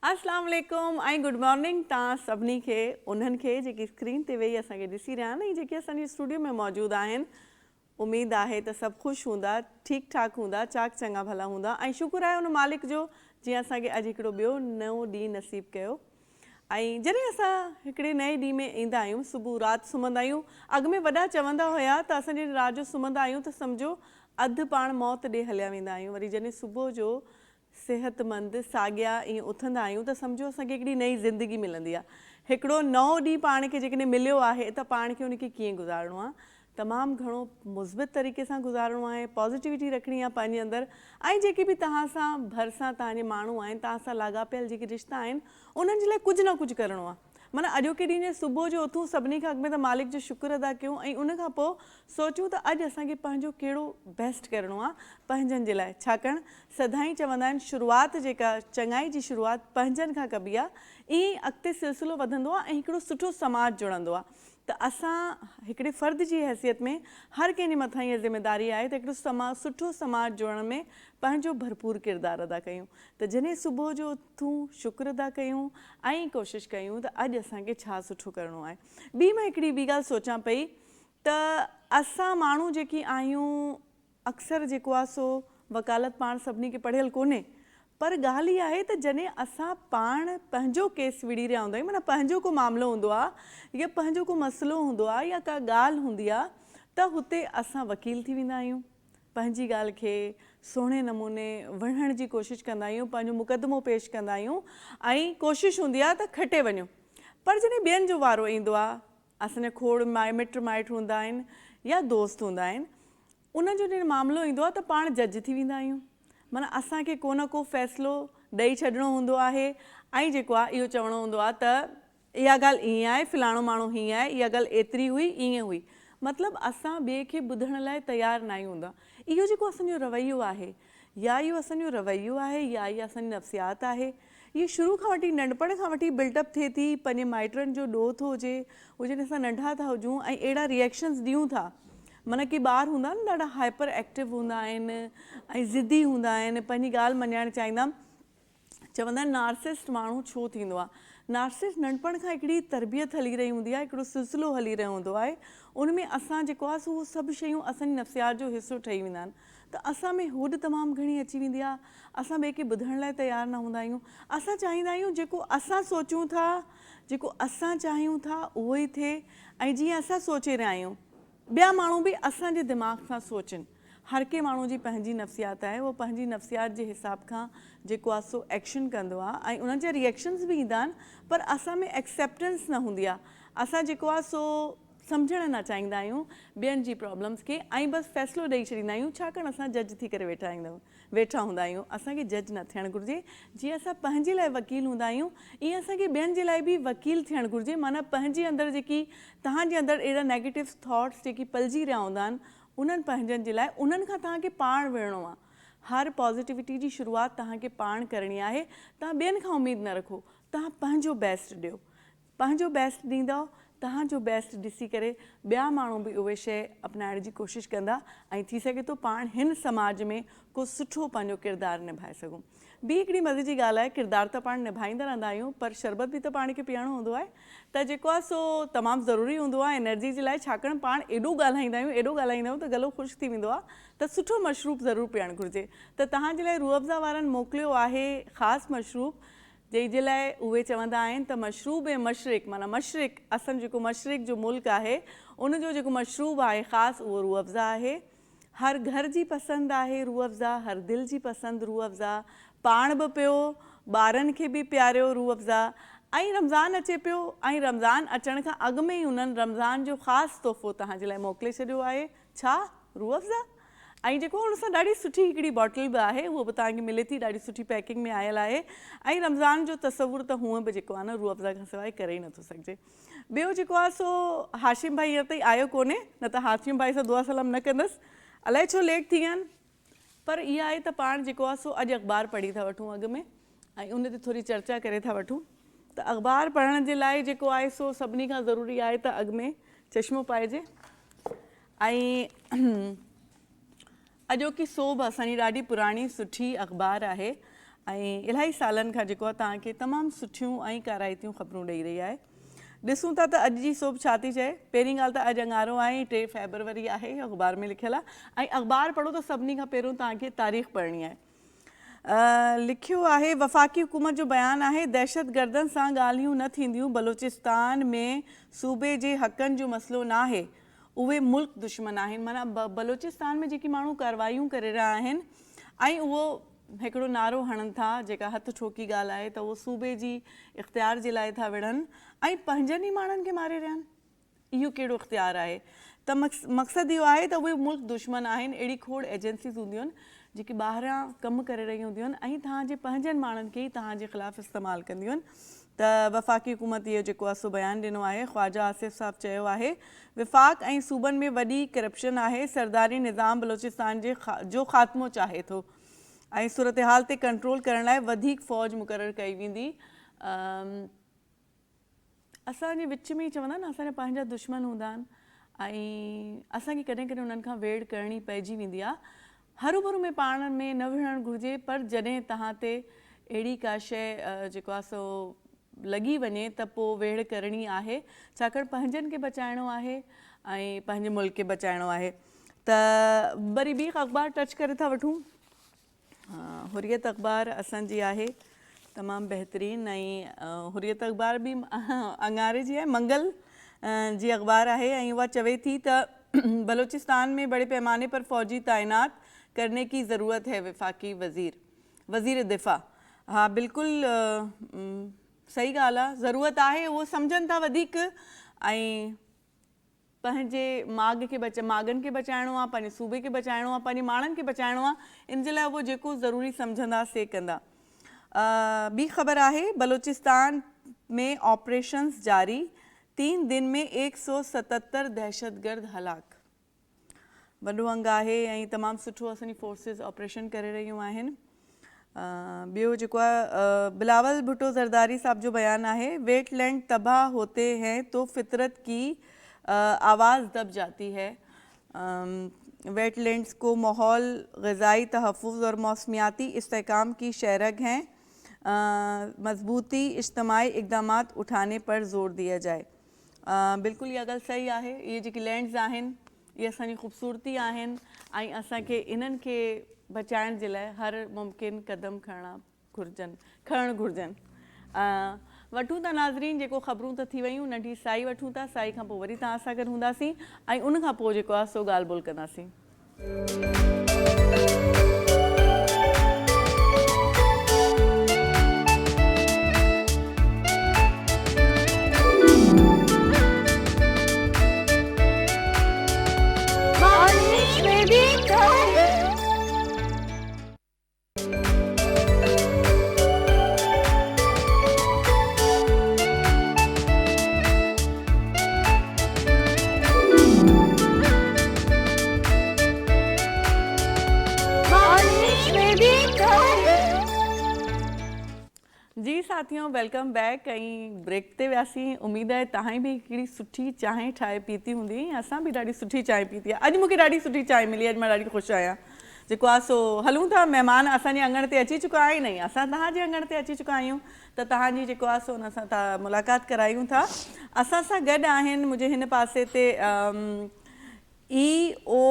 اسلام عليڪم ۽ good morning توهان سڀني کي انهن کي جيڪي اسڪرين تي ويهي اسان کي ڏسي رهيا آهن ۽ جيڪي اسان جي اسٽوڊيو ۾ موجود آهن اميد آهي ته سڀ خوش هوندا ٺيڪ ٺاڪ هوندا چاڪ چڱا ڀلا هوندا ۽ شڪر آهي ان مالڪ جو جنهن اسان کي اڄ هڪڙو ٻيو نئون ڏينهن نصيب ڪيو ۽ جڏهن اسان هڪڙي نئين ڏينهن ۾ ايندا آهيون صبح رات سمهندا آهيون اڳ ۾ وڏا چوندا هيا ته اسان جڏهن رات جو سمهندا آهيون ته سمجهو اڌ پاڻ موت ڏي هليا ويندا آهيون وري جڏهن صبح جو صحتمند، ساڳيا ائين اٿندا آهيون ته سمجهو اسان کي هڪڙي نئين زندگي ملندي آهي. هڪڙو نئون ڏينهن پاڻ کي جيڪڏهن مليو آهي ته پاڻ کي ان کي ڪيئن گذارڻو آهي. تمام گهڻو مثبت طريقي سان گذارڻو آهي، پازيٽيوٽي رکڻي آهي پنهنجي اندر ۽ جيڪي به توهان سان ڀرسان توهان جي ماڻهو آهن، توهان سان لاڳاپيل جيڪي رشتا آهن انهن جي لاء ڪجهه نه ڪجهه ڪرڻو آهي. معنيٰ اڄوڪي ڏينهن جي صبح جو اٿون سڀني کان اڳ ۾ ته مالڪ جو شڪر ادا ڪيون ۽ ان کان پوء سوچون ته اڄ اسان کي پنهنجو ڪهڙو بيسٽ ڪرڻو آ پنهنجن جي لاء ڇاڪاڻ سدائين چوندا آهن شروعات جيڪا چڱائي جي شروعات پنهنجن کان ڪبي آ ائين ئي اڳتي سلسلو وڌندو آ ۽ هڪڙو سٺو سماج جڙندو آ ته اسان هڪڙي فرد جي حيثيت ۾ هر ڪنهن جي مٿان اها ذميداري آهي ته هڪڙو سما سٺو سماج جوڙڻ ۾ پنهنجو ڀرپور ڪردار ادا ڪيون ته جڏهن صبح جو اٿون شڪر ادا ڪيون ۽ ڪوشش ڪيون ته اڄ اسان کي ڇا سٺو ڪرڻو آهي. ٻي مان هڪڙي ٻي ڳالهه سوچان پئي ته اسان ماڻهو جيڪي آهيون اڪثر جيڪو آهي سو وڪالت پاڻ سڀني کي پڙهيل ڪونهي پر ڳالهه اها آهي ته جڏهن اسان پاڻ پنهنجو ڪيس وڙهي رهيا هوندا آهيون معنيٰ پنهنجو ڪو معاملو هوندو آهي يا پنهنجو ڪو مسئلو هوندو آهي يا ڪا ڳالهه هوندي آهي ته هتي اسان وڪيل ٿي ويندا آهيون پنهنجي ڳالهه کي سهڻي نموني وڙهڻ جي ڪوشش ڪندا آهيون پنهنجو مقدمو پيش ڪندا آهيون ۽ ڪوشش هوندي آهي ته کٽي وڃون پر جڏهن ٻين جو وارو ايندو آهي اسان جا کوڙ مٽ مائٽ هوندا آهن يا دوست هوندا آهن انهن جو جڏهن معاملو ايندو آهي ته پاڻ جج ٿي ويندا آهيون معنيٰ اسان کي ڪو نه ڪو فيصلو ڏئي ڇڏڻو هوندو آهي ۽ جيڪو آهي اهو چوڻو هوندو آهي ته اها ڳالهه ائين آهي فلاڻو ماڻهو هيئن آهي اها ڳالهه ايتري هئي ائين هئي مطلب اسان ٻئي کي ٻڌڻ لاء تيار ناهيون هوندا اهو جيڪو اسان جو رويو آهي يا اهو اسان جو رويو آهي يا اها اسان جي نفسيات آهي اهي شروع کان وٺي ننڍپڻ کان وٺي بلٽ اپ ٿئي ٿي پنهنجي مائٽن جو ڏوهه ٿو هجي اهو جڏهن اسان ننڍا ٿا هجون ۽ اهڙا ريئڪشنز ڏيون ٿا معنيٰ ڪي ٻار هوندا آهن ڏاڍا هائپر ايڪٽو هوندا آهن ۽ ضدي هوندا آهن پنهنجي ڳالهه مڃائڻ چاهيندا چوندا آهن نارسسٽ ماڻهو ڇو ٿيندو آهي نارسسٽ ننڍپڻ کان هڪڙي تربيت هلي رهي هوندي آهي هڪڙو سلسلو هلي رهيو هوندو آهي ان ۾ اسان جيڪو آهي سو اهو سڀ شيون اسان جي نفسيات جو حصو ٺهي ويندا آهن ته اسان ۾ هوڏ تمام گهڻي اچي ويندي آهي، اسان ٻئي کي ٻڌڻ لاء تيار نه هوندا آهيون، اسان چاهيندا آهيون جيڪو اسان سوچون ٿا، جيڪو اسان چاهيون ٿا اهو ئي ٿئي ۽ جيئن اسان سوچي رهيا آهيون ٻيا ماڻهو به اسان جي دماغ سان سوچن. هر ڪنهن ماڻهو جي پنهنجي نفسيات آهي، اهو پنهنجي نفسيات جي حساب کان جيڪو آهي سو ايڪشن ڪندو آهي ۽ انهن جا ريئڪشنز به ايندا آهن پر اسان ۾ ايڪسيپٽنس نه هوندي آهي، اسان جيڪو آهي سو سمجهڻ نه چاهيندا آهيون ٻين جي پرابلمس کي ۽ بس فيصلو ڏئي ڇڏيندا آهيون ڇاڪاڻ اسان جج ٿي ڪري ويٺا ويٺا هوندا آهيون اسان کي جج نه ٿيڻ گهرجي جيئن اسان پنهنجي لاء وڪيل هوندا آهيون ايئن اسان کي ٻين جي لاء به وڪيل ٿيڻ گهرجي معنيٰ پنهنجي اندر جيڪي توهان جي اندر اهڙا نيگيٽو ٿاٽس جيڪي پلجي رهيا هوندا آهن انهن پنهنجن جي لاء انهن کان توهان کي پاڻ وڙهڻو آهي هر پازيٽيوٽي جي شروعات توهان کي پاڻ ڪرڻي آهي توهان ٻين کان اميد نه رکو توهان پنهنجو بيسٽ ڏيو پنهنجو بيسٽ ڏيندؤ، توهان جو بيسٽ ڏسي ڪري ٻيا ماڻهو به اهي شيء اپنائڻ جي ڪوشش ڪندا ۽ ٿي سگهي ٿو پاڻ هن سماج ۾ ڪو سٺو پنهنجو ڪردار نڀائي سگهون. ٻي هڪڙي مزي جي ڳالهه آهي ڪردار ته پاڻ نڀائيندا رهندا آهيون پر شربت به ته پاڻ کي پيئڻو هوندو آهي ته جيڪو آهي سو تمام ضروري هوندو آهي انرجي جي لاء ڇاڪاڻ پاڻ ايڏو ڳالهائيندا آهيون ايڏو ڳالهائيندا آهيون ته گلو خشڪ ٿي ويندو آهي ته سٺو مشروب ضرور پيئڻ گهرجي ته توهان جي لاء روح افزا وارن موڪليو آهي خاص مشروب جنهن جي لاء اهي چوندا آهن ته مشروب مشرق معنيٰ مشرق اسان جو جيڪو مشرق جو ملڪ آهي ان جو جيڪو مشروب آهي خاص اهو روح افزا آهي. هر گهر جي پسند آهي روح افزا، هر دل جي پسند روح افزا، پاڻ به پيو، ٻارن کي به پياريو روح افزا ۽ رمضان اچي پيو ۽ رمضان اچڻ کان اڳ ۾ ئي انهن رمضان جو خاص تحفو توهان جي لاء موڪلي ڇڏيو آهي. ڇا؟ روح افزا؟ ۽ جيڪو ان سان ڏاڍي سٺي هڪڙي باٽل به آهي اهو به توهان کي ملي ٿي ڏاڍي سٺي پيڪنگ ۾ آيل آهي ۽ رمضان جو تصور ته هونء به جيڪو آهي نه روح افزا کان سواء ڪري ئي نٿو سگهجي ٻيو جيڪو آهي سو هاشم ڀائي هينئر تائين آيو ڪونهي نه ته هاشم ڀائي سان دعا سلام نه ڪندس الائي ڇو ليٽ ٿي ويا آهن پر اها آهي ته پاڻ جيڪو آهي سو اڄ اخبار پڙهي ٿا وٺون اڳ ۾ ۽ ان تي ٿوري چرچا ڪري ٿا وٺون ته اخبار پڙهڻ جي لاء جيڪو آهي سو سڀني کان ضروري آهي ته اڳ ۾ چشمو پائجي ۽ اڄوڪي سوڀ اسان جي ڏاڍي پراڻي سٺي اخبار آهي. ۽ الاهي سالن کان جيڪو آهي توهان کي تمام سٺيون ۽ ڪارائتيون خبرون ڏئي رهي آهي. ڏسون ٿا ته اڄ جي سوڀ ڇا ٿي چئي. پهرين ڳالهه ته اڄ اڱارو آهي ۽ 3 فيبروري آهي اخبار ۾ لکيل آهي ۽ اخبار پڙهو ته سڀني کان پهريون توهان کي تاريخ پڙهڻي آهي. لکيو آهي وفاقي حڪومت جو بيان آهي دهشتگردن سان ڳالهيون نه ٿينديون بلوچستان ۾ صوبي جي حقن جو مسئلو ناهي اهي ملڪ دشمن آهن معنيٰ بلوچستان ۾ جيڪي ماڻهو ڪاروايون ڪري رهيا آهن ۽ اهو هڪڙو نعرو هڻن ٿا جيڪا هٿ ٺوڪي ڳالهه آهي ته اهو صوبي جي اختيار جي لاء ٿا وڙهن ۽ پنهنجن ئي ماڻهن کي ماري رهيا آهن. اهو ڪهڙو اختيار آهي ته مقصد اهو آهي ته اهي ملڪ دشمن آهن اهڙي کوڙ ايجنسيز هونديون آهن جيڪي ٻاهريان ڪم ڪري رهيون هونديون آهن ۽ توهان جي پنهنجن ماڻهن کي ئي توهان جي خلاف استعمال ڪنديون آهن ته وفاقي حڪومت اهو جيڪو آهي سو بيان ڏنو آهي خواجه آصف صاحب چيو آهي وفاق ۽ صوبن ۾ وڏي ڪرپشن آهي سرداري نظام بلوچستان جي جو خاتمو چاهي ٿو ۽ صورتحال تي ڪنٽرول ڪرڻ لاء وڌيڪ فوج مقرر ڪئي ويندي. اسان جي وچ ۾ ئي چوندا آهن نه اسان جا پنهنجا دشمن هوندا آهن ۽ اسان کي ڪڏهن ڪڏهن انهن کان ويڙهه ڪرڻي پئجي ويندي آهي. هروڀرو ۾ پاڻ ۾ نه وڙهڻ گهرجي پر جڏهن توهان تي اهڙي ڪا شيء جيڪو آهي سو لڳي وڃي ته پوء ويڙهه ڪرڻي آهي ڇاڪاڻ پنهنجن کي بچائڻو آهي ۽ پنهنجي ملڪ کي بچائڻو آهي ته وري ٻي اخبار ٽچ ڪري ٿا وٺون. حريت اخبار اسان جي آهي تمام بهترين ۽ حريت اخبار به اڱاري جي آهي منگل جي اخبار آهي ۽ اها چوي ٿي ته بلوچستان ۾ بڙي پيماني پر فوجي تعينات ڪرني ڪي ضرورت هي وفاقي وزير وزير دفاع ها بلڪل صحيح ڳالهه آهي ضرورت آهي اهو سمجهن ٿا وڌيڪ ۽ پنهنجي ماڳ کي بچ ماڳن کي بچائڻو آ، پنهنجي صوبي کي بچائڻو آ، پنهنجي ماڻهن کي بچائڻو آ، ان جي لاء اهو جيڪو ضروري سمجهندا سي ڪندا. ٻي خبر آهي بلوچستان ۾ آپريشنز جاري، تين دن ۾ ايڪ سو ستتر دهشتگرد هلاڪ. وڏو انگ آهي ۽ تمام سٺو اسان جي فورسز آپريشن ڪري رهيون آهن. ٻيو جيڪو آهي بلاول ڀٽو زرداري صاحب جو بيان آهي ويٽ لينڊ تباهه هوتي هين تو فطرت ڪي آواز دب جاتي هي ويٽ لينڊز ڪو ماحول غذائي تحفظ اور موسمياتي استحڪام ڪي شهرگ هين مضبوطي اجتماعي اقدامات اٺاني پر زور ديا جائي بلڪل اها ڳالهه صحيح آهي اهي جيڪي لينڊز آهن اهي اسان جي خوبصورتي آهن ۽ اسان کي انهن کي بچائڻ جي لاء هر ممڪن قدم کڻڻا گهرجن کڻڻ گهرجن وٺون ٿا ناظرين جيڪو خبرون ته ٿي ويون ننڍي سائي وٺون ٿا سائي کان پوء وري توهان سان گڏ هونداسين ۽ ان کان پوء جيڪو آهي سو ڳالهه ٻولهه ڪنداسين. جي ساٿيو welcome back ۽ break تي وياسين اميد آهي توهان به هڪڙي سٺي چانهه ٺاهي پيتي هوندي ۽ اسان به ڏاڍي سٺي چانهه پيتي آهي اڄ مونکي ڏاڍي سٺي چانهه ملي اڄ مان ڏاڍي خوش آهيان جيڪو آهي سو هلون ٿا مهمان اسان جي اڱڻ تي اچي چڪا آهن ۽ اسان توهان جي اڱڻ تي اچي چڪا آهيون ته توهان جي جيڪو آهي سو ان سان ٿا ملاقات ڪرايون ٿا اسان سان گڏ آهن منهنجي هن پاسي تي اي او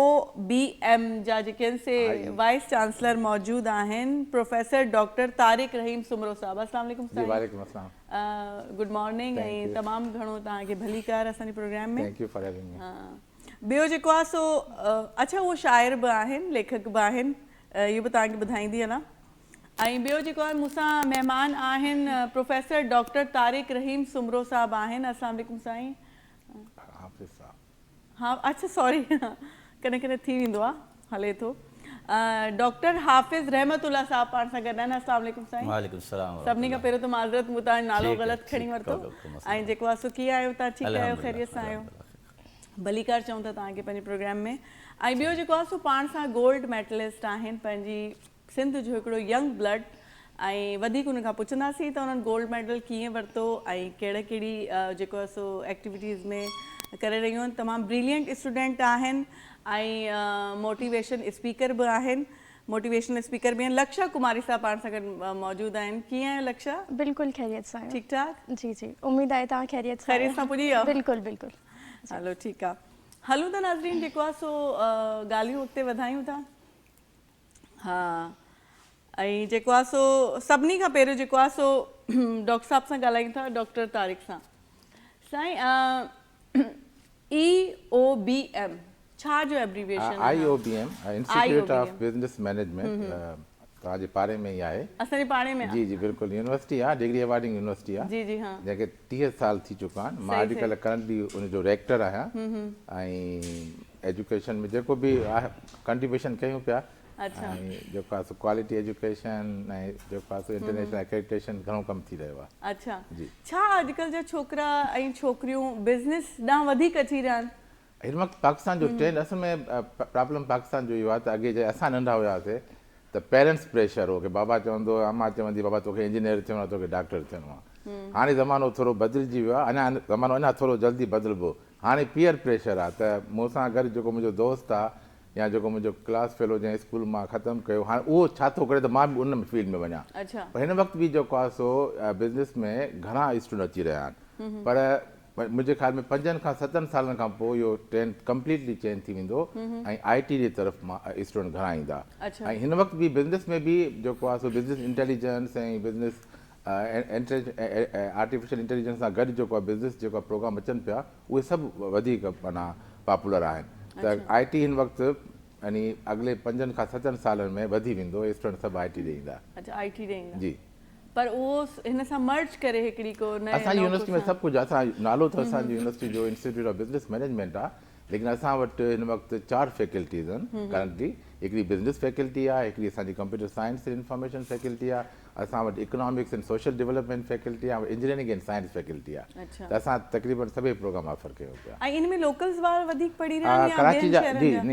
بي ايم جا جيڪي آهن سي وائيس چانسلر موجود آهن پروفيسر ڊاڪٽر طارق رحيم سومرو صاحب السلام عليڪم جي وعليڪم السلام گڊ مارننگ ۽ تمام گهڻو توهان کي ڀليڪار اسان جي programme ۾ thank you for having me. ٻيو جيڪو آهي سو اڇا اهو شاعر به آهن ليکڪ به آهن اهو به توهان کي ٻڌائيندي هلان ۽ ٻيو جيڪو آهي مون سان مهمان آهن پروفيسر ڊاڪٽر طارق رحيم سومرو صاحب آهن السلام عليڪم سائين حافظ صاحب ها اڇا سوري ڪڏهن ڪڏهن ٿي ويندو آهي هلي ٿو ڊاڪٽر حافظ رحمت الله صاحب پاڻ سان گڏ آهن السلام عليڪم سائين وعليڪم السلام سڀني کان پهريون ته معذرت مون توهان جو نالو غلط کڻي ورتو ۽ جيڪو آهي سو ڪيئن آهيو توهان ٺيڪ آهيو خيريت سان آهيو ڀليڪار چئون ٿا توهان کي پنهنجي پروگرام ۾ ۽ ٻيو جيڪو آهي سو پاڻ سان گولڊ ميڊلسٽ آهن پنهنجي سنڌ جو هڪڙو ينگ بلڊ ۽ وڌيڪ انهن کان پڇنداسين ته انهن گولڊ ميڊل ڪيئن ورتو ۽ ڪهڙي ڪهڙي جيڪو آهي سو ايڪٽيوٽيز ۾ ڪري رهيون آهن تمام بريلينٽ اسٽوڊنٽ آهن ۽ موٽيويشن اسپيڪر به آهن. موٽيويشنل اسپيڪر به آهن لڪشا ڪماري صاحب پاڻ سان گڏ موجود آهن ڪيئن آهيو لڪشا؟ بلڪل خيريت سان آهيون. ٺيڪ ٺاڪ؟ جي جي اميد آهي توهان خيريت سان خيريت سان پڄي ويا؟ بلڪل بلڪل. هلو ٺيڪ آ هلون ٿا ناظرين جيڪو آ سو ڳالهيون اڳتي وڌايون ٿا ها ۽ جيڪو آ سو سڀني کان پهريون جيڪو آ سو ڊاڪٽر صاحب سان ڳالهايون ٿا ڊاڪٽر طارق سان سائين اي او بي ايم ڇا جو ايبريويشن آهي؟ I O B M, institute of business management, توهان جي پاڙي ۾ ئي آهي. اسان جي پاڙي ۾ جي جي بلڪل يونيورسٽي آهي، ڊگري ايوارڊنگ يونيورسٽي آهي. جي جي ها. جنهن کي 30 سال ٿي چڪا آهن. مان اڄڪلهه ڪرنٽلي ان جو ريڪٽر آهيان ۽ ايجوڪيشن ۾ جيڪو به آهي ڪنٽريبيوشن ڪيون پيا ۽ جيڪو آهي سو ڪوالٽي ايجوڪيشن ۽ جيڪو آهي سو انٽرنيشنل اڪريڊيٽيشن گهڻو ڪم ٿي رهيو آهي. اڇا ڇا اڄڪلهه جا ڇوڪرا ۽ ڇوڪريون بزنس ڏانهن وڌيڪ اچي رهيا آهن؟ هن وقت پاڪستان جو ٽرينڊ اصل ۾ پرابلم پاڪستان جو اهو آهي ته اڳي جڏهن اسان ننڍا هياسي ته پيرنٽس پريشر هو ڪي بابا چوندو هو امان چوندي بابا توکي انجنيئر ٿيڻو آهي توکي ڊاڪٽر ٿيڻو آهي هاڻي زمانو ٿورو بدلجي ويو آهي اڃا زمانو اڃا ٿورو جلدي بدلبو هاڻي پيئر پريشر آهي ته مون سان گڏ جيڪو منهنجو دوست آهي يا جيڪو منهنجو ڪلاس فيلو جنهن اسڪول مان ختم ڪيو هاڻي اهو ڇا ٿو ڪري ته مان به ان فيلڊ ۾ وڃان پر هن وقت به جيڪو آهي سو بزنس ۾ گهڻا اسٽوڊنٽ اچي رهيا آهن پر منهنجي خيال ۾ پنجن کان ستن سالن کان پوء اهو ٽرينڊ ڪمپليٽلي چينج ٿي ويندو ۽ آء ٽي جي طرف اسٽوڊنٽ گهڻا ايندا ۽ هن وقت به بزنس ۾ به جيڪو آهي so business intelligence ۽ business artificial intelligence سان گڏ جيڪو آهي بزنس جيڪا پروگرام اچن پيا اهي سڀ وڌيڪ معنيٰ پاپولر آهن ته آء ٽي هن وقت يعني اڳلي پنجن کان ستن سالن ۾ وڌي ويندو اسٽوڊنٽ سڀ آء ٽي ڏي ايندا. اڇا آء ٽي ڏي ايندا. جي. پر اهو هن سان مرج ڪري هڪڙي ڪو نئين اسان جي يونيورسٽي ۾ سڀ ڪجهه اسان نالو ته اسان جي يونيورسٽي جو انسٽيٽيوٽ آف بزنس مئنيجمينٽ آ ليڪن اسان وٽ هن وقت چار فيڪلٽيز آهن ڪرنٽلي هڪڙي بزنس فيڪلٽي آ هڪڙي اسان جي computer science and information faculty آ اسان وٽ economics and social development faculty آ انجنيئرنگ اينڊ سائنس فيڪلٽي آ ته اسان تقريبن سڀئي پروگرام آفر ڪيون پيا. ۽ ان ۾ لوڪلز ٻار وڌيڪ پڙهي رهيا آهن يا ٻين شهرن جا؟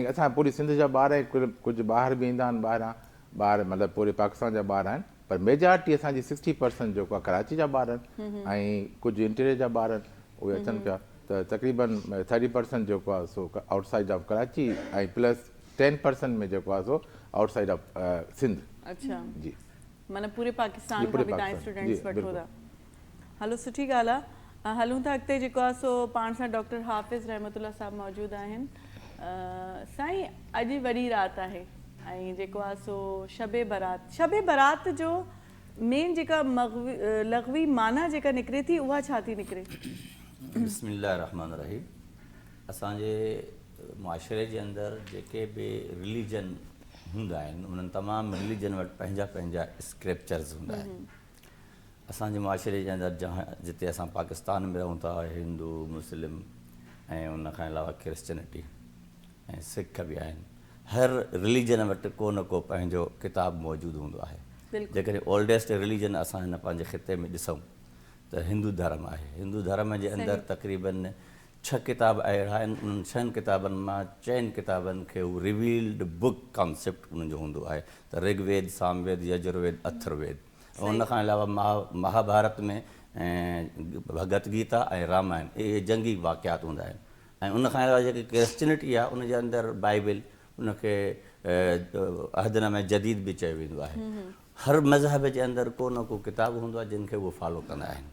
جي اسان پوري سنڌ جا ٻار ۽ ڪجهه ٻاهر به ايندا آهن ٻاهران ٻار مطلب پوري پاڪستان جا ٻار آهن پر ميجارٽي اسان جي سڪسٽي پرسنٽ جيڪو آهي ڪراچي جا ٻار آهن ۽ ڪجهه انٽيريئر جا ٻار آهن اهي اچن پيا ته تقريبن ٿرٽي پرسنٽ جيڪو آهي سو out side of Karachi ۽ plus ten percent ۾ جيڪو آهي سو آئوٽ سائيڊ آف سنڌ. اڇا جي معنيٰ پوري پاڪستان کان به تان اسٽوڊنٽس وٺو ٿا. هلو سٺي ڳالهه آ هلون ٿا اڳتي جيڪو آ سو پاڻ سان ڊاڪٽر حافظ رحمت الله صاحب موجود آهن سائين اڄ وڏي رات آهي ۽ جيڪو آ سو شب برات شب برات جو مين جيڪا لغوي معنيٰ جيڪا نڪري ٿي اها ڇا ٿي نڪري؟ بسم الله الرحمٰن الرحيم اسان جي معاشري جي اندر جيڪي به رليجن هوندا آهن انهن تمام رليجن وٽ پنهنجا پنهنجا اسڪرپچرز هوندا آهن اسان جي معاشري جي اندر جهان جتي اسان پاڪستان ۾ رهون ٿا هندو مسلم ۽ ان کان علاوه ڪرسچنٽي ۽ سک به آهن هر رليجن وٽ ڪو نه ڪو پنهنجو ڪتاب موجود هوندو آهي جيڪڏهن اولڊيسٽ رليجن اسان هن پنهنجي خطي ۾ ڏسون ته هندو ڌرم آهي هندو ڌرم جي اندر تقريبن ڇهه ڪتاب اهڙا آهن انهن ڇهن ڪتابن مان چئن ڪتابن کي هو ريويلڊ بڪ ڪانسيپٽ انهن جو هوندو آهي ته رگ ويد سام ويد يجر ويد اٿر ويد ۽ ان کان علاوه مهاڀارت ۾ ڀڳت گيتا ۽ رامائڻ اهي جنگي واقعات هوندا آهن ۽ ان کان علاوه جيڪي ڪرسچنٽي آهي ان جي اندر بائبل ان کي عهد نامه جديد به چيو ويندو آهي. هر مذهب جي اندر ڪو نه ڪو ڪتاب هوندو آهي جن کي اهو فالو ڪندا آهن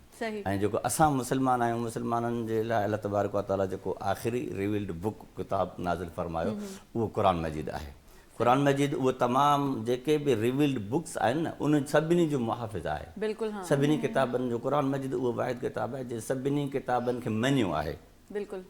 ۽ جيڪو اسان مسلمان آهيون مسلمانن جي لاء الله تبارڪ و تعالي جيڪو آخري ريويلڊ بڪ ڪتاب نازل فرمايو اهو قرآن مجيد آهي. قرآن مجيد اهو تمام جيڪي به ريويلڊ بڪس آهن نه انهن سڀني جو محافظ آهي. سڀني ڪتابن جو قرآن مجيد اهو واحد ڪتاب آهي جنهن سڀني ڪتابن کي مڃيو آهي.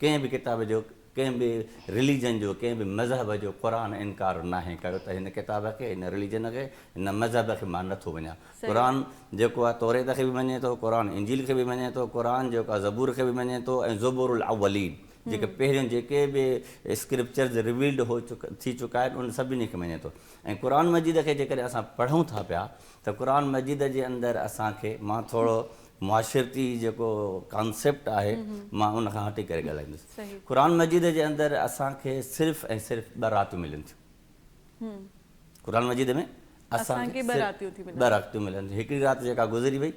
ڪنهن به ڪتاب جو، ڪنهن به رليجن جو، ڪنهن به مذهب جو قرآن انڪار ناهي ڪيو ته هن ڪتاب کي، هن رليجن کي، هن مذهب کي مان نٿو مڃان. قرآن جيڪو آهي توريت کي به مڃي ٿو، قرآن انجيل کي به مڃي ٿو، قرآن جيڪو آهي زبور کي به مڃي ٿو ۽ زبور الاولين جيڪي پهريون جيڪي به اسڪرپچرز ريويلڊ هو ٿي چڪا آهن انهن سڀني کي مڃي ٿو ۽ قرآن مجيد کي جيڪڏهن اسان پڙهون ٿا پيا ته قرآن مجيد جي اندر اسان کي مان ٿورو معاشرتي جيڪو ڪانسيپٽ آهي مان ان کان هٽي ڪري ڳالهائيندس. قرآن مجيد جي اندر اسان کي صرف ۽ صرف ٻه راتيون ملن ٿيون. قرآن مجيد ۾ اسان کي ٻه راتيون ملن ٿيون. هڪڙي رات جيڪا گذري وئي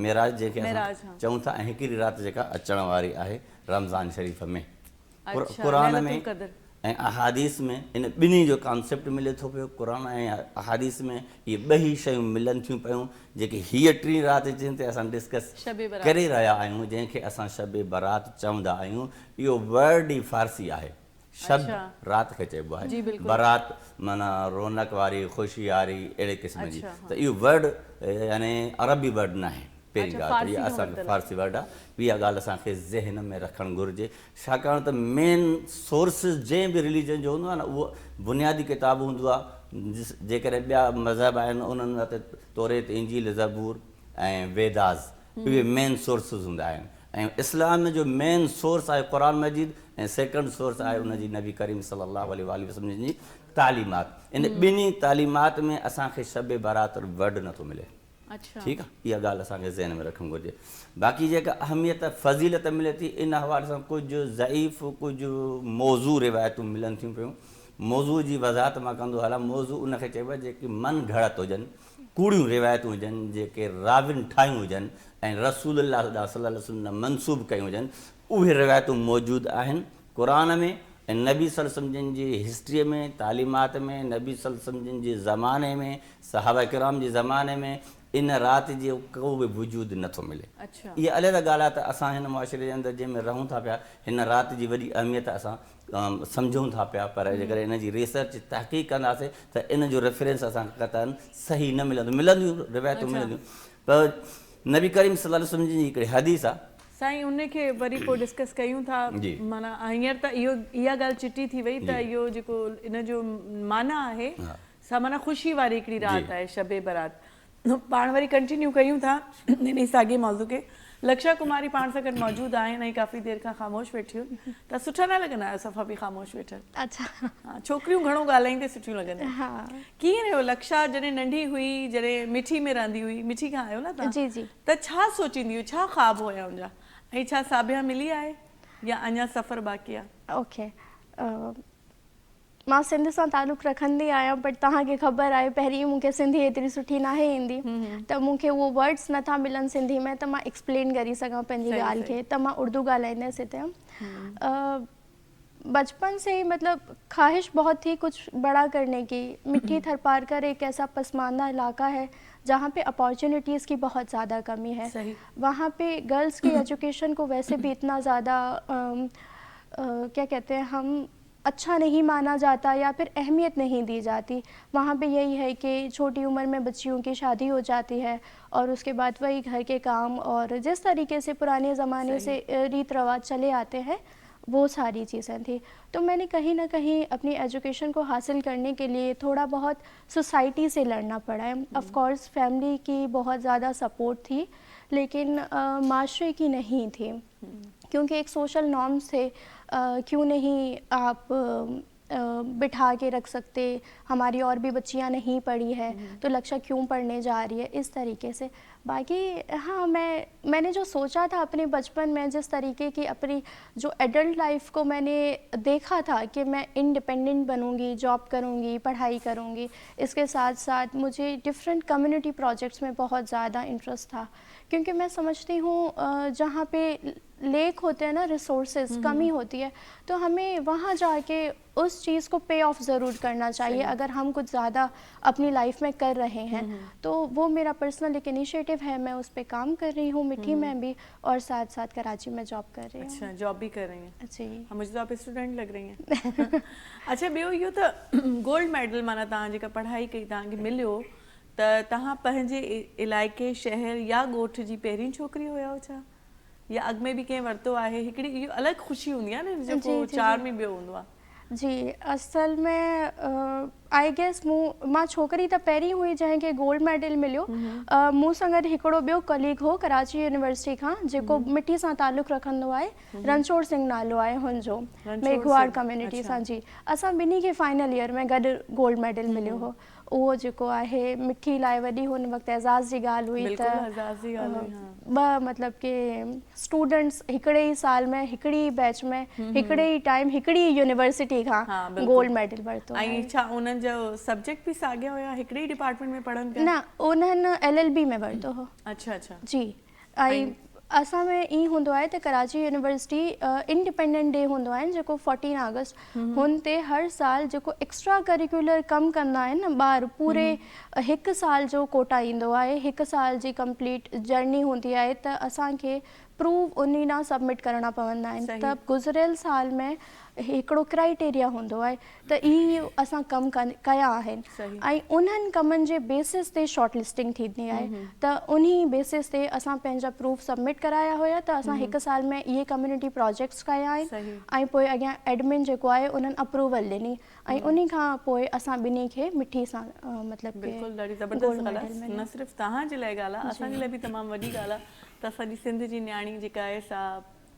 معراج جنهن کي اسان چئون ٿا ۽ هڪڙي رات جيڪا اچڻ واري آهي رمضان شريف ۾. قرآن ۾ ۽ احاديث ۾ ان ٻنهي جو ڪانسيپٽ ملي ٿو پيو قرآن ۽ احاديث ۾ اهي ٻئي شيون ملن ٿيون پيون جيڪي هيء ٽين رات جنهن تي اسان ڊسڪس ڪري رهيا آهيون جنهن کي اسان شب برات چوندا آهيون اهو ورڊ ئي فارسي آهي شب رات کي چئبو آهي برات معنيٰ رونق واري خوشي واري اهڙي قسم جي ته اهو ورڊ يعني عربي ورڊ ناهي پهرين ڳالهه ته اها اسان کي فارسي ورڊ آهي اها ڳالهه اسان کي ذهن ۾ رکڻ گهرجي ڇاڪاڻ ته مين سورسز جنهن به رليجن جو هوندو آهي نه اهو بنيادي ڪتاب هوندو آهي جيڪڏهن ٻيا مذهب آهن انهن وٽ توريت انجيل زبور ۽ ويداز اهي مين سورسز هوندا آهن ۽ اسلام جو مين سورس آهي قرآن مجيد ۽ سيڪنڊ سورس آهي ان جي نبي ڪريم صلي الله عليه واٰله وسلم جن جي تعليمات ان ٻنهي تعليمات ۾ اسان کي شب برات ورڊ نٿو ملي. ٺيڪ آ اها ڳالهه اسان کي ذهن ۾ رکڻ گهرجي باقي جيڪا اهميت فضيلت ملي ٿي ان حوالي سان ڪجهه ضعيف ڪجهه موضوع روايتون ملن ٿيون پيون موضوع جي وضاحت مان ڪندو هلان موضوع ان کي چئبو آهي جيڪي من گهڙت هجن ڪوڙيون روايتون هجن جيڪي راوين ٺاهيون هجن ۽ رسول الله صلي الله عليه وسلم ڏانهن منسوب ڪيون هجن اهي روايتون موجود آهن قرآن ۾ ۽ نبي صلي الله عليه وسلم جن جي هسٽريء ۾ تعليمات ۾ نبي صلي الله عليه وسلم جن جي زماني ۾ صحابه ڪرام جي زماني ۾ ان رات جو ڪو به وجود نه ٿو ملي. اها علحده ڳالهه آهي ته اسان هن معاشري جي اندر جنهن ۾ رهون ٿا پيا هن رات جي وڏي اهميت اسان سمجهون ٿا پيا پر جيڪڏهن ان جي ريسرچ تحقيق ڪنداسين ته ان جو ريفرنس اسان کي قطعاً صحيح نه ملندو ملنديون روايتون ملنديون پر نبي ڪريم صلي الله عليه وسلم جن جي هڪڙي حديث آهي. سائين ان کي وري پوء ڊسڪس ڪيون ٿا معنيٰ هينئر ته اهو اها ڳالهه چٽي ٿي وئي ته اهو جيڪو ان جو معنيٰ آهي سا معنيٰ خوشي واري هڪڙي رات آهي شب برات پاڻ وري ڪنٽينيو ڪيون ٿا انهي ساڳي موضوع کي لڪشا ڪماري پاڻ سان گڏ موجود آهن ۽ ڪافي دير کان خاموش ويٺيون ته سٺا نه لڳندا آهيو صفا به خاموش ويٺل اڇا ها ڇوڪريون گهڻو ڳالهائيندي سٺيون لڳنديون آهن ڪيئن رهيو لڪشا جڏهن ننڍي هئي جڏهن مٺي ۾ رهندي هئي مٺي کان آهيو نه توهان جي جي ته ڇا سوچيندي هئي ڇا خواب هيا ان جا ۽ ڇا ساڀيان ملي آهي يا اڃا سفر باقي آهي. اوڪي مان سنڌ سان تعلق رکندي آهيان بٽ توهان کي خبر آهي پهرين مون کي سنڌي ايتري سٺي ناهي ايندي ته مون کي اهو ورڊس نٿا ملن سنڌي ۾ ته مان ايڪسپلين ڪري سگهان پنهنجي ڳالهه کي ته مان اردو ڳالهائيندس هتي بچپن سي هي مطلب خواهش بهت ٿي ڪجهه بڙا ڪرني ڪي مٺي ٿرپارڪر ايڪ ايسا پسمانده علاقه هي جهان پي اپارچونيٽيز ڪي بهت زياده ڪمي هي وهان پي گرلز ڪي ايجوڪيشن ڪو ويسي ڀي اتنا زياده ڪيا ڪهتي هي هم اڇا نهين مانا جاتا يا ڦر اهميت نهين the جاتي وهان پي يهي هي ڪي ڇوٽي عمر مين بچيون ڪي شادي هو جاتي هي اور اس ڪي بعد وهي گهر ڪي ڪام اور جس طريقي سي پراني زماني سي ريت رواج چلي آتي هين وو ساري چيزين ٿي تو مين ني ڪهين نه ڪهين اپني ايجوڪيشن ڪو حاصل ڪرني ڪي ليي ٿوڙا بهت سوسائٽي سي لڙنا پڙا هي آف ڪورس فيملي ڪي بهت زياده سپورٽ ٿي ليڪن معاشري ڪي نهين ٿي ڪيونڪه ايڪ سوشل نارمز ٿي ڪيون نهين آپ بٺا ڪي رک سڪتي هماري اور ڀي بچيان نهين پڙهي هي تو لڪشا ڪيون پڙهني جا رهي هي اس طريقي سي باقي ها مين مين ني جو سوچا ٿا اپني بچپن مين جس طريقي ڪي اپني جو ايڊلٽ لائف ڪو مين ني ديکا ٿا ڪي مين انڊيپينڊنٽ بنون گي جاب ڪرون گي پڙهائي ڪرون گي اس ڪي ساٿ ساٿ مجهي ڊفرنٽ ڪميونٽي پروجيڪٽس مين بهت زياده انٽرسٽ ٿا ڪيونڪه مين سمجهتي هون جهان پي ليڪ هوتي هي نه ريسورسز ڪمي هوتي هي تو همين وهان جا ڪي اس چيز ڪو پي آف ضرور ڪرنا چاهيي اگر هم ڪجهه زياده اپني لائف مين ڪر رهي هين تو وو ميرا پرسنل ايڪ انيشيٽو هي مين اس پي ڪام ڪر رهي هون مٺي مين ڀي اور ساٿ ساٿ ڪراچي مين جاب ڪر رهي هون. اڇا جاب ڀي ڪر رهي هين. جي. ها مجهي تو آپ اسٽوڊنٽ لڳ رهي هين. اڇا ٻيو اهو ته گولڊ ميڊل معنيٰ توهان جيڪا پڙهائي ڪئي توهان کي مليو ته توهان پنهنجي علائقي، شهر يا ڳوٺ جي پهرين ڇوڪري هيائو ڇا؟ يا اڳ ۾ به ڪنهن ورتو آهي؟ هڪڙي اهو الڳ خوشي هوندي آهي نه جيڪو چار ۾ ٻيو هوندو آهي. جي اصل ۾ I guess مون مان ڇوڪري ته پهرين هئي جنهن کي گولڊ ميڊل مليو مون سان گڏ هڪڙو ٻيو ڪليگ هو ڪراچي يونيورسٽي کان جيڪو مٺي سان تعلق رکندو آهي رنڇوڙ سنگهه نالو آهي هن جو ميگهواڙ ڪميونٽي سان جي اسان ٻنهي کي فائنل ايئر ۾ گڏ گولڊ ميڊل مليو هو اهو جيڪو آهي مٺي لاء وڏي هن وقت اعزاز جي ڳالهه هئي ته ٻه مطلب ڪي اسٽوڊنٽس هڪڙي ئي سال ۾ هڪڙي ئي بيچ ۾ هڪڙي ئي ٽائيم هڪڙي ئي يونيورسٽي کان گولڊ ميڊل ورتو آهي. ۽ ڇا انهن جو سبجيڪٽ به ساڳيا هيا هڪڙي ئي ڊپارٽمينٽ ۾ پڙهن پيا؟ نه انهن ايل ايل بي ۾ ورتو هو. اڇا اڇا. جي ۽ اسان ۾ ائين هوندو آهي ته ڪراچي يونيورسٽي انڊيپينڊنٽ ڊي هوندو آهن جيڪو 14 آگسٽ هن تي هر سال جيڪو ايڪسٽرا ڪريڪيولر ڪم ڪندا آهن نه ٻار پوري هڪ سال جو ڪوٽا ايندو آهي هڪ سال جي ڪمپليٽ جرني هوندي آهي ته اسان کي پروف انهي ڏانهن سبمٽ ڪرڻا پوندا آهن ته گذريل سال ۾ هڪڙو ڪرائيٽيريا هوندو آهي ته اهي اسان ڪم ڪيا آهن ۽ انهن ڪمن جي بيسس تي شارٽ لسٽنگ ٿيندي آهي ته انهي بيسس تي اسان پنهنجا پروف سبمٽ ڪرايا هيا ته اسان هڪ سال ۾ اهي ڪميونٽي پراجيڪٽس ڪيا آهن ۽ پوء اڳيان ايڊمن جيڪو آهي انهن اپروول ڏني ۽ انهي کان پوء اسان ٻنهي کي مٺي سان مطلب ڪي بلڪل ڏاڍي زبردست ڳالهه آهي نه صرف توهان جي لاء ڳالهه آهي اسان جي لاء به تمام وڏي ڳالهه آهي ته اسان جي سنڌ جي نياڻي جيڪا آهي سا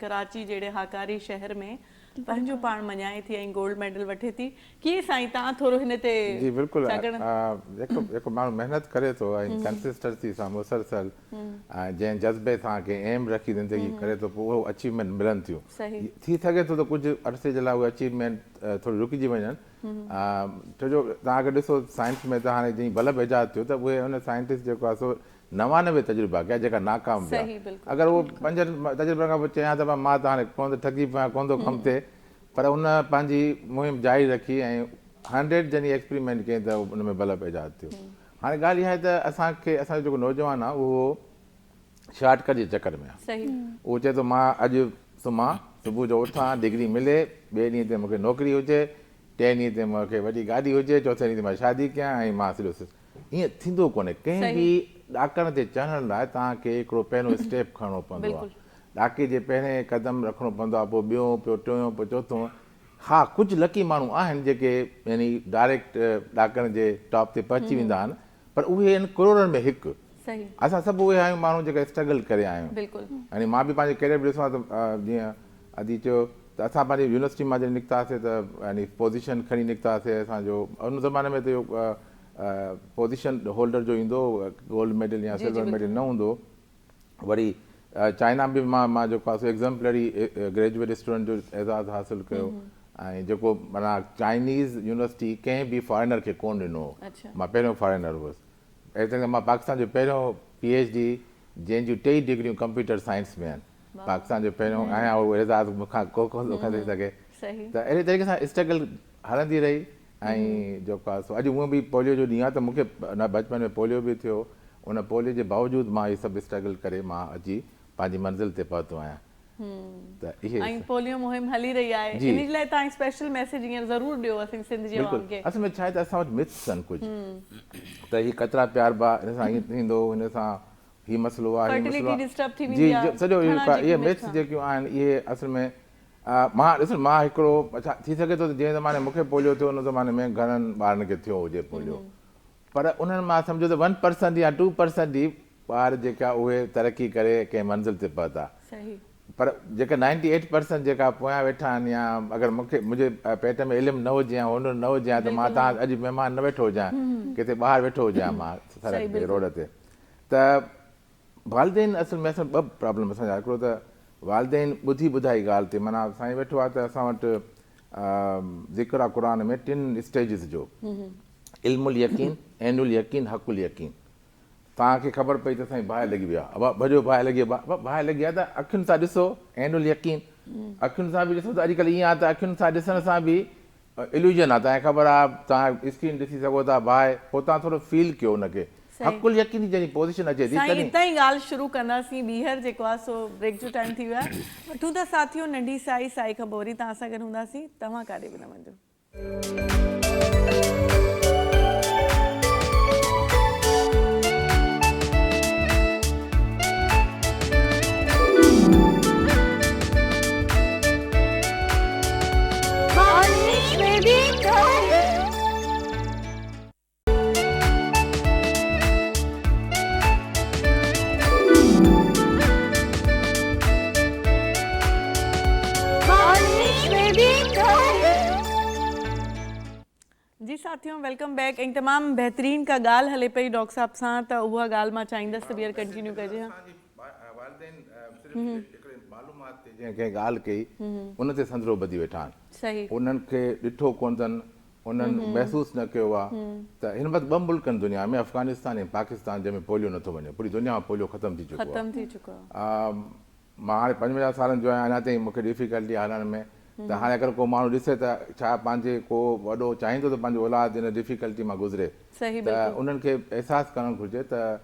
ڪراچي جهڙي هاڪاري شهر ۾ پنهنجو پاڻ مڃائي ٿي ۽ گولڊ ميڊل وٺي ٿي. ڪيئن سائين توهان ٿورو هن تي جي بلڪل ڇاڪاڻ. جيڪو جيڪو ماڻهو محنت ڪري ٿو ۽ ڪنسسٽنسي سان مسلسل ۽ جنهن جذبي سان ڪنهن ايم رکي زندگي ڪري ٿو پوء اهو اچيومينٽ ملن ٿيون ٿي سگهي ٿو ته ڪجهه عرصي جي لاء اهي اچيومينٽ ٿوري رڪجي وڃن ڇو جو توهان اگر ڏسو سائنس ۾ ته هاڻي جئين بلب ايجاد ٿيو ته اهي ان سائنٽسٽ جيڪو آهي سو 99 تجربا ڪيا جيڪا ناڪام ويا. اگر اهو پنجن تجربن کان پوء چئي ها ته مان ته هاڻي ڪونه ٿو ٿڪجي پيو آهيان ڪونه ٿو ڪم ٿئي پر ان پنهنجي مهم جاري رکي ۽ هنڊريڊ جڏهن ايڪسپريمينٽ ڪيائين ته ان ۾ بلب ايجاد ٿيو. هاڻي ڳالهه اها آهي ته اسان کي اسان جو جيڪو نوجوان آهي اهو شارٽ ڪٽ جي چڪر ۾ آهي. اهو چئي ٿو مان اڄ سمهان صبح جو اٿان ڊگري ملي ٻئي ڏينهن تي مون کي نوڪري هجي ٽئين ڏينهن تي مون کي وڏي گاڏي هجي چوٿين ڏينهن تي مان شادي ڪيان ۽ مان سڄو ائين ٿيندو ڪونهي. ڪنهن به ڏاڪڻ تي چڙهڻ لاء توهان کي هڪڙو پهريون اسٽيپ کڻڻو پوندو آهي. ڏاڪي جي پهرين قدم رکڻو پوندو آهي، پوء ٻيون، پوء ٽيون، پوء چوٿون. ها ڪجهه لڪي ماڻهو آهن جيڪي يعني ڊائريڪٽ ڏاڪڻ جي ٽاپ تي پهچي ويندا آهن پر اهي آهن ڪروڙن ۾ هڪ. اسان سڀ اهي آهيون ماڻهو جيڪا اسٽرگل ڪري آيا آهيون. يعني مان به پنهنجو ڪيريئر به ڏسان ته جيئن ادي چيو ته اسان پنهنجي يونيورسٽي مان جڏهن نڪتاسي ته يعني پوزيشن کڻي نڪتاسي اسان جو ان زماني ۾ ته اهو پوزيشن هولڊر جو ايندو هو گولڊ ميڊل يا سلور ميڊل نه هوندو هو وري چائنا به مان مان جيڪو آهي سو ايگزمپلري گريجوئيٽ اسٽوڊنٽ جو اعزاز حاصل ڪيو ۽ جيڪو معنيٰ چائنيز يونيورسٽي ڪنهن به فارينر کي ڪونه ڏنو هو مان پهريون فارينر هوس اهڙي طرح مان پاڪستان جو پهريون پي ايڇ ڊي جنهن جون ٽئي ڊگريون ڪمپيوٽر سائنس ۾ آهن پاڪستان جو پهريون آهيان اهو اعزاز مون کان ڪو ڪونه ٿو کسي سگهي ته اهڙي طريقي سان اسٽرگل هلندي رهي ۽ جيڪو آهي سو اڄ هونئن به پوليو جو ڏينهن آهي ته مون کي بچپن ۾ پوليو به ٿيو ان پوليو جي باوجود مان اهي سڀ اسٽرگل ڪري مان اچي پنهنجي منزل تي پهتو آهيان ته اهي ۽ پوليو مهم هلي رهي آهي ان جي لاء توهان اسپيشل ميسيج هينئر ضرور ڏيو اسان سنڌ جي عوام کي. اصل ۾ ڇا آهي ته اسان وٽ مٿس آهن ڪجهه ته هي قطرا پياربا هن سان هيئن ٿيندو هن سان هي مسئلو آهي هي مسئلو آهي جي سڄو اهي مٿس جيڪيون آهن اهي اصل ۾ مان ڏس مان هڪڙو اڇا ٿي سگهي ٿو ته جنهن زماني مون کي پوليو ٿيو ان زماني ۾ گهڻن ٻارن کي ٿيو هجي پوليو پر انهن مان سمجهو ته ون پرسنٽ يا ٽو پرسنٽ ئي ٻار جيڪا اهي ترقي ڪري ڪنهن منزل تي پهتا پر جيڪا نائنٽي ايٽ پرسنٽ جيڪا پويان ويٺا آهن يا اگر مون کي منهنجي پيٽ ۾ علم نه هجي يا هنر نه هجي ها ته مان تان اڄ مهمان نه ويٺو هجان ڪٿي ٻاهر ويٺو هجان مان سڙڪ تي روڊ تي ته والدين اصل ۾ اصل ٻه پرابلم اسان جا هڪڙو ته والدين ٻڌي ٻڌائي ڳالهه تي معنيٰ سائين ويٺو آهي ته اسان وٽ ذڪر آهي قرآن ۾ ٽن اسٽيجز جو علم اليقين عين اليقين حق اليقين توهان کي خبر پئي ته سائين باهه لڳي وئي آهي ابا ڀڄو باهه لڳي ابا باهه لڳي آهي ته اکين سان ڏسو عين اليقين اکين سان به ڏسو ته اڄڪلهه ائين آهي ته اکين سان ڏسڻ سان به اليوزن آ توهان کي خبر آ توهان اسڪرين ڏسي سگهو ٿا باهه پوء توهان ٿورو فيل ڪيو ان کي حق اليقين جي جڏهن پوزيشن اچي ٿي سائين تڏهن. اتان ئي ڳالهه شروع ڪنداسين ٻيهر جيڪو آ سو بريڪ جو ٽائيم ٿي ويو آهي وٺون ٿا ساٿيو ننڍي سائي سائي کان پوء وري توهان سان گڏ هونداسين توهان ڪاڏي به نه وڃجو. جي ساٿيو welcome back ۽ تمام بهترين ڪا ڳالهه هلي پئي ڊاڪٽر صاحب سان ته اها ڳالهه مان چاهيندس ته ٻيهر ڪنٽينيو ڪجي ها. والدين صرف هڪڙي معلومات تي جنهن ڪنهن ڳالهه ڪئي ان تي سندرو ٻڌي ويٺا آهن انهن کي ڏٺو ڪونه اٿن انهن محسوس نه ڪيو آ ته هن وقت ٻه ملڪ آهن دنيا ۾ افغانستان ۽ پاڪستان جنهن ۾ پوليو نٿو وڃي پوري دنيا مان پوليو ختم ٿي چڪو ختم ٿي چڪو آ مان هاڻي 55 سالن جو آهيان اڃا تائين مونکي ڊفيڪلٽي آهي هلڻ ۾ ته هاڻي اگر ڪو ماڻهو ڏسي ته ڇا پنهنجي ڪو وڏو چاهيندو ته پنهنجو اولاد ان ڊفيڪلٽي مان گذري ته انهن کي احساس ڪرڻ گهرجي ته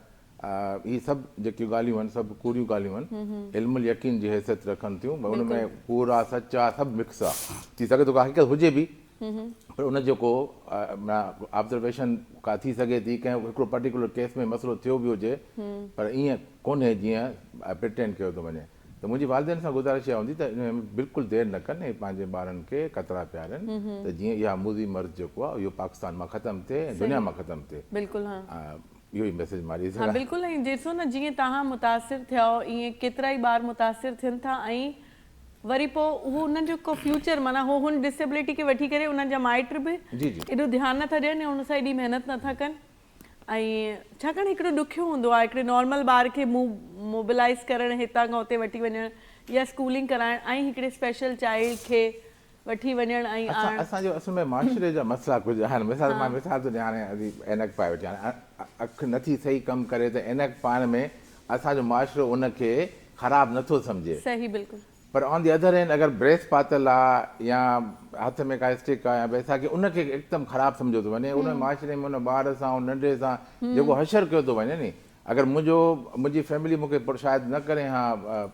هي سڀ جيڪيون ڳالهيون آهن سڀ ڪوڙيون ڳالهيون آهن علم اليقين جي حيثيت رکن ٿيون ان ۾ ڪوڙ آ سچ آ سڀ مڪس آ ٿي سگهي ٿو ڪا حقيقت هجي به پر ان جو ڪو آبزرويشن ڪا ٿي سگهي ٿي ڪنهن هڪڙو پرٽيڪولر ڪيس ۾ مسئلو ٿيو به هجي پر ائين ڪونهي جيئن پرٽينڊ ڪيو ٿو وڃي ته منهنجي والدين سان گذارش اها هوندي ته ان ۾ بلڪل دير نه ڪن ۽ پنهنجي ٻارن کي قطرا پيارين ته جيئن اها موذي مرض جيڪو آهي اهو پاڪستان مان ختم ٿئي ۽ دنيا مان ختم ٿئي. بلڪل ها. اهو ئي ميسيج مان ڏئي ها سگهان. بلڪل ۽ ڏسو نه جيئن توهان متاثر ٿيا آهيو ائين ڪيترائي ٻار متاثر ٿين ٿا ۽ وري پوء اهو انهن جو ڪو فيوچر معنيٰ هو هن ڊسيبلٽي کي وٺي ڪري انهن جا مائٽ به ايڏو ڌيان نٿا ڏين ۽ ان سان ايڏي محنت نٿا ڪن ۽ ڇاڪاڻ هڪڙو ڏکيو هوندو آهي هڪڙي نارمل ٻار کي موبلائز ڪرڻ هتان کان اتي وٺي وڃڻ يا اسڪولنگ ڪرائڻ ۽ هڪڙي اسپيشل چائلڊ کي وٺي وڃڻ ۽ آڻڻ. اسان جو اصل ۾ معاشري جا مسئلا ڪجهه آهن مثال مان مثال ٿو ڏيان هاڻي عينڪ پائي وٺي هاڻي اک نٿي صحيح ڪم ڪري ته عينڪ پائڻ ۾ اسان جو معاشرو ان کي خراب نٿو سمجهي. صحيح بلڪل. پر آن the other hand اگر بريس پاتل آ يا هٿ ۾ ڪا اسٽڪ آ يا بيساکي ان کي هڪدم خراب سمجهيو ٿو وڃي ان معاشري ۾ ان ٻار سان ان ننڍي سان جيڪو حشر ڪيو ٿو وڃي ني اگر منهنجو منهنجي فيملي مون کي شايد نه ڪري ها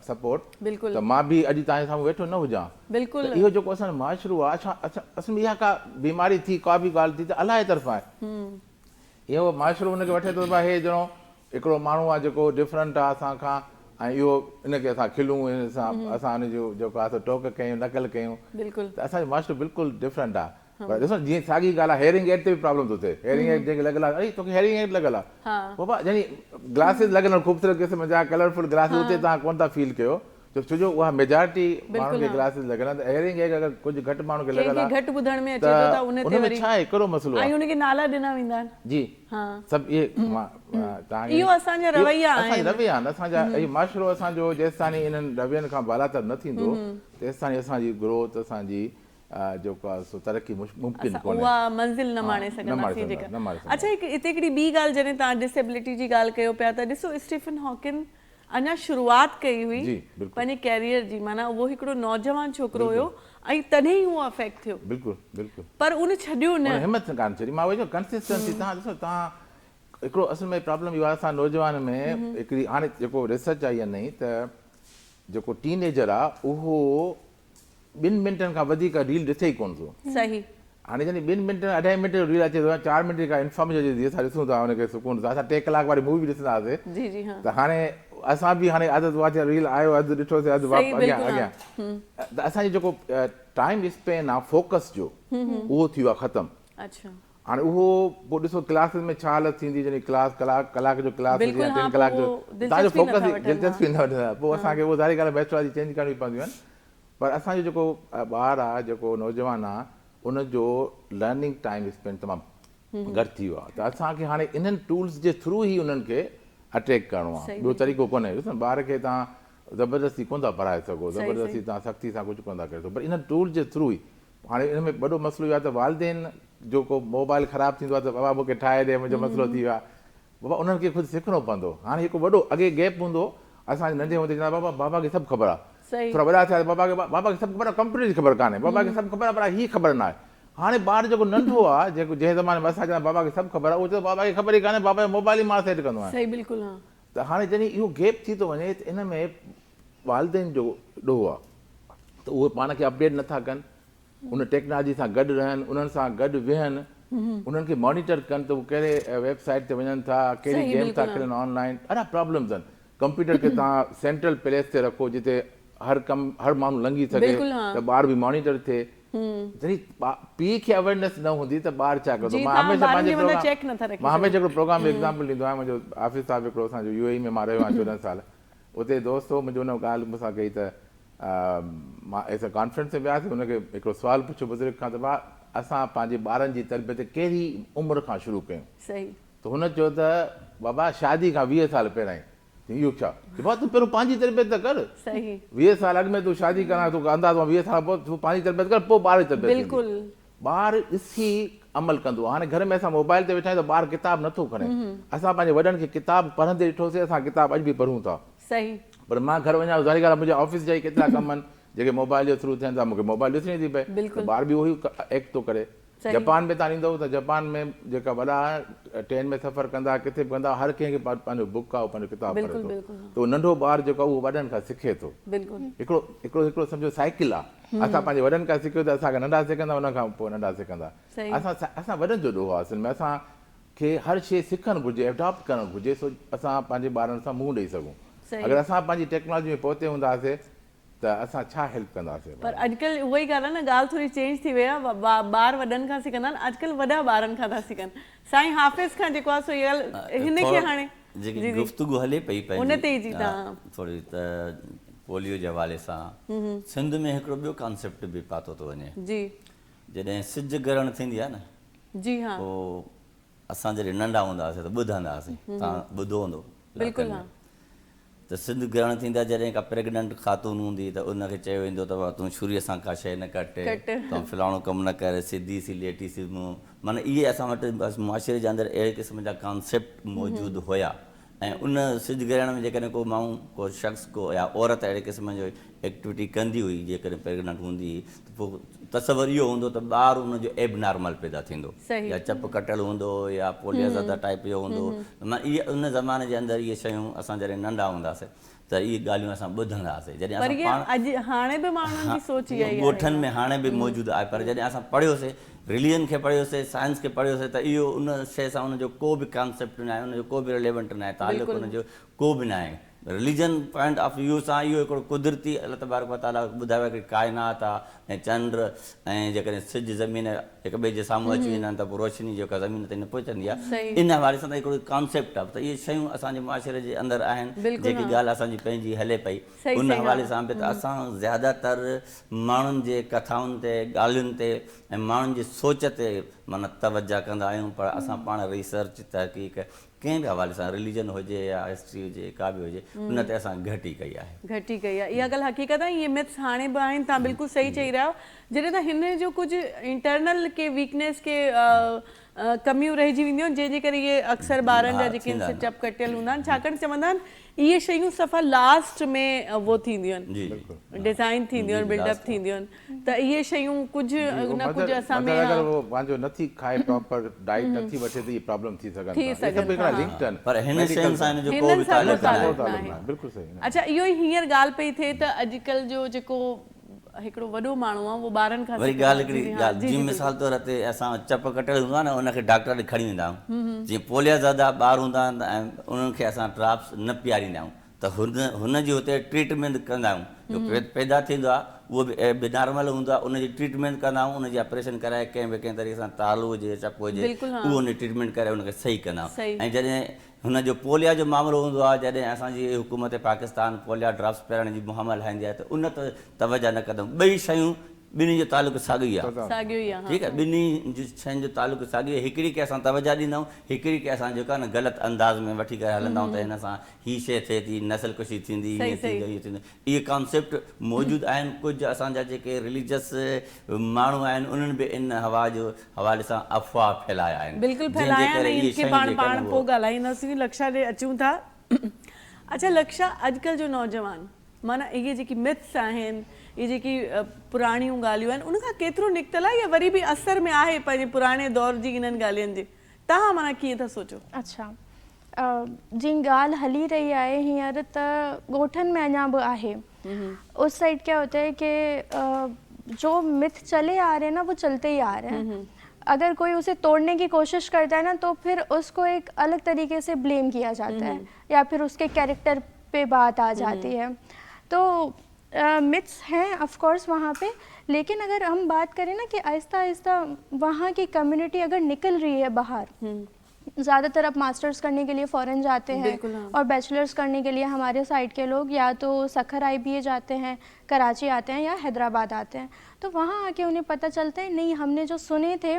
سپورٽ بلڪل ته مان به اڄ توهان جي سامهون ويٺو نه هجان بلڪل ته اهو جيڪو اسان جو معاشرو آ اصل ۾ اها ڪا بيماري ٿي ڪا به ڳالهه ٿي ته الله جي طرفان آهي اهو معاشرو ان کي وٺي ٿو ته ڀاء هي ڄڻو هڪڙو ماڻهو آ جيڪو ڊفرنٽ آ اسان کان ۽ اهو ان کي اسان کلون ان سان اسان ان جو جيڪو آ سو ٽوڪ ڪيون نقل ڪيون بلڪل ته اسان جو معاشرو بلڪل ڊفرنٽ آ پر ڏسو جيئن ساڳي ڳالهه آ هيئرنگ ايڊ تي به پرابلم ٿو ٿئي هيئرنگ ايڊ جنهن کي لڳل آ اڙي توکي هيئرنگ ايڊ لڳل آ بابا يعني گلاسز لڳل آهن خوبصورت قسم جا ڪلرفل گلاسز اتي توهان ڪونه ٿا فيل ڪيو ڇو جو اها ميجارٽي ماڻهن کي گلاسز لڳل آهن ته هيئرنگ ايڊ اگر ڪجهه گهٽ ماڻهن کي لڳل آ گهٽ ٻڌڻ ۾ اچي ٿو ته ان تي وري ڇا آهي ڪهڙو مسئلو آ ۽ ان کي نالا ڏنا ويندا آهن جي سڀ اهي توهان اهو اسان جا رويا آهن اسان جا رويا آهن اسان جا اهي معاشرو اسان جو جيستائين انهن روين کان بالاتر نه ٿيندو تيستائين اسان جي گروٿ اسان جي جيڪو آهي سو ترقي ممڪن ڪونهي. اها منزل نه ماڻي سگهنداسين جيڪا. اڇا هڪ هتي هڪڙي ٻي ڳالهه جڏهن توهان ڊسيبلٽي جي ڳالهه ڪيو پيا ته ڏسو اسٽيفن هاڪن اڃا شروعات ڪئي هئي پنهنجي ڪيريئر جي معنيٰ اهو هڪڙو نوجوان ڇوڪرو هيو ۽ تڏهن ئي اهو افيڪٽ ٿيو. بلڪل بلڪل. پر ان ڇڏيو نه. ان همت ڪانه ڇڏي. مان اهو چيو ڪنسسٽنسي توهان ڏسو توهان هڪڙو اصل ۾ پرابلم اهو آهي اسان نوجوان ۾ هڪڙي هاڻي جيڪو ريسرچ آئي آهي نئين ته جيڪو ٽين ايجر آهي اهو ٻن منٽن کان وڌيڪ ريل ڏسي ئي ڪونه ٿو. صحيح. هاڻي جڏهن ٻن منٽن اڍائي منٽ جو ريل اچي ٿو يا 4 منٽ جي ڪا انفارميشن اچي ٿي اسان ڏسون ٿا ان کي سڪون سان اسان 3 ڪلاڪ واري مووي به ڏسندا هئاسي جي جي ها ته هاڻي اسان به هاڻي عادت اها ٿي ريل آيو اڌ ڏٺوسي اڌ صحيح واپس اڳيان بلڪل اڳيان ته اسان جو جيڪو ٽائيم اسپين آ فوڪس جو اهو ٿي ويو آ ختم. اڇا. هاڻي اهو پوء ڏسو ڪلاسز ۾ ڇا حالت ٿيندي جڏهن ڪلاس ڪلاڪ ڪلاڪ جو ڪلاس هجي بلڪل يا ها ٽن پوء ڪلاڪ جو اهو توهان جو دلچسپي فوڪس نٿا ئي وٺن ها دلچسپي نه وٺندا پوء اسان کي اهو ظاهري ڳالهه ميٿوڊالاجي چينج ڪرڻيون پونديون آهن پر اسان جو جيڪو ٻار آهي جيڪو نوجوان آهي ان جو لرننگ ٽائيم اسپينڊ تمام گهٽ ٿي ويو آهي ته اسان کي هاڻي انهن ٽولز جي ٿرو ئي انهن کي اٽريڪٽ ڪرڻو آهي صحيح ٻيو بلڪل طريقو ڪونهي ڏسو نه ٻار کي توهان زبردستي ڪونه ٿا پڙهائي سگهو صحيح زبردستي صحيح توهان سختي سان ڪجهه ڪونه ٿا ڪري سگهو پر انهن ٽولز جي ٿرو ئي هاڻي ان ۾ وڏو مسئلو اهو آهي ته والدين جو ڪو موبائل خراب ٿيندو آهي ته بابا مون کي ٺاهي ڏي منهنجو مسئلو ٿي ويو آهي بابا انهن کي خود سکڻو پوندو هاڻي هڪ وڏو اڳي گيپ هوندو هو اسان جي ننڍي هوندي چوندا بابا بابا کي سڀ خبر آهي ٿورا وڏا ٿيا ته بابا کي بابا کي سڀ خبر آهي ڪمپيوٽر جي خبر ڪانهي بابا کي سڀ خبر آهي پر هي خبر ناهي هاڻي ٻار جيڪو ننڍو آهي جيڪو جنهن زماني ۾ اسان چوندا بابا کي سڀ خبر آهي اهو چوندو بابا کي خبر ئي ڪانهي بابا جو موبائل ئي مان سيٽ ڪندو آهيان صحيح بلڪل ها ته هاڻي جڏهن اهو گيپ ٿي ٿو وڃي ته ان ۾ والدين جو ڏوهه آهي ته اهي پاڻ کي اپڊيٽ نٿا ڪن ان ٽيڪنالاجي سان گڏ رهن انهن سان گڏ ويهن انهن کي مانيٽر ڪن ته هو ڪهڙي ويب سائيٽ تي وڃن ٿا ڪهڙي گيم ٿا کيلن آن لائن ڏاڍا پرابلمز آهن ڪمپيوٽر کي توهان سينٽرل پليس تي رکو جتي هر ڪم هر ماڻهو لنگهي سگهي ته ٻار به مانيٽر ٿئي جڏهن پيء کي اويرنيس نه هوندي ته ٻار ڇا ڪندو مان هميشه پنهنجي پروگرام مان هميشه هڪڙو پروگرام ۾ ايگزامپل ڏيندو آهيان منهنجو آفيس صاحب هڪڙو اسان جو يو اي اي ۾ مان رهيو آهيان 14 سال اتي دوست هو منهنجو ان ڳالهه مون سان ڪئي ته مان ايس ڪانفرنس ۾ وياسين ان کي هڪڙو سوال پڇيو بزرگ کان ته ڀاء اسان پنهنجي ٻارن جي تربيت ڪهڙي عمر کان شروع ڪيون صحيح. ته هن چيو ته بابا شادي کان 20 سال پهريائين. چيائين اهو ڇا؟ چيو بابا تون پهريون پنهنجي تربيت ته ڪر. صحيح. 20 سال اڳ ۾ تون شادي ڪرڻ تون اندازو 20 سال پوء تون پنهنجي تربيت ڪر پوء ٻار جي تربيت ٿيندي. بلڪل. ٻار ڏسي عمل ڪندو آهي. هاڻي گهر ۾ اسان موبائل تي ويٺا آهيون ته ٻار ڪتاب نٿو کڻي. اسان پنهنجي وڏن کي ڪتاب پڙهندي ڏٺوسين، اسان ڪتاب اڄ به پڙهون ٿا. صحيح. پر مان گهر وڃان ظاهري ڳالهه آهي منهنجا آفيس جا ئي ڪيترا ڪم آهن جيڪي موبائل جي ٿرو ٿين ٿا مون کي موبائل ڏسڻي ٿي پئي ته ٻار به اهو ئي ايڪٽ ٿو ڪري. جپان ۾ تان ايندؤ ته جپان ۾ جيڪا وڏا ٽرين ۾ سفر ڪندا ڪٿي به ڪندا هر ڪنهن کي پنهنجو بڪ آهي اهو پنهنجو ڪتاب پڙهي ٿو ته اهو ننڍو ٻار جيڪو آهي اهو وڏن کان سکي ٿو. هڪڙو هڪڙو هڪڙو سمجهو سائيڪل آهي اسان پنهنجي وڏن کان سکيو ته اسان کان ننڍا سکندا انهن کان پوء ننڍا سکندا. اسان اسان وڏن جو ڏوهه آهي اصل ۾ اسان کي هر شيء سکڻ گهرجي ايڊاپٽ ڪرڻ گهرجي سو اسان پنهنجي ٻارن سان منهن ڏئي سگهون اگر اسان پنهنجي ٽيڪنالاجي ۾ پوئتي هونداسي ته اسان ڇا هيلپ ڪنداسي پر اڄڪلهه اها ئي ڳالهه آهي نه ڳالهه ٿوري چينج ٿي وئي آهي ٻار وڏن کان سکندا آهن اڄڪلهه وڏا ٻارن کان ٿا سکن سائين حافظ کان جيڪو آهي سو اها ڳالهه هن کي هاڻي جيڪي گفتگو هلي پئي ان تي ئي جي تهان ٿوري ته پوليو جي حوالي سان سنڌ ۾ هڪڙو ٻيو ڪانسيپٽ به پاتو ٿو وڃي جي جڏهن سج گرهڻ ٿيندي آهي نه جي ها پوء اسان جڏهن ننڍا هوندا هئاسين ته ٻڌندا هئاسين توهان ٻڌو هوندو بلڪل ها ته سج گرهڻ ٿيندي آهي جڏهن ڪا پريگننٽ خاتون هوندي ته ان کي چيو ويندو ته بابا تون ڇري سان ڪا شيء نه ڪٽ تون فلاڻو ڪم نه ڪر سڌي سي ليٽي سي منهن معنيٰ اهي اسان وٽ معاشري جي اندر اهڙي قسم جا ڪانسيپٽ موجود هيا ۽ ان سج گرهڻ ۾ جيڪڏهن ڪو ماڻهو ڪو شخص ڪو يا عورت اهڙي قسم جو ايڪٽيوٽي ڪندي هئي جيڪڏهن پريگننٽ هوندي هئي ته پوء تصور اهو هوندو ته ٻار ان جو ايب نارمل پيدا ٿيندو يا چپ ڪٽيل هوندو يا پوليا زده ٽائيپ جو هوندو معنيٰ اهي ان زماني جي اندر اهي شيون اسان جڏهن ننڍا هونداسين ته اهي ڳالهيون اسان ٻڌندا هئاسين جڏهن اسان پاڻ اڄ هاڻي به ماڻهن جي سوچ اها ئي آهي ڳوٺن ۾ هاڻي به موجود آهي پر جڏهن اسان پڙهيوسين رليجن کي پڙهيوسين سائنس کي پڙهيوسين ته اهو ان شيء سان ان جو ڪو به ڪانسيپٽ ناهي ان جو ڪو به رليونٽ ناهي تعلق ان جو ڪو به ناهي رليجن پوائنٽ آف ويو سان اهو هڪڙو قدرتي الله تبارڪ وتعاليٰ ٻڌايو آهي هڪڙي ڪائنات آهي ۽ چنڊ ۽ جيڪڏهن سج زمين هڪ ٻئي جي سامهون اچي ويندا آهن ته پوء روشني جيڪا زمين تائين نه پهچندي آهي ان حوالي سان ته هڪڙو ڪانسيپٽ آهي ته اهي شيون اسان جي معاشري جي اندر آهن جيڪي ڳالهه اسان جي پنهنجي هلي پئي ان حوالي سان به ته اسان زياده تر ماڻهن جي ڪٿائن تي ڳالهين تي ۽ ماڻهن جي سوچ تي معنيٰ توجه ڪندا آهيون پر اسان پاڻ ريسرچ تحقيق ڪنهن به حوالي سان رليجن هجي يا هسٽري هجي ڪا به هجي ان تي اسان گهٽ ئي ڪئي آهي. گهٽ ئي ڪئي آهي اها ڳالهه حقيقت آهي اهي مٿس هاڻي به آهن توهان بلڪل صحيح چئي رهيا آهيو جڏهن ته هن جو ڪجهه انٽرنل ڪي ويڪنيس ڪي ڪميون رهجي وينديون آهن جنهن جي ڪري اهي اڪثر ٻارن جا جيڪي آهن سي چپ ڪٽيل هوندا آهن ڇاڪاڻ چوندا آهن اهي شيون صفا لاسٽ ۾ اهو ٿينديون آهن ڊزائين ٿينديون آهن بلڊ اپ ٿينديون آهن ته اهي شيون ڪجهه نه ڪجهه اسان ۾ مدر اگر هو پنهنجو نٿي کائي پراپر ڊائيٽ نٿي وٺي ته اهي پرابلم ٿي سگهن ٿا اهي سڀ هڪڙا لنڪڊ آهن پر هن شين سان هن جو ڪو به تعلق ناهي. بلڪل صحيح. اڇا اهو ئي هينئر ڳالهه پئي ٿئي ته اڄڪلهه جو جيڪو هڪڙو وڏو ماڻهو آهي اهو ٻارن کان وري ڳالهه هڪڙي ڳالهه جيئن مثال طور تي اسان چپ ڪٽيل هوندو آهي نه ان کي ڊاڪٽر ڏي کڻي ويندا آهيون جيئن پوليا زده ٻار هوندا آهن ۽ انهن کي اسان ڊراپس نه پياريندا آهيون ته هن هن جي هتي ٽريٽمينٽ ڪندا آهيون جو پيدا ٿيندو آهي اهو به ايب نارمل هوندو آهي ان جي ٽريٽمينٽ ڪندا آهيون ان جي آپريشن ڪرائي ڪنهن به ڪنهن طريقي سان تالو هجي يا چپ هجي اهو ان جي ٽريٽمينٽ ڪري ان کي صحيح ڪندا آهيون ۽ جڏهن هن جو پوليا جو معاملو هوندو آهي جڏهن اسان جي حڪومت پاڪستان پوليا ڊراپس پيارڻ جي مهم هلائيندي آهي ته ان تي توجه نه ڪندا آهيون ٻئي شيون ٻنهي جو تعلق ساڳيو ئي آهي ساڳيو ئي آهي ٺيڪ آهي ٻنهي جي شين جو تعلق ساڳيو ئي هڪڙي کي اسان توجه ڏيندا آهيون هڪڙي کي اسان جيڪو آهي نه غلط انداز ۾ وٺي ڪري هلندا آهيون ته هن سان هي شيء ٿئي ٿي نسل ڪشي ٿيندي هيئن ٿيندو هيئن ٿيندو اهي ڪانسيپٽ موجود آهن ڪجهه اسان جا جيڪي رليجس ماڻهو آهن انهن به ان هوا جو حوالي سان افواهه ڦهلايا آهن بلڪل جنهن جي ڦهلايا آهن ڪري ۽ اهي ان کي شيون پاڻ جيڪي پاڻ آهن پوء اهو ڳالهائينداسين لڪشا ڏي اچون ٿا اڇا لڪشا اڄڪلهه جو نوجوان معنيٰ اهي جيڪي مٿس آهن اهي جيڪي پراڻيون ڳالهيون آهن ان کان ڪيترو نڪتل آهي يا وري به اثر ۾ آهي پنهنجي پراڻي دور جي انهن ڳالهين جي توهان معنيٰ ڪيئن ٿا سوچو؟ اڇا جي ڳالهه هلي رهي آهي هينئر ته ڳوٺن ۾ اڃا به آهي اس سائيڊ ڪيا هوتا هي ڪي جو مٿ چلي آ رهي هي نا وو چلتي هي آ رهي هي اگر ڪوئي اسي توڙني ڪي ڪوشش ڪرتا هي نا تو ڦر اس ڪو ايڪ الڳ طريقي سي بليم ڪيا جاتا هي يا ڦر اس ڪي ڪيريڪٽر پي بات آ جاتي هي تو مٿس هين آف ڪورس وهان پي ليڪن اگر هم بات ڪرين نا ڪي آهسته آهسته وهان ڪي ڪميونٽي اگر نڪل رهي هي باهر زياده تر اب ماسٽرز ڪرني ڪي ليي فارين جاتي هين اور بيچلرز ڪرني ڪي ليي هماري سائيڊ ڪي لوگ يا تو سکر آئي بي اي جاتي هين ڪراچي آتي هين يا حيدرآباد آتي هين تو وهان آ ڪي انهين پتا چلتا هي نهين هم ني جو سني ٿي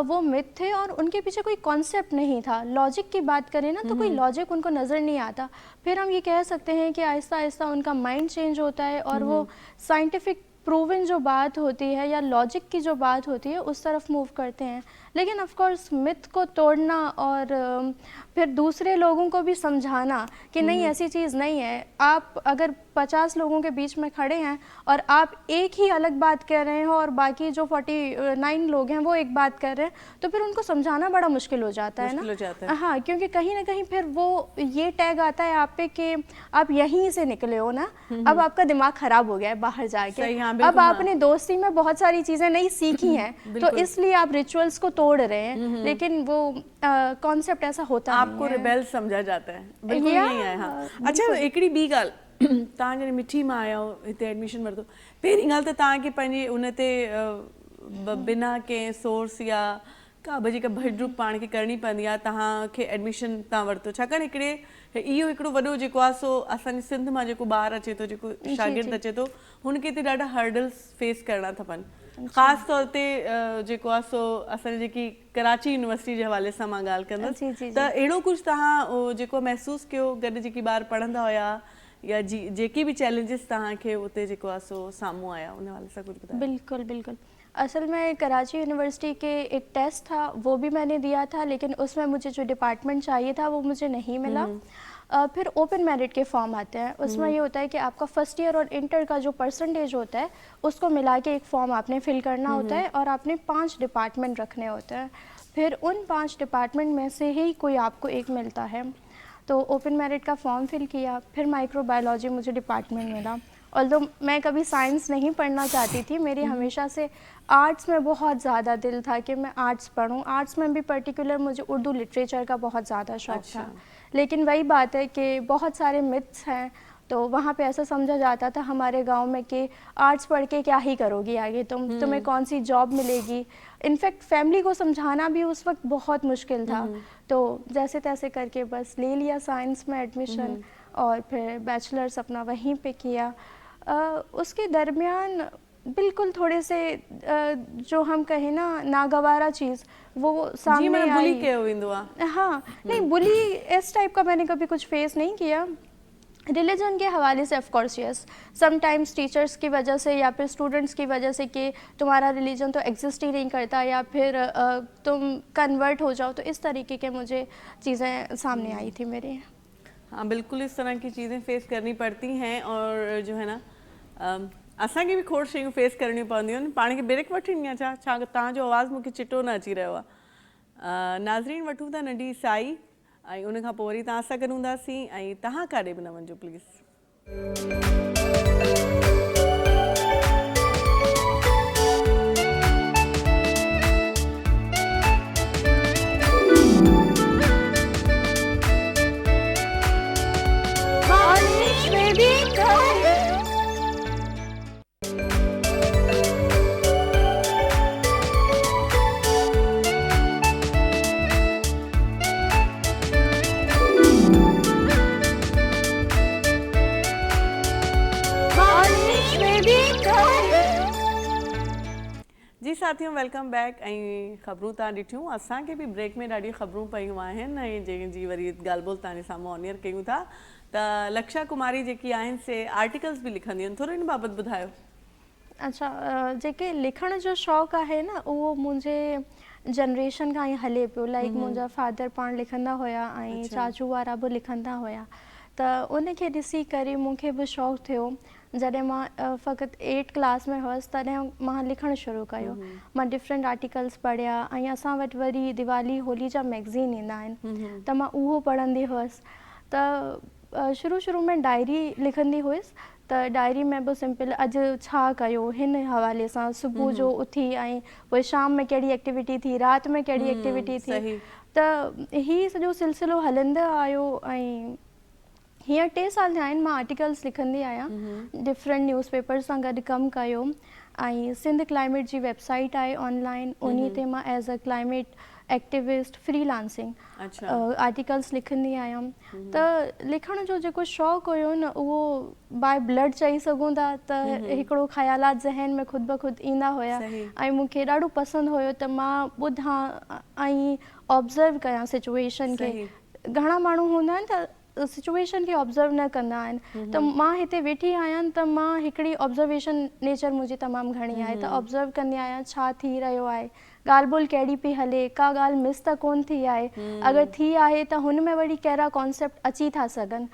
وو مٿ ٿي اور ان ڪي پيڇي ڪوئي ڪانسيپٽ نهين ٿا لاجڪ ڪي بات ڪرين نا تو ڪوئي لاجڪ ان ڪو نظر نهين آتا ڦر هم يي ڪهه سڪتي هين ڪي آهسته آهسته ان ڪا مائنڊ چينج هوتا هي اور وو سائنٽيفڪ. प्रूवन जो बात होती है या लॉजिक की जो बात होती है उस तरफ मूव करते हैं, लेकिन ऑफ कोर्स मिथ को तोड़ना और फिर दूसरे लोगों को भी समझाना कि नहीं ऐसी चीज़ नहीं है। आप अगर 50 लोगों के बीच में खड़े हैं और आप एक ही अलग बात कह रहे हैं और बाकी जो 49 लोग हैं वो एक बात कर रहे हैं, तो फिर उनको समझाना बड़ा मुश्किल हो जाता है ना। मुश्किल हो जाता है। हाँ, क्योंकि कहीं ना कहीं फिर वो ये टैग आता है आप पे कि आप यहीं से निकले हो ना, अब आपका दिमाग ख़राब हो गया है बाहर जाके, सही, हाँ, बिल्कुल, अब हाँ। आपने दोस्ती में बहुत सारी चीज़ें नहीं सीखी हैं, तो बिल्कुल। इसलिए आप रिचुअल्स को तोड़ रहे हैं, लेकिन वो कॉन्सेप्ट ऐसा होता नहीं आपको है। रिबेल समझा जाता है, बिल्कुल या, नहीं है। हाँ, अच्छा, हिकिड़ी ॿी ॻाल्हि, तव्हां जॾहिं मिठी मां आया हो, हिते एडमिशन वरितो, पहिरीं ॻाल्हि त तव्हांखे पंहिंजी उन ते बिना कंहिं सोर्स या का बि जेका भॼ ड्रुक पाण खे करणी पवंदी आहे, तव्हांखे एडमिशन तव्हां वरितो, छाकाणि हिकिड़े इहो हिकिड़ो वॾो जेको आहे सो असांजी सिंध मां जेको ॿार अचे थो, जेको शागिर्द अचे थो, हुनखे हिते ॾाढा हर्डल्स फेस करणा था पवनि। ख़ासि तौर ते जेको आहे सो असांजी जेकी कराची यूनिवर्सिटी जे हवाले सां मां ॻाल्हि कंदुसि, त अहिड़ो कुझु तव्हां जेको महसूसु कयो गॾु जेकी ॿार पढ़ंदा हुया या जेकी बि चैलेंजिस तव्हांखे उते जेको आहे सो साम्हूं आया, उन हवाले सां कुझु ॿुधायो। बिल्कुल बिल्कुल, असल में कराची यूनिवर्सिटी के एक टेस्ट था वो भी मैंने दिया था, लेकिन उसमें मुझे जो डिपार्टमेंट चाहिए था वो मुझे नहीं मिला। फिर ओपन मेरिट के फॉर्म आते हैं, उसमें ये होता है कि आपका फर्स्ट ईयर और इंटर का जो परसेंटेज होता है उसको मिला के एक फॉर्म आपने फिल करना होता है और आपने 5 डिपार्टमेंट रखने होते हैं, फिर उन 5 डिपार्टमेंट में से ही कोई आपको एक मिलता है। तो ओपन मेरिट का फॉर्म फिल किया, फिर माइक्रोबायोलॉजी मुझे डिपार्टमेंट मिला। ऑल्दो मैं कभी साइंस नहीं पढ़ना चाहती थी, मेरी हमेशा से आर्ट्स में बहुत ज़्यादा दिल था कि मैं आर्ट्स पढ़ूँ। आर्ट्स में भी पर्टिकुलर मुझे उर्दू लिटरेचर का बहुत ज़्यादा शौक़ था, लेकिन वही बात है कि बहुत सारे मिथ्स हैं, तो वहाँ पे ऐसा समझा जाता था हमारे गांव में कि आर्ट्स पढ़ के क्या ही करोगी आगे तुम, तुम्हें कौन सी जॉब मिलेगी। इनफैक्ट फैमिली को समझाना भी उस वक्त बहुत मुश्किल था, तो जैसे तैसे करके बस ले लिया साइंस में एडमिशन और फिर बैचलर्स अपना वहीं पे किया। उसके दरमियान बिल्कुल थोड़े से जो हम कहें ना नागवारा चीज़ वो सामने जी, आई। बुली कयो वेंदो आहे। हाँ, नहीं बुली इस टाइप का मैंने कभी कुछ फेस नहीं किया। रिलीजन के हवाले से of course yes, sometimes teachers की वजह से या फिर स्टूडेंट्स की वजह से कि तुम्हारा रिलीजन तो एग्जिस्ट ही नहीं करता या फिर तुम कन्वर्ट हो जाओ, तो इस तरीके के मुझे चीज़ें सामने आई थी मेरी। हाँ बिल्कुल, इस तरह की चीज़ें फेस करनी पड़ती हैं और जो है ना असांखे बि खोड़ शयूं फेस करणियूं पवंदियूं आहिनि। पाण खे ब्रेक वठणी आहे छा? छा तव्हांजो आवाज़ मूंखे चिटो न अची रहियो आहे। नाज़रीन वठूं था नंढी साई ऐं उन खां पोइ वरी तव्हां सां गॾु हूंदासीं ऐं तव्हां काॾे बि न वञिजो प्लीज़। जी साथियों welcome back. ऐं ख़बरूं तव्हां ॾिठियूं, असांखे बि ब्रेक में ॾाढियूं ख़बरूं पयूं आहिनि ऐं जंहिंजी वरी ॻाल्हि ॿोल तव्हांजे साम्हूं ऑन एयर कयूं था। त लक्षा कुमारी जेकी आहिनि से आर्टिकल्स बि लिखंदियूं आहिनि, थोरो इन बाबति ॿुधायो। अच्छा, जेके लिखण जो शौक़ु आहे न उहो मुंहिंजे जनरेशन खां ई हले पियो। लाइक मुंहिंजा फादर पाण लिखंदा हुया ऐं चाचू वारा बि लिखंदा हुया, त उनखे ॾिसी करे मूंखे बि शौक़ु थियो। जॾहिं मां फ़क़ति 8 क्लास में हुअसि तॾहिं मां लिखणु शुरू कयो। मां डिफरेंट आर्टिकल्स पढ़िया ऐं असां वटि वरी दिवाली होली जा मैगज़ीन ईंदा आहिनि त मां उहो पढ़ंदी हुअसि। त शुरू शुरू में डायरी लिखंदी हुअसि, त डायरी में बि सिंपल अॼु छा कयो हिन हवाले सां, सुबुह जो उथी ऐं पोइ शाम में कहिड़ी एक्टिविटी थी, राति में कहिड़ी एक्टिविटी थी, त ही सॼो सिलसिलो हलंदो आयो। ऐं हींअर 3 साल थिया आहिनि मां आर्टिकल्स लिखंदी आहियां, डिफरेंट न्यूज़ पेपर्स सां गॾु कमु कयो ऐं सिंध क्लाइमेट जी वेबसाइट आहे ऑनलाइन, उन्ही ते मां as a climate activist freelancing articles लिखंदी आहियां। त लिखण जो जेको शौक़ु हुयो न उहो बाय ब्लड चई सघूं था, त हिकिड़ो ख़यालात ज़हन में ख़ुदि ब ख़ुदि ईंदा हुया ऐं मूंखे ॾाढो पसंदि हुयो त मां ॿुधां ऐं ऑब्ज़र्व कयां सिचुएशन खे। घणा माण्हू हूंदा आहिनि त سچوئيشن کي آبزرو نه ڪندا آهن ته مان هتي ويٺي آهيان ته مان هڪڙي آبزرويشن نيچر منهنجي تمام گهڻي آهي ته آبزرو ڪندي آهيان ڇا ٿي رهيو آهي ڳالهه ٻولهه ڪهڙي پئي هلي ڪا ڳالهه مس ته ڪونه ٿي آهي اگر ٿي آهي ته هن ۾ وري ڪهڙا ڪانسيپٽ اچي ٿا سگهن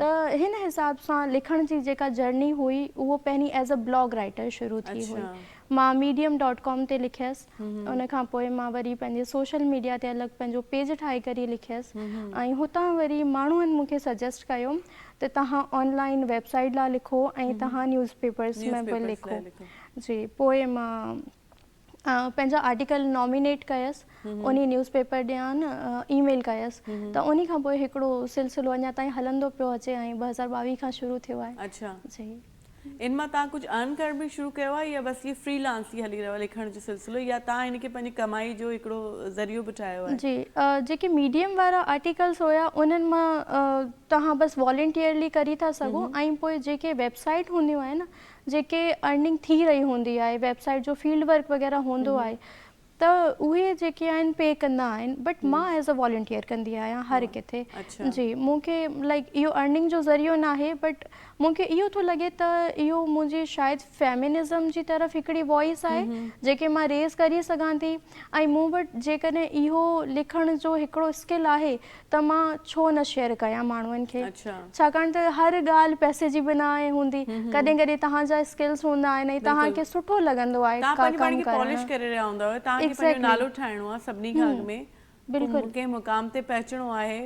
ته هن حساب سان لکڻ جي جيڪا جرني هئي اهو پهرين ايز ا بلاگ رائيٽر شروع ٿي هئي مان ميڊيم ڊاٽ ڪام تي لکيس ان کان پوء مان وري پنهنجي سوشل ميڊيا تي الڳ پنهنجو پيج ٺاهي ڪري لکيس ۽ هتان وري ماڻهن مون کي سجيسٽ ڪيو ته توهان آن لائين ويب سائيٽ لاء لکو ۽ توهان نيوز پيپرس ۾ به لکو جي پوء مان پنهنجا آرٽيڪل نامينيٽ ڪيس انهي نيوز پيپر ڏيان اي ميل ڪيس ته انهي کان پوء هڪڙو سلسلو اڃا تائين هلندو پيو اچي ۽ 2022 کان شروع ٿيو آهي. اڇا جي. ان مان توهان ڪجهه ارن ڪرڻ به شروع ڪيو آهي يا بس هي فري لانس ئي هلي رهيو آهي لکڻ جو سلسلو يا توهان هن کي پنهنجي ڪمائي جو هڪڙو ذريعو به ٺاهيو آهي؟ جي جيڪي ميڊيم وارا آرٽيڪلس هيا انهن مان توهان بس والنٽيئرلي ڪري ٿا سگهو ۽ پوء جيڪي ويب سائيٽ هونديون آهن جيڪي ارننگ ٿي رهي هوندي آهي ويب سائيٽ جو فيلڊ ورڪ وغيره هوندو آهي ته اهي جيڪي آهن پي ڪندا آهن بٽ مان ايز ا والنٽيئر ڪندي آهيان هر ڪٿي جي مون کي لائيڪ اهو ارننگ جو ذريعو ناهي بٽ مون کي اهو ٿو لڳي ته اهو منهنجي شايد فيمينزم جي طرف هڪڙي وائس آهي جيڪي مان ريز ڪري سگهان ٿي ۽ مون وٽ جيڪڏهن اهو لکڻ جو هڪڙو اسڪل آهي ته مان ڇو نه شيئر ڪيان ماڻهن کي ڇاڪاڻ ته هر ڳالهه پئسي جي به ناهي هوندي ڪڏهن ڪڏهن توهان جا اسڪلز هوندا آهن ۽ توهان کي سٺو لڳندو آهي ڪا ڪم ڪرڻ پالش ڪري رهيا هوندا آهيو توهان کي پنهنجو نالو ٺاهڻو آهي سڀني کان اڳ ۾ بلڪل ڪنهن مقام تي پهچڻو آهي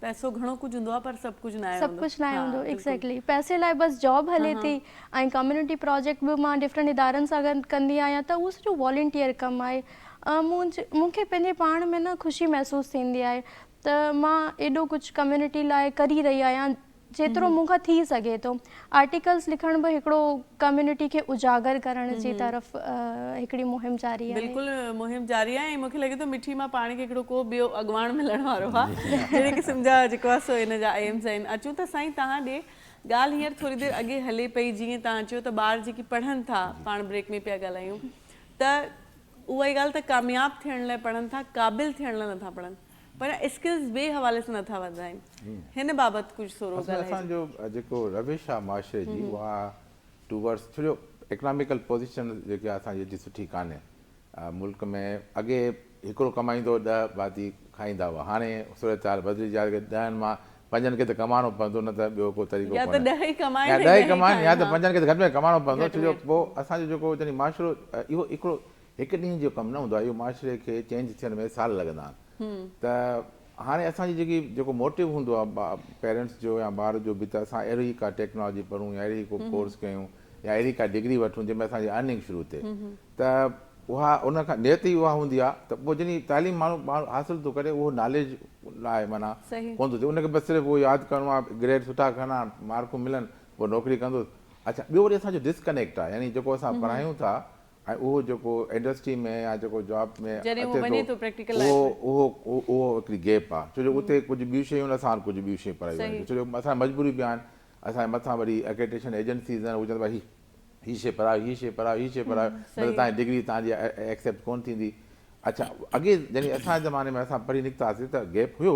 پئسو گهڻو ڪجهه هوندو آهي پر سڀ ڪجهه ناهي هوندو سڀ ڪجهه ناهي هوندو ايگزيڪٽلي پئسي لاء بس جاب هلي ٿي ۽ ڪميونٽي پراجيڪٽ به مان ڊفرنٽ ادارن سان گڏ ڪندي آهيان ته اهو سڄو والنٽيئر ڪم آهي مون کي پنهنجي پاڻ ۾ نه خوشي محسوس ٿيندي آهي ته مان ايڏو ڪجهه ڪميونٽي لاء ڪري رهي آهيان جيترو مون کان ٿي سگهي ٿو. آرٽيڪلس لکڻ به هڪڙو ڪميونٽي کي اجاگر ڪرڻ جي طرف هڪڙي مهم جاري آهي. بلڪل مهم جاري آهي ۽ مون کي لڳي ٿو مٺي مان پاڻ کي هڪڙو ڪو ٻيو اڳواڻ ملڻ وارو آهي جهڙي قسم جا جيڪو آهي سو ان جا ايمز آهن. اچون ٿا سائين توهان ڏي ڳالهه هينئر ٿوري دير اڳي هلي پئي جيئن توهان چيو ته ٻار جيڪي پڙهن ٿا پاڻ بريڪ ۾ پيا ڳالهايون ته اها ئي ڳالهه ته ڪامياب ٿيڻ لاء پڙهن ٿا قابل ٿيڻ لاء نٿا پڙهن پر اسڪلز ٻئي حوالي سان نٿا وڌائين هن بابت ڪجهه ٿورو اصل ڳالهائجو. اسان جو جيڪو روش آهي معاشري جي اها ٽوورڊس ڇو جو اڪناميڪل پوزيشن جيڪي آهي اسان جي ايڏي سٺي ڪانهي ملڪ ۾ اڳي هڪڙو ڪمائيندو هو ڏهه ڀاتي کائيندا هئا هاڻي صورتحال بدلجي آهي ڏهن مان پنجن کي ته ڪمائڻو پوندو نه ته ٻيو ڪو طريقو يا ته ڪونهي ڏهه ئي ڪمائن يا ۽ ڏهه ئي ڏهه ئي ڪمائن کائن يا ته ها پنجن کي ته گهٽ ۾ گهٽ ڪمائڻو پوندو گهٽ ڇو ۾ جو گهٽ. پوء اسان جو جيڪو يعني معاشرو اهو هڪڙو هڪ ڏينهن جو ڪم نه هوندو آهي اهو معاشري کي چينج ٿيڻ ۾ سال لڳندا آهن ته هاڻي اسان جي جيڪي جيڪو موٽو هوندو آهي پيرنٽس جو يا ٻار جو به ته اسان اهڙي ڪا ٽيڪنالاجي پڙهون يا اهڙي ڪو ڪورس ڪيون يا اهڙي ڪا ڊگري وٺون جنهن ۾ اسان جي ارننگ شروع ٿئي ته اها ان کان نيت ئي اها هوندي آهي ته پوء جڏهن تعليم ماڻهو ماڻهو حاصل ٿو ڪري اهو ناليج لاء معنيٰ ڪونه ٿو ٿئي ان کي بس صرف اهو ياد ڪرڻو آهي گريڊ سٺا کڻڻا آهن مارڪون ملن پوء نوڪري ڪندس اڇا ٻيو وري اسان جو ڊسڪنيڪٽ آهي يعني جيڪو اسان پڙهايون ٿا ۽ اهو جيڪو انڊسٽري ۾ يا جيڪو جاب ۾ جڏهن اهو اچي وڃي ٿو ٿو پريڪٽيڪل اهو لائيف ۾ اهو اهو هڪڙي گيپ آهي ڇو جو اتي ڪجهه ٻيون شيون آهن اسان وٽ ڪجهه ٻيون شيون پڙهايون وڃن ٿيون ڇو جو اسان مجبوريون به آهن اسان جي مٿان وري اڪريڊيٽيشن ايجنسيز آهن اهي چون ٿا ڀائي هي هي شيء پڙهايو هي شيء پڙهايو هي شيء پڙهايو نه ته توهان جي ڊگري توهان جي ايڪسيپٽ ڪونه ٿيندي. اڇا اڳي يعني اسان جي زماني ۾ اسان پڙهي نڪتاسين ته گيپ هيو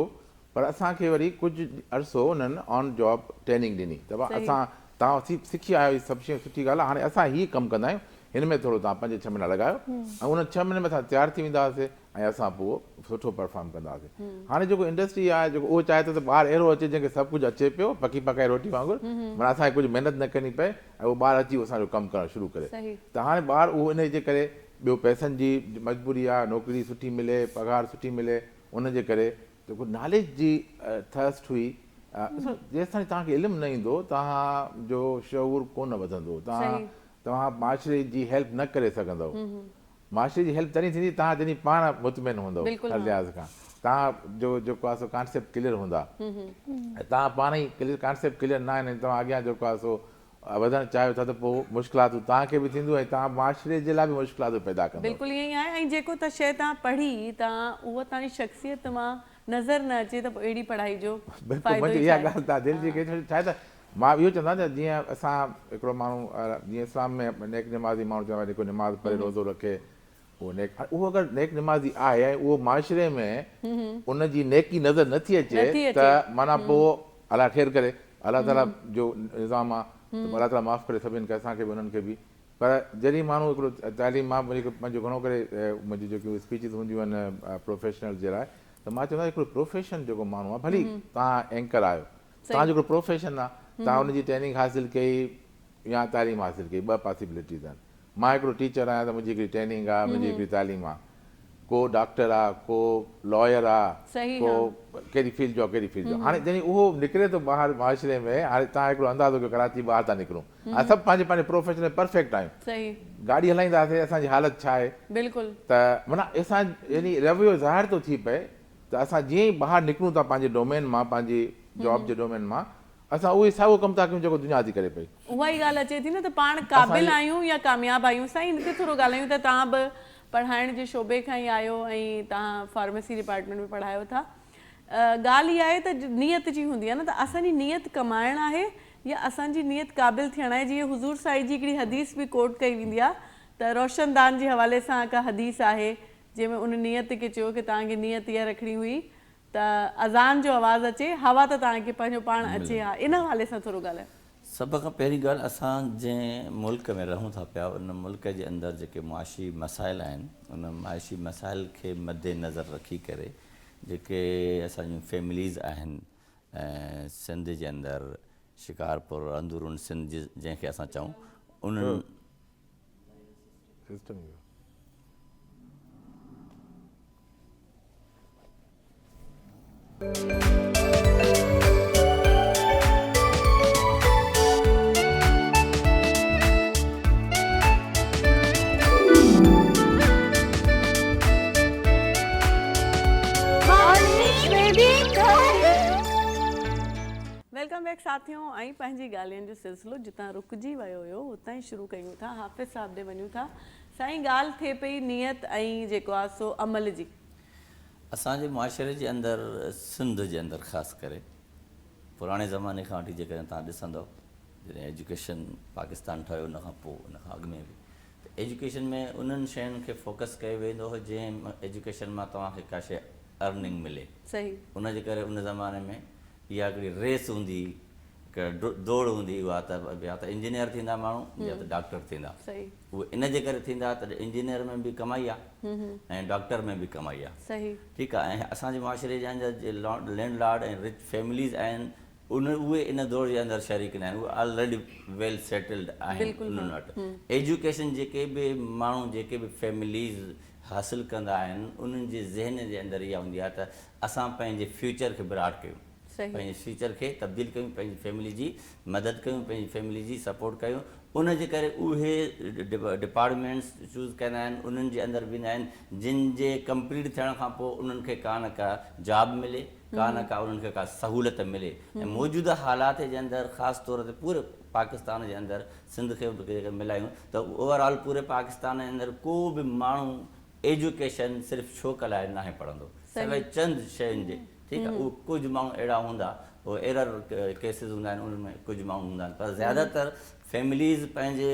پر اسان کي وري ڪجهه عرصو انهن آن جاب ٽريننگ ڏني ته بابا اسان توهان سکي آيا آهيو هي سڀ شيون سٺي ڳالهه آهي هاڻي اسان هي ڪم ڪندا آهيون هن ۾ ٿورو توهان پنج ڇهه مهينا لڳايو ۽ انهن ڇهه مهينن ۾ اسان تيار ٿي ويندا هئاسين ۽ اسان پوء سٺو پرفارم ڪندا هئاسين. هاڻي جيڪو انڊسٽري آهي جيڪو اهو چاهي ٿو ته ٻار اهڙو اچي جنهن کي سڀ ڪجهه اچي پيو پڪي پڪائي روٽي وانگر معنيٰ اسان کي ڪجهه محنت نه ڪرڻي پئي ۽ اهو ٻار اچي اسان جو ڪم ڪرڻ شروع ڪري ته هاڻي ٻار اهو انهي جي ڪري ٻيو پئسن جي مجبوري آهي نوڪري سٺي ملي پگهار سٺي ملي ان جي ڪري جيڪو ناليج جي ٿرسٽ هئي ڏسو جيستائين توهان کي علم نه ايندو توهان جو شعور ڪونه وڌندو توهان توهان معاشري جي هيلپ نه ڪري سگهندؤ معاشري جي هيلپ تڏهن ٿيندي توهان جڏهن پاڻ مطمئن هوندؤ هر لحاظ کان توهان جو جيڪو آهي سو ڪانسيپٽ ڪليئر هوندا ۽ توهان پاڻ ئي ڪليئر ڪانسيپٽ ڪليئر نه آهن ۽ توهان اڳيان جيڪو آهي سو وڌڻ چاهيو ٿا ته پوء مشڪلاتون توهان کي به ٿينديون ۽ توهان معاشري جي لاء به مشڪلاتون پيدا ڪندؤ. بلڪل ائين ئي آهي ۽ جيڪو ته شيء توهان پڙهي توهان اها توهان جي شخصيت مان نظر نه اچي ته پوء اهڙي پڙهائي جو بلڪل فائدو منهنجي ئي اها ڇا آهي. ڳالهه توهان دل جي ڪئي ڇا آهي ته مان اهو چوندو آهيان ته جيئن اسان هڪڙو ماڻهو جيئن اسلام ۾ نيڪ نمازي ماڻهو چوندا آهن جيڪو نماز پڙهي روزو رکي اهو نيڪ هاڻي اهو اگر نيڪ نمازي آهي ۽ اهو معاشري ۾ ان جي نيڪي نظر نه ٿي اچي ته معنيٰ پوء الله خير ڪري الله تعالي جو نظام آ ته الله تعالي معاف ڪري سڀن کي اسان کي به انهن کي به پر جڏهن ماڻهو هڪڙو تعليم مان پنهنجو گهڻو ڪري منهنجي جيڪيون اسپيچز هونديون آهن پروفيشنلز جي لاء ته مان چوندو آهيان هڪڙو پروفيشن جيڪو ماڻهو آهي ڀلي توهان اينڪر آهيو توهان جو هڪڙو پروفيشن آهي توهان ان جي ٽريننگ حاصل ڪئي يا تعليم حاصل ڪئي ٻه پاسيبلٽيز آهن مان هڪڙو ٽيچر آهيان ته منهنجي هڪڙي ٽريننگ آهي منهنجي هڪڙي تعليم آهي ڪو ڊاڪٽر آهي ڪو لائر آهي ڪو ڪهڙي فيلڊ جو آهي ڪهڙي فيلڊ جو هاڻي جڏهن اهو نڪري ٿو ٻاهر معاشري ۾ هاڻي توهان هڪڙو اندازو ڪيو ڪراچي ٻاهر ٿا نڪرون هاڻي سڀ پنهنجي پنهنجي پروفيشن ۾ پرفيڪٽ آهيون گاڏي هلائينداسي اسان جي حالت ڇا آهي ته معنيٰ اسان يعني رويو ظاهر ٿو ٿي پئي ته اسان جيئن ئي ٻاهر نڪرون ٿا پنهنجي ڊومين مان پنهنجي جاب جي ڊومين مان اسان اهو ئي ساڳيو ڪم ٿا ڪيون جيڪو دنيا ٿي ڪري پئي. اها ئي ڳالهه اچي ٿي نه ته پاڻ قابل آهيون يا ڪامياب آهيون. سائين ان تي ٿورو ڳالهايون ته توهان به پڙهائڻ جي شعبي کان ئي آهيو ۽ توهان فارميسي ڊپارٽمينٽ ۾ پڙهايو ٿا. ڳالهه اها آهي ته نيت جي هوندي آهي نه ته اسان جي نيت ڪمائڻ آهي يا اسان جي نيت قابل ٿيڻ آهي جيئن حضور سائين جي هڪڙي حديث به ڪوٽ ڪئي ويندي آهي ته روشن دان جي حوالي سان ڪا حديث آهي جنهن ۾ ان نيت کي چيو ڪي توهان کي نيت اها رکڻي هئي ته اذان جو آواز اچي هوا ته توهان کي پنهنجو پاڻ اچي ها ان حوالي سان ٿورو ڳالهايو. سڀ کان پهرين ڳالهه اسان جنهن ملڪ ۾ رهون ٿا پيا ان ملڪ جي اندر جيڪي معاشي مسائل آهن ان معاشي مسائل کي مد نظر رکي ڪري جيڪي اسان جون فيمليز آهن ۽ سنڌ جي اندر شڪارپور اندرون سنڌ جنهن کي اسان چئون انهن Welcome back ساٿيو ۽ پنهنجي ڳالهين جو سلسلو جتان رڪجي ويو هيو اتان ئي شروع ڪيون ٿا حافظ صاحب ڏي وڃون ٿا سائين ڳالهه ٿئي پئي نيت ۽ جيڪو آ سو عمل جي. اسان جي معاشري جي اندر سنڌ جي اندر خاص ڪري پراڻي زماني کان وٺي جيڪڏهن توهان ڏسندؤ جڏهن ايجوڪيشن پاڪستان ٺهيو ان کان پوء ان کان اڳ ۾ به ته ايجوڪيشن ۾ انهن شين کي فوڪس ڪيو ويندو هو جنهن ايجوڪيشن مان توهان کي ڪا شي ارننگ ملي ان جي ڪري ان زماني ۾ اها هڪڙي ريس هوندي هئي هڪ ڊوڙ هوندي هئي اها ته يا ته انجنيئر ٿيندا ماڻهو يا ته ڊاڪٽر ٿيندا اهي ان جي ڪري ٿيندا ته انجنيئر ۾ به ڪمائي آهي ۽ ڊاڪٽر ۾ به ڪمائي آهي ٺيڪ آهي ۽ اسان جي معاشري جا لينڊ لارڊ ۽ رچ فيمليز آهن ان اهي ان دور جي اندر شريڪ نه آهن اهي آلريڊي ويل سيٽلڊ آهن انهن وٽ ايجوڪيشن جيڪي به ماڻهو جيڪي به فيمليز حاصل ڪندا آهن انهن جي ذهن جي اندر اها هوندي آهي ته اسان پنهنجي فيوچر کي براٽ ڪيون پنهنجي فيوچر کي تبديل ڪيون پنهنجي فيملي جي مدد ڪيون پنهنجي فيملي جي سپورٽ ڪيون ان جي ڪري اهي ڊپارٽمينٽس چوز ڪندا آهن انهن جي اندر ويندا آهن جن جي ڪمپليٽ ٿيڻ کان پوء انهن کي ڪا نه ڪا جاب ملي ڪا نه ڪا انهن کي ڪا سهولت ملي ۽ موجوده حالات جي اندر خاص طور تي پوري پاڪستان جي اندر سنڌ کي به جيڪڏهن ملايون ته اوور آل پوري پاڪستان جي اندر ڪو به ماڻهو ايجوڪيشن صرف شوق لاء ناهي پڙهندو سواء چند شين جي ٺيڪ آهي اهي ڪجهه ماڻهو اهڙا هوندا اهي ايرر ڪيسز هوندا آهن انهن ۾ ڪجهه ماڻهو هوندا آهن پر زياده تر فيمليز پنهنجي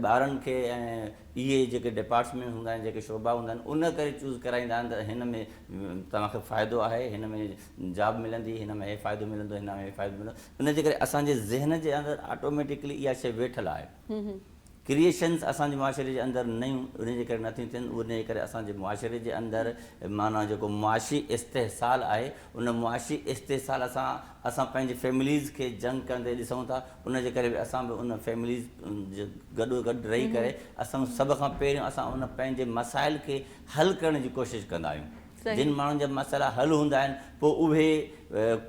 ٻارن کي ۽ اهي جيڪي ڊپارٽمينٽ هوندا آهن جيڪي شعبا هوندا آهن ان ڪري چوز ڪرائيندا آهن ته هن ۾ توهان کي فائدو آهي هن ۾ جاب ملندي هن ۾ هي فائدو ملندو هن ۾ هي فائدو ملندو ان جي ڪري اسان جي ذهن جي اندر آٽوميٽڪلي اها شيء ويٺل آهي ڪريئيشنز اسان جي معاشري جي اندر نيون ان جي ڪري نٿيون ٿين ان جي ڪري اسان جي معاشري جي اندر معنيٰ جيڪو معاشي استحصال آهي ان معاشي استحصال سان اسان پنهنجي فيمليز کي جنگ ڪندي ڏسون ٿا ان جي ڪري به اسان به ان فيمليز جي گڏو گڏ رهي ڪري اسان سڀ کان پهريون اسان ان پنهنجي مسائل کي حل ڪرڻ جي ڪوشش ڪندا آهيون جن ماڻهن جا مسئلا حل هوندا آهن پوء اهي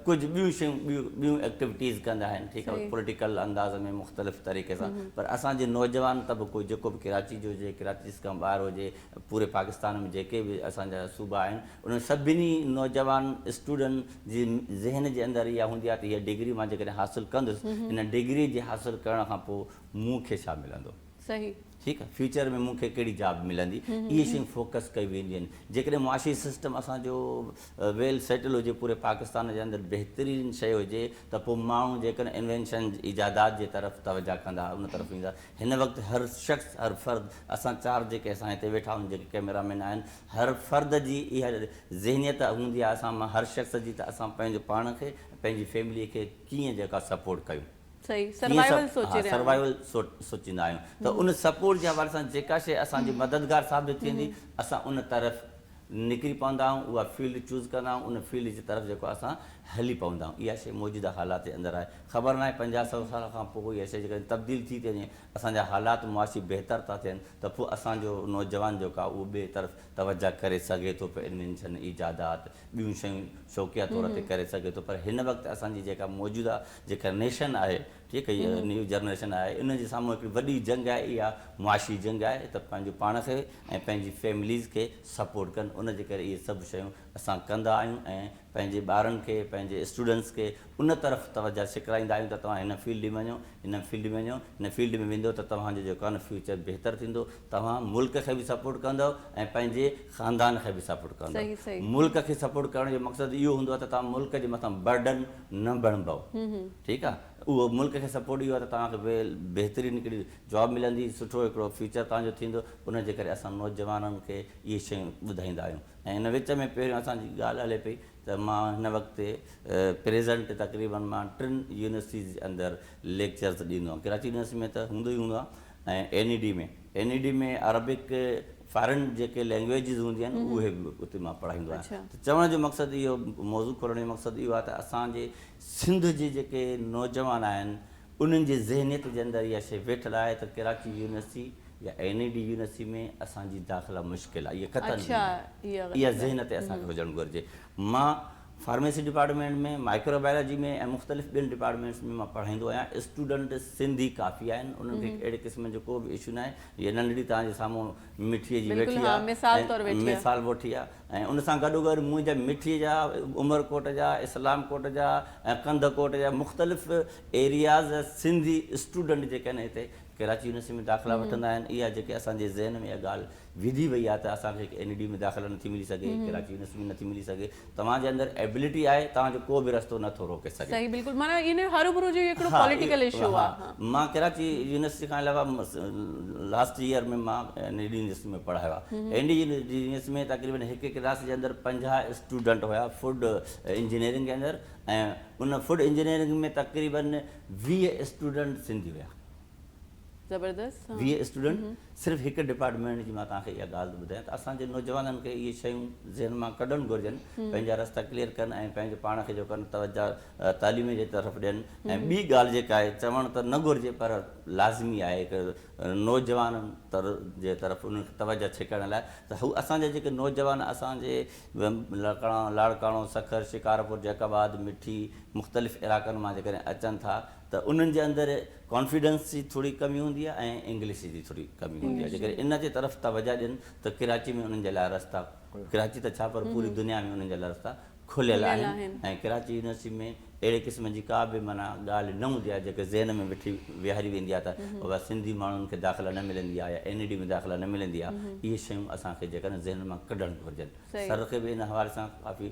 ڪجهه ٻيون شيون ٻيون ايڪٽيوٽيز ڪندا آهن ٺيڪ آهي پوليٽيڪل انداز ۾ مختلف طريقي سان پر اسان جي نوجوان طبقو جيڪو به ڪراچي جو هجي ڪراچي کان ٻاهر هجي پوري پاڪستان ۾ جيڪي به اسان جا صوبا آهن انهن سڀني نوجوان اسٽوڊنٽ جي ذهن جي اندر اها هوندي آهي ته هيء ڊگري مان جيڪڏهن حاصل ڪندس ان ڊگري جي حاصل ڪرڻ کان پوء مون کي ڇا ملندو صحيح. ٺيڪ آ فيوچر ۾ مون کي ڪهڙي جاب ملندي اهي شيون فوڪس ڪيون وينديون آهن جيڪڏهن معاشي سسٽم اسان جو ويل سيٽل هجي پوري پاڪستان جي اندر بهترين شيء هجي ته پوء ماڻهو جيڪڏهن انوينشن ايجادات جي طرف توجه ڪندا ان طرف ويندا هن وقت هر شخص هر فرد اسان چار جيڪي اسان هتي ويٺا آهيون جيڪي ڪئميرا مين آهن هر فرد جي اها ذهنيت هوندي آهي اسان مان هر شخص جي ته اسان پنهنجو پاڻ کي پنهنجي فيملي کي ڪيئن جيڪا سپورٽ ڪيون. صحيح سروائيول سوچي رهيا آهيون. سروائيول سوچيندا آهيون ته ان سپورٽ جي حوالي سان جيڪا شيء اسان جي مددگار ثابت ٿيندي اسان ان طرف نڪري پوندا آهيون اها فيلڊ چوز ڪندا آهيون ان فيلڊ جي طرف جيڪو اسان هلي پوندا آهيون اها شيء موجوده حالات جي اندر آهي خبر ناهي پنجاهه سئو سال کان پوء اها شيء جيڪڏهن تبديل ٿي ٿي وڃي اسان جا حالات معاشي بهتر ٿا ٿين ته پوء اسان جو نوجوان جيڪو آهي اهو ٻئي طرف توجه ڪري سگهي ٿو پيو انوينشن ايجادات ٻيون شيون شوقيه طور تي ڪري سگهي ٿو پر هن وقت اسان جي جيڪا موجوده جيڪا نيشن آهي ٺيڪ هي نيو جنريشن آهي ان جي سامهون هڪڙي وڏي جنگ آهي اها معاشي جنگ آهي ته پنهنجو پاڻ کي ۽ پنهنجي فيمليز کي سپورٽ ڪن ان جي ڪري اهي سڀ شيون اسان ڪندا آهيون ۽ پنهنجي ٻارن کي پنهنجي اسٽوڊنٽس کي ان طرف توجه ڇڪرائيندا آهيون ته توهان هن فيلڊ ۾ وڃو هن فيلڊ ۾ وڃو هن فيلڊ ۾ ويندو ته توهان جو جيڪو آهي نه فيوچر بهتر ٿيندو توهان ملڪ کي به سپورٽ ڪندو ۽ پنهنجي خاندان کي به سپورٽ ڪندو ملڪ کي سپورٽ ڪرڻ جو مقصد اهو هوندو آهي ته توهان ملڪ جي مٿان برڊن نه بڻبو ٺيڪ آهي اهو ملڪ کي سپورٽ اهو آهي ته توهان کي بهترين هڪڙي جاب ملندي سٺو هڪڙو فيوچر توهان جو ٿيندو ان جي ڪري اسان نوجوانن کي اهي شيون ٻڌائيندا آهيون ۽ ان وچ ۾ پهريون اسان جي ڳالهه هلي پئي ته مان هن وقت پريزنٽ تقريبن مان ٽن يونيورسٽيز جي اندر ليڪچرز ڏيندو آهيان ڪراچي يونيورسٽي ۾ ته هوندو ئي هوندو آهيان ۽ N E D ۾ N E D ۾ Arabic foreign جيڪي لينگويجز هونديون آهن اهي به اتي مان پڙهائيندو آهيان ته چوڻ جو مقصد اهو موضوع کولڻ جو مقصد اهو آهي ته اسان جي سنڌ جي جيڪي نوجوان آهن انهن جي ذهنيت جي اندر اها شيء ويٺل آهي ته ڪراچي يونيورسٽي يا اين اي ڊي يونيورسٽي ۾ اسان جي داخلا مشڪل آهي اها قطعاً اها ذهن تي اسان کي هجڻ گهرجي. مان فارميسي ڊپارٽمينٽ ۾ مائڪرو بائلاجي ۾ ۽ مختلف ٻين ڊپارٽمينٽس ۾ مان پڙهائيندو آهيان اسٽوڊنٽ سنڌي ڪافي آهن انهن کي اهڙي قسم جو ڪو به اشو ناهي هيء ننڍڙي توهان جي سامهون مٺيء جي ويٺي آهي مثال وٺي آهي ۽ ان سان گڏوگڏ منهنجا مٺيء جا، عمرڪوٽ جا، اسلام ڪوٽ جا ۽ ڪنڌڪوٽ جا مختلف ايرياز جا سنڌي اسٽوڊنٽ جيڪي آهن هتي ڪراچي يونيورسٽي ۾ داخلا وٺندا آهن. اها جيڪي اسان جي ذهن ۾ اها ڳالهه وڌي وئي آهي ته اسان کي اين اي ڊي ۾ داخلا نٿي ملي سگهي، ڪراچي يونيورسٽي ۾ نٿي ملي سگهي، توهان جي اندر ايبلٽي آهي توهان جو ڪو به رستو نٿو روڪي سگهي. صحيح بلڪل معنيٰ ان هروڀرو جو اهو هڪڙو پوليٽيڪل اشو آهي. مان ڪراچي يونيورسٽي کان علاوه لاسٽ ييئر ۾ مان اين اي ڊي يونيورسٽي ۾ پڙهايو آهي. اين ڊي يونيورسٽي ۾ تقريبن هڪ ڪلاس جي اندر 50 اسٽوڊنٽ هيا فوڊ انجنيئرنگ جي اندر ۽ ان فوڊ انجنيئرنگ ۾ تقريبن 20 اسٽوڊنٽ سنڌي هيا. زبردست. 20 اسٽوڊنٽ صرف هڪ ڊپارٽمينٽ جي مان توهان کي اها ڳالهه ٿو ٻڌايان ته اسان جي نوجوانن کي اهي شيون ذهن مان ڪڍڻ گهرجن پنهنجا رستا ڪليئر ڪن ۽ پنهنجو پاڻ کي جيڪو آهي توجه تعليم جي طرف ڏين ۽ ٻي ڳالهه جيڪا آهي چوڻ ته نه گهرجي پر لازمي آهي هڪ نوجوانن جي طرف انهن کي توجه ڇڪائڻ لاء ته هو اسان جا جيڪي نوجوان اسان جي لاڙڪاڻو سکر شڪارپور جيڪب آباد مٺي مختلف علائقن مان جيڪڏهن اچن ٿا ته انهن جي اندر ڪانفيڊنس جي ٿوري ڪمي هوندي آهي ۽ انگلش جي ٿوري ڪمي هوندي آهي جيڪڏهن ان جي طرف توجه ڏين ته ڪراچي ۾ انهن جي لاء رستا ڪراچي ته ڇا پر پوري دنيا ۾ انهن جي لاء رستا کليل آهن ۽ ڪراچي يونيورسٽي ۾ اهڙي قسم جي ڪا به معنيٰ ڳالهه نه هوندي آهي جيڪا ذهن ۾ ويٺي ويهاري ويندي آهي ته بابا سنڌي ماڻهن کي داخلا نه ملندي آهي يا اين اي ڊي ۾ داخلا نه ملندي آهي اهي شيون اسان کي جيڪڏهن ذهن مان ڪڍڻ گهرجن سر کي به ان حوالي سان ڪافي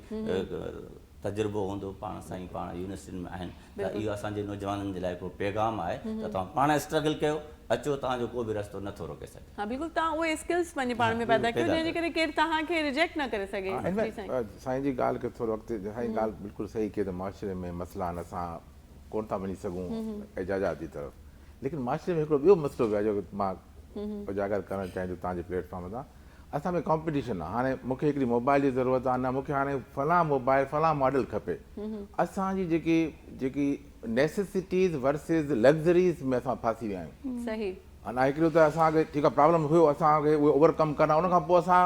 تجربو هوندو پاڻ سائين پاڻ يونيورسٽين ۾ آهن ته اهو اسان جي نوجوانن جي لاء هڪڙو پيغام آهي ته توهان پاڻ اسٽرگل ڪيو اچو توهان جو ڪو به رستو نه ٿو روڪي سگهي. ها بلڪل توهان اهي اسڪلز پنهنجي پاڻ ۾ پيدا ڪيو جنهن جي ڪري ڪير توهان کي ريجيڪٽ نه ڪري سگهي. جي سائين. سائين جي ڳالهه کي ٿورو اڳتي سائين ڳالهه بلڪل صحيح ڪئي ته معاشري ۾ مسئلا آهن اسان ڪونه ٿا وڃي سگهون احجاجات جي طرف ليڪن معاشري ۾ هڪڙو ٻيو مسئلو به آهي جيڪو مان اجاگر ڪرڻ چاهيان ٿو توهان جي پليٽ فارم تان اسان ۾ ڪامپيٽيشن آ هاڻي مونکي هڪڙي موبائل جي ضرورت آ نه مونکي هاڻي فلان موبائل فلان ماڊل کپي اسان جي جيڪي جيڪي نيسيسٽيز ورسز لگزريز ۾ اسان ڦاسي ويا آهيون صحيح انا هڪڙو ته اسان کي ٺيڪ آ پرابلم هيو اسان کي اهي اوور ڪم ڪرڻا ان کان پوء اسان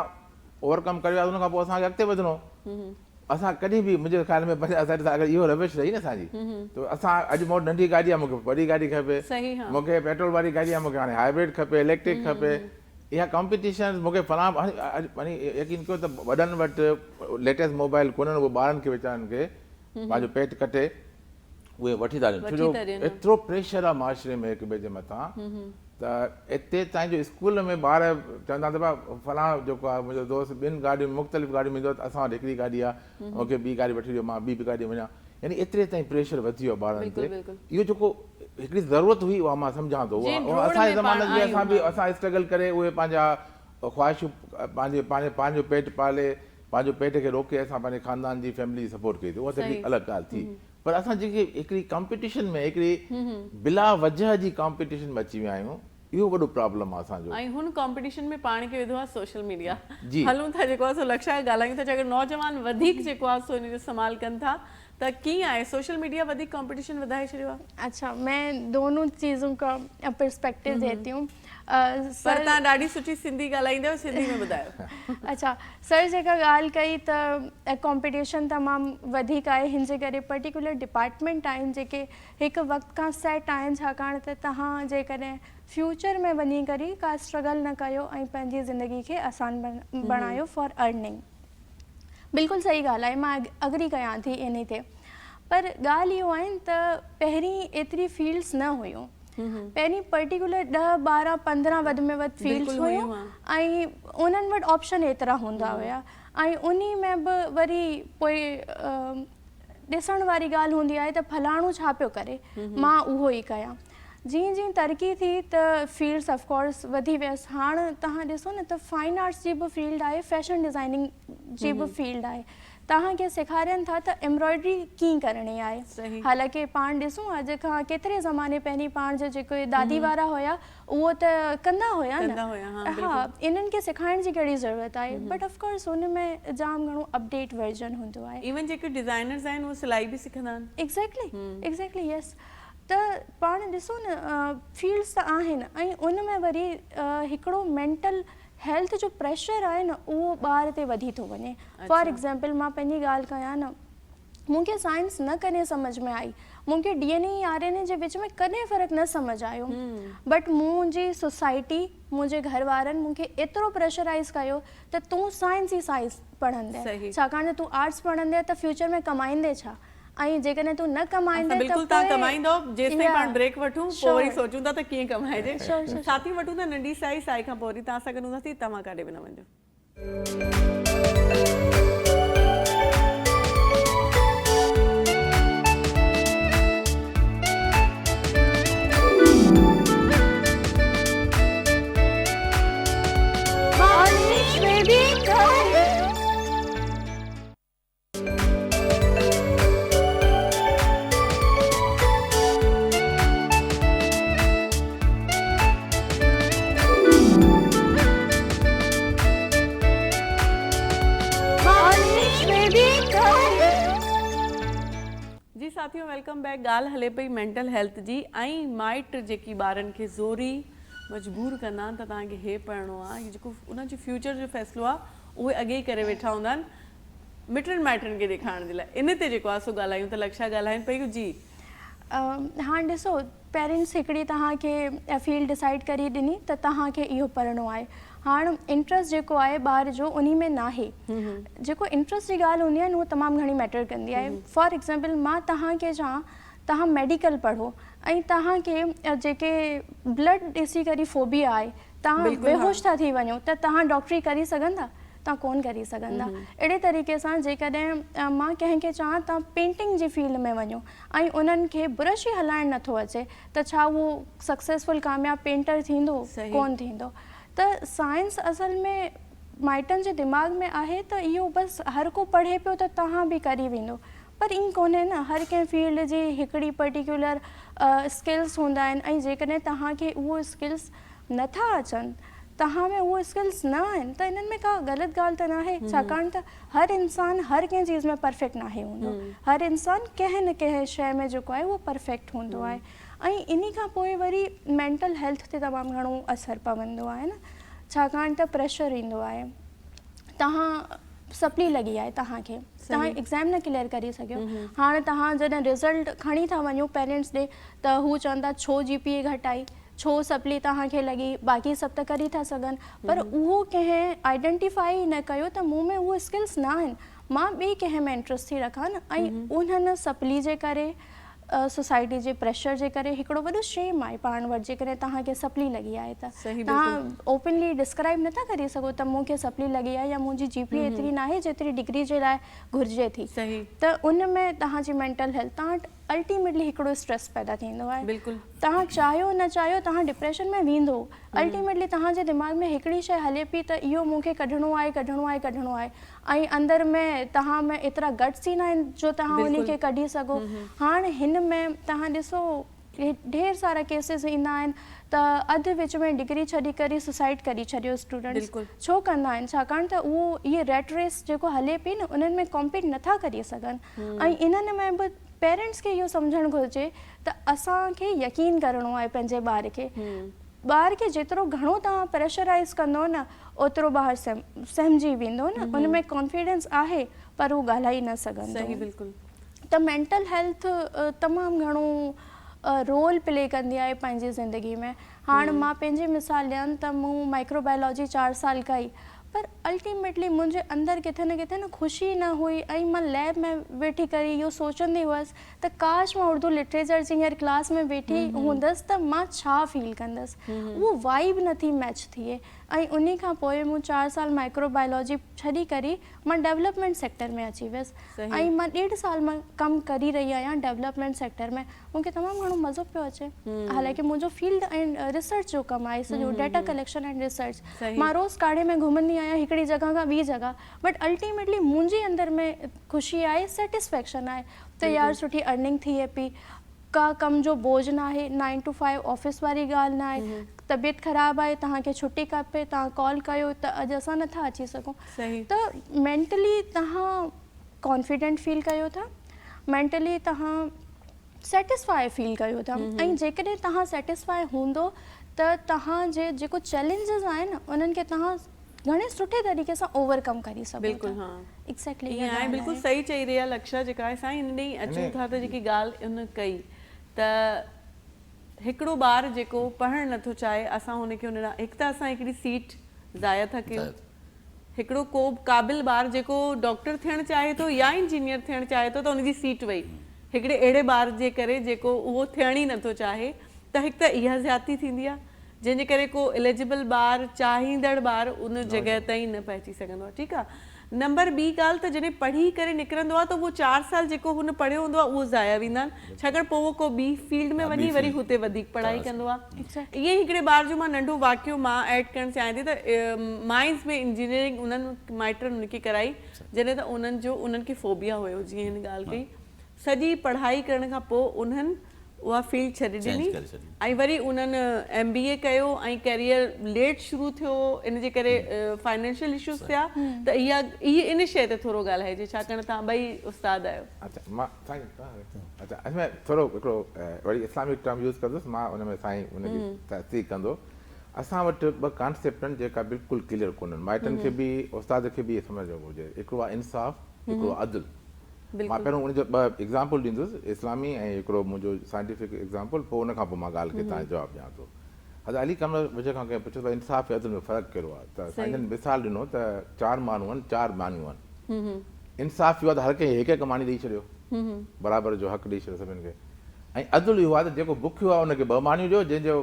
اوور ڪم ڪري ويا ان کان پوء اسان کي اڳتي وڌڻو اسان ڪڏهن به منهنجي خيال ۾ 50 60 سال اگر اهو روش رهي نه اسان جي ته اسان اڄ مون وٽ ننڍي گاڏي آ مونکي وڏي گاڏي کپي مونکي پيٽرول واري گاڏي آ مونکي هاڻي هائبرڊ کپي اليڪٽرڪ کپي اها ڪامپيٽيشن مونکي فلان يعني يقين ڪيو ته وڏن وٽ ليٽيسٽ موبائل ڪونهن اهي ٻارن کي ويچارن کي پنهنجو پيٽ ڪٽي اهي وٺي ٿا ڏين ڇو جو ايترو پريشر آهي معاشري ۾ هڪ ٻئي جي مٿان ته ايتري تائين جو اسڪول ۾ ٻار چوندا ته ڀا فلان جيڪو آهي منهنجو دوست ٻن گاڏين مختلف گاڏين ۾ ايندو آهي ته اسان وٽ هڪڙي گاڏي آهي مونکي ٻي گاڏي وٺي ڏيو مان ٻي به گاڏي وڃان يعني ايتري تائين پريشر وڌي ويو آهي ٻارن تي اهو جيڪو هڪڙي ضرورت هئي اها مان سمجهان ٿو اها اسان جي زماني ۾ اسان به اسان اسٽرگل ڪري اهي پنهنجا خواهشون پنهنجي پنهنجي پنهنجو پيٽ پالي پنهنجو پيٽ کي روڪي اسان پنهنجي خاندان جي فيملي جي سپورٽ ڪئي اها ته هڪڙي الڳ ڳالهه ٿي. پر اسان جيڪي هڪڙي ڪامپيٽيشن ۾ هڪڙي بلا وجهه جي ڪامپيٽيشن ۾ اچي ويا آهيون اهو وڏو پرابلم آهي اسان جو. ۽ هن ڪامپيٽيشن ۾ پاڻ کي وڌو آهي سوشل ميڊيا. هلون ٿا جيڪو آهي سو لڪشا ڳالهايون ٿا جيڪر نوجوان وڌيڪ جيڪو آهي سو ان جو استعمال ڪن ٿا ته ڪيئن آهي سوشل ميڊيا وڌيڪ ڪامپيٽيشن وڌائي ڇڏيو آهي. اڇا مين دونون چيزون ڪا پرسپيڪٽو ديتي هون. پر توهان ڏاڍي سٺي سنڌي ڳالهائيندا آهيو سنڌي ۾ ٻڌايو. اڇا سر جيڪا ڳالهه ڪئي ته ڪامپيٽيشن تمام وڌيڪ آهي هن جي ڪري پرٽيڪولر ڊپارٽمينٽ آهن جيڪي هڪ وقت کان سيٽ آهن ڇاڪاڻ ته توهان جيڪڏهن فيوچر ۾ وڃي ڪري ڪا اسٽرگل نه ڪيو ۽ پنهنجي زندگي کي آسان بڻايو فار ارننگ بلڪل صحيح ڳالهه آهي مان اگري ڪيان ٿي انهي تي پر ڳالهه اهو آهن ته پهرين ايتري فيلڊس نه هيون پهرين پرٽيڪولر ڏهه ٻارهن پندرهن وڌ ۾ وڌ فيلڊس هيون ۽ انهن وٽ آپشن ايترا هوندا هيا ۽ انهي ۾ به وري پوء ڏسڻ واري ڳالهه هوندي آهي ته فلاڻو ڇا پيو ڪري مان اهو ئي ڪيان جيئن جيئن ترقي ٿي ته فيلڊس آف ڪورس وڌي ويس هاڻ توهان ڏسو نه ته فائن آرٽس جي به فيلڊ آهي فيشن ڊزائننگ جي به فيلڊ آهي توهان کي سيکارين ٿا ته ايمبرائڊري ڪيئن ڪرڻي آهي حالانڪه پاڻ ڏسون اڄ کان ڪيتري زماني پهرين پاڻ جا جيڪي دادي وارا هيا اهو ته ڪندا هيا نه ها انهن کي سيکارڻ جي ڪهڙي ضرورت آهي بٽ آف ڪورس ان ۾ جام گهڻو اپڊيٽ ورجن هوندو آهي. ايون جيڪي ڊزائنرز آهن اهي سلائي به سکندا آهن. ايگزيڪٽلي ايگزيڪٽلي يس ته پاڻ ڏسو نه فيلڊس ته آهن ۽ ان ۾ وري هڪڙو مينٽل هيلٿ جو پريشر آهي نه اهو ٻار تي وڌي ٿو وڃي فار ايگزامپل مان پنهنجي ڳالهه ڪيان نه مون کي سائنس نه ڪڏهن سمجهه ۾ آئي مون کي ڊي اين اي آر اين اي جي وچ ۾ ڪڏهن فرق نه سمجهه آيو بٽ منهنجي سوسائٽي منهنجي گهر وارن مون کي ايترو پريشرائز ڪيو ته تون سائنس ئي سائنس پڙهندين ڇاڪاڻ ته تون آرٽس پڙهندين ته فيوچر ۾ ڪمائيندين ڇا ۽ جيڪڏهن تون نه ڪمائيندين ته بلڪل توهان ڪمائيندؤ جيستائين پاڻ بريڪ وٺون پوء وري سوچون ٿا ته ڪيئن ڪمائجي ساٿي وٺون ٿا ننڍي سائي سائي کان پوء وري توهان سان گڏ هونداسين توهان ڪاڏي به نه وڃجو. جي ساٿيو welcome back ڳالهه هلي پئي مينٽل هيلٿ جي ۽ مائٽ جيڪي ٻارن کي زوري مجبور ڪندا آهن ته توهان کي هي پڙهڻو آهي هي جيڪو انهن جو فيوچر جو فيصلو آهي اهي اڳي ئي ڪري ويٺا هوندا آهن مٽن مائٽن کي ڏيکارڻ جي لاء ان تي جيڪو آهي سو ڳالهايون ته لڪشا ڳالهائين پئي جي. هاڻ ڏسو پيرنٽس هڪڙي توهان کي فيلڊ ڊسائيڊ ڪري ڏني ته توهان کي اهو پڙهڻو آهي هاڻ انٽرسٽ جيڪو آهي ٻار جو انهي ۾ ناهي جيڪو انٽرسٽ جي ڳالهه هوندي آهي نه اهو تمام گهڻي ميٽر ڪندي آهي فار ايگزامپل مان توهان کي چوان توهان ميڊيڪل پڙهو ۽ توهان کي جيڪي بلڊ ڏسي ڪري فوبيا آهي توهان بيهوش ٿا ٿي وڃو ته توهان ڊاڪٽري ڪري سگهندا توهان ڪونه ڪري سگهندا. اهڙي طريقي سان جيڪڏهن مان ڪنهن کي چوان توهان پينٽنگ جي فيلڊ ۾ وڃو ۽ انهن کي برش ئي هلائڻ نٿو اچي ته ڇا اهو سڪسيسفل ڪامياب پينٽر ٿيندو؟ ڪونه ٿيندو. ته سائنس اصل ۾ مائٽن جي دماغ ۾ آهي ته اهو بس هر ڪو پڙهي پيو ته توهان به ڪري ويندو پر ائين ڪونهي نه هر ڪنهن فيلڊ جي هڪڙي پرٽيڪيولر اسڪلس هوندا آهن ۽ جيڪڏهن توهان کي اهو اسڪلس نه ٿا اچن، توهان ۾ اهي اسڪلز نه آهن ته انهن ۾ ڪا غلط ڳالهه ته ناهي ڇاڪاڻ ته هر انسان هر ڪنهن چيز ۾ پرفيڪٽ ناهي هوندو هر انسان ڪنهن نه ڪنهن شيء ۾ جيڪو آهي اهو پرفيڪٽ هوندو آهي ۽ انهي کان پوء وري مينٽل هيلٿ تي تمام گهڻو اثر پوندو آهي نه ڇاڪاڻ ته پريشر ايندو آهي توهان سپلي لڳي آهي توهان کي توهان ايگزام نه ڪليئر ڪري سگهيو هاڻ توهان جڏهن رزلٽ کڻي ٿا وڃو پيرنٽس ڏي ته هو چون ٿا ڇو جي پي اي گهٽ آئي ڇو سپلي توهان کي لڳي باقي سڀ ته ڪري ٿا سگهن پر اهو ڪنهن آئيڊنٽيفائي ئي نه ڪيو ته مون ۾ اهي اسڪلس نه آهن مان ٻي ڪنهن ۾ انٽرسٽ ٿي رکان ۽ انهن سپلي جي ڪري سوسائٽي جي پريشر جي ڪري هڪڙو وڏو شيم آهي پاڻ وٽ جيڪڏهن توهان کي سپلي لڳي آهي ته توهان اوپنلي ڊسڪرائب نٿا ڪري سگهو ته مون کي سپلي لڳي آهي يا منهنجي جي پي ايتري ناهي جيتري ڊگري جي لاء گهرجي ٿي ته ان ۾ توهان جي مينٽل هيلٿ توهان وٽ الٽيميٽلي هڪڙو اسٽريس پيدا ٿيندو آهي. بلڪل. توهان چاهيو نه چاهيو توهان ڊپريشن ۾ ويندو. الٽيميٽلي توهان جي دماغ ۾ هڪڙي شيء هلي پئي ته اهو مون کي ڪڍڻو آهي ڪڍڻو آهي ڪڍڻو آهي ۽ اندر ۾ توهان ۾ ايترا گٽس ئي ناهن جو توهان انهي کي ڪڍي سگهو. هاڻ هن ۾ توهان ڏسو ڍير سارا ڪيسز ايندا آهن ته اڌ وچ ۾ ڊگري ڇڏي ڪري سوسائيڊ ڪري ڇڏيو اسٽوڊنٽس ڇو ڪندا آهن ڇاڪاڻ ته اهو اهي ريٽ ريس جيڪو هلي پئي نه انهن ۾ ڪمپيٽ نٿا ڪري سگهن ۽ انهن ۾ به پيرنٽس کي اهو سمجهڻ گهرجي ته اسان کي يقين ڪرڻو آهي پنهنجي ٻار کي ٻار کي جيترو گهڻو توهان پريشرائيز ڪندو نه اوترو ٻار سهمجي ويندو نه ان ۾ ڪانفيڊنس آهي پر هو ڳالهائي نه سگهندو ته مينٽل هيلٿ تمام گهڻو رول پلي ڪندي آهي پنهنجي زندگي ۾ هاڻ مان پنهنجي مثال ڏيان ته مون مائڪرو بايولاجي چار سال ڪئي پر الٽيميٽلي منهنجي اندر ڪٿي نه ڪٿي نه خوشي نه هئي ۽ مان ليب ۾ ويٺي ڪري اهو سوچندي هئس ته ڪاش مان اردو لٽريچر جي هينئر ڪلاس ۾ ويٺي هوندس ته مان ڇا فيل ڪندس اهو وائيب نٿي ميچ ٿئي ۽ انهي کان پوء مون چار سال مائڪرو بايولاجي ڇڏي ڪري مان ڊولپمينٽ سيڪٽر ۾ اچي ويس ۽ مان ڏيڍ سال مان ڪم ڪري رهي آهيان ڊولپمينٽ سيڪٽر ۾ مون کي تمام گهڻو مزو پيو اچي حالانڪه منهنجو فيلڊ ۽ ريسرچ جو ڪم آهي سڄو ڊيٽا ڪليڪشن ۽ ريسرچ مان روز ڪاڙهي ۾ گهمندي آهيان هڪڙي جڳهه کان ٻي جڳهه بٽ الٽيميٽلي منهنجي اندر ۾ خوشي آهي سيٽسفيڪشن آهي ته يار سٺي ارننگ ٿئي پئي ڪا ڪم جو بوجھ ناهي، نائين ٽو فائيو آفيس واري ڳالهه ناهي، طبيعت خراب آهي توهان کي ڇٽي کپي توهان ڪال ڪيو ته اڄ اسان نٿا اچي سگهون ته مينٽلي توهان ڪانفيڊنٽ فيل ڪيو ٿا مينٽلي توهان سيٽسفائي فيل ڪيو ٿا ۽ جيڪڏهن توهان سيٽسفائي هوندو ته توهان جي جيڪو چئلينجز آهن انهن کي توهان گهڻي سٺي طريقي سان اوور ڪم ڪري سگهو ٿا. بلڪل ها ايگزيڪٽلي اها ڳالهه آهي. بلڪل صحيح چئي رهي آهي لڪشا جيڪا آهي سائين ان ڏي اچون ٿا ته جيڪي ڳالهه ان ڪئي ته هڪڙو ٻار جيڪو پڙهڻ نٿو چاهي اسان هن کي ان ڏانهن هڪ ته اسان هڪڙي سيٽ ضايع ٿا ڪيون هڪڙو ڪو قابل ٻار جيڪو ڊاڪٽر ٿيڻ چاهي ٿو يا انجنيئر ٿيڻ چاهي ٿو ته ان جي سيٽ وئي هڪڙي اهڙي ٻار جي ڪري جيڪو اهو ٿيڻ ئي نٿو چاهي ته هڪ ته اها زيادتي ٿيندي آهي جنهن جي ڪري ڪو اليجبل ٻار چاهيندڙ ٻار ان جڳهه تائين نه پهچي سگهندو آهي ٺيڪ آهي نمبر ٻي ڳالهه ته جڏهن پڙهي ڪري نڪرندو آهي ته اهو چار سال جيڪو هن پڙهيو هوندو آهي اهو ضايع ويندا آهن ڇاڪاڻ پوء اهو ڪو ٻي فيلڊ ۾ وڃي وري هتي وڌيڪ پڙهائي ڪندو آهي ائين ئي هڪڙي ٻار جو مان ننڍو واقعو مان ايڊ ڪرڻ چاهيان ٿي ته مائنز ۾ انجنيئرنگ انهن مائٽن ان کي ڪرائي جڏهن ته انهن جو انهن کي فوبيا هيو جيئن هن ڳالهه ڪئي سڄي پڙهائي ڪرڻ کان پوء انهن اها فيلڊ ڇڏي ڏني ۽ وري انهن ايم بي اي ڪيو ۽ ڪيريئر ليٽ شروع ٿيو ان جي ڪري فائنينشل اشوز ٿيا ته اها اهي ان شيء تي ٿورو ڳالهائجي ڇاڪاڻ توهان ٻئي استاد آهيو. اڇا مان سائين اڇا ان ۾ ٿورو هڪڙو وري اسلامڪ ٽرم يوز ڪندس مان ان ۾ سائين ان جي تصديق ڪندو اسان وٽ ٻه ڪانسيپٽ آهن جيڪا بلڪل ڪليئر ڪونهن مائٽن کي به استاد کي به سمجهڻ گهرجي هڪڙو آهي انصاف هڪڙو عدل مان پهريون ان جو ٻه ايگزامپل ڏيندس اسلامي ۽ هڪڙو منهنجو سائنٽيفڪ ايگزامپل پوء ان کان پوء مان ڳالهه کي توهان کي جواب ڏيان ٿو. حضرت علي ڪرم الله وجهه کان ڪنهن پڇيو ته انصاف ۽ عدل ۾ فرق ڪهڙو آهي ته سائين جن مثال ڏنو ته چار ماڻهو آهن چار مانيون آهن انصاف اهو آهي ته هر ڪنهن کي هڪ هڪ ماني ڏئي ڇڏيو برابر جو حق ڏئي ڇڏيو سڀني کي ۽ عدل اهو آهي ته جيڪو بکيو آهي ان کي ٻه مانيون ڏيو جنهن جو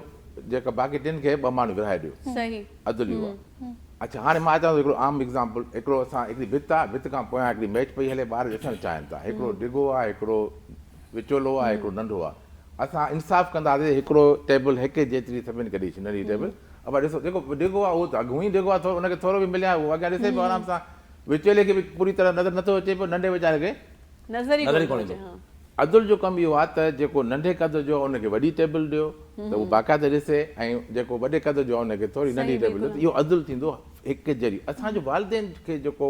جيڪا باقي ٽن کي ٻه مانيون ورهائي ڏيو عدل اهو آهي. اڇا هاڻي مان اچان ٿو هڪڙو عام ايگزامپل هڪڙو اسان هڪڙي ڀت آ ڀت کان پويان هڪڙي ميچ پئي هلي ٻار ڏسڻ چاهين ٿا هڪڙو ڊگهو آ هڪڙو وچولو آ هڪڙو ننڍو آ اسان انصاف ڪنداسي هڪڙو ٽيبل هڪ جيتري سڀني کي ڏئي ڇڏ ننڍي ٽيبل ابا ڏسو جيڪو ڊگهو آ اهو ته اڳ ئي ڊگهو آ ٿورو ان کي ٿورو به ملي ها اهو اڳيان ڏسي پيو آرام سان وچولي کي به پوري طرح نظر نٿو اچي پيو ننڍي ويچاري کي نظر ئي ڪونه ٿو اچي. عدل جو ڪم اهو آهي ته جيڪو ننڍي قد جو آهي ان کي وڏي ٽيبل ڏيو ته هو باقاعده ڏسي ۽ جيڪو وڏي قد جو آهي ان کي ٿوري ننڍي ٽيبل ڏيو ته اهو عدل ٿيندو هڪ جهڙي. اسان جو والدين کي جيڪو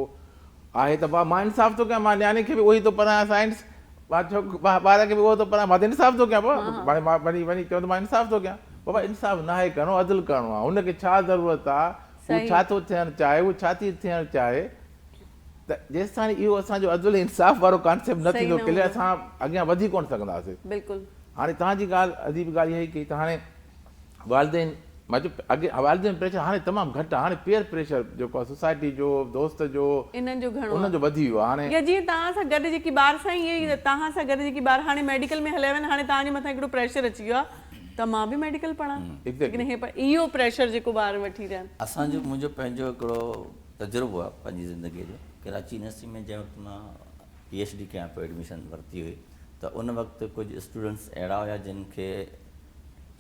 آهي ته ڀاء مان انصاف ٿو ڪيان مان نياڻي کي به اهو ئي ٿو پڙهايان سائنس مان ٻار کي به اهو ٿو پڙهايان مان ته انصاف ٿو ڪيان بابا مان وڃي وڃي چوندو مان انصاف ٿو ڪيان بابا انصاف ناهي ڪرڻو عدل ڪرڻو آهي هن کي ڇا ضرورت آهي هو ڇا ٿو ٿيڻ چاهي هو ڇا ٿي ٿيڻ چاهي ته جيستائين اهو اسان جو عدل ۽ انصاف وارو ڪانسيپٽ نه ٿيندو ڪليئر اسان اڳيان وڌي ڪونه سگهنداسين. بلڪل. هاڻي توهان جي ڳالهه عجيب ڳالهه اها ئي ڪئي ته هاڻي والدين مان چيو اڳي والدين پريشر هاڻي تمام گهٽ آهي هاڻي پيئر پريشر جيڪو آهي سوسائٽي جو دوست جو انهن جو گهڻو انهن جو وڌي ويو آهي هاڻي. يا جيئن توهان سان گڏ جيڪي ٻار سائين اهي ئي توهان سان گڏ جيڪي ٻار هاڻي ميڊيڪل ۾ هليا ويا آهن هاڻي توهان جي مٿان هڪڙو پريشر اچي ويو آهي ته مان به ميڊيڪل پڙهان جيڪڏهن هي اهو پريشر جيڪو ٻار وٺي رهيا آهن. اسان جو منهنجو پنهنجو هڪڙو تجربو آهي پنهنجي زندگيء جو. ڪراچي يونيورسٽي ۾ جنهن وقت مان پي ايڇ ڊي ڪيان پيو ايڊميشن ورتي هئي ته ان وقت ڪجهه اسٽوڊنٽس اهڙا هيا جن کي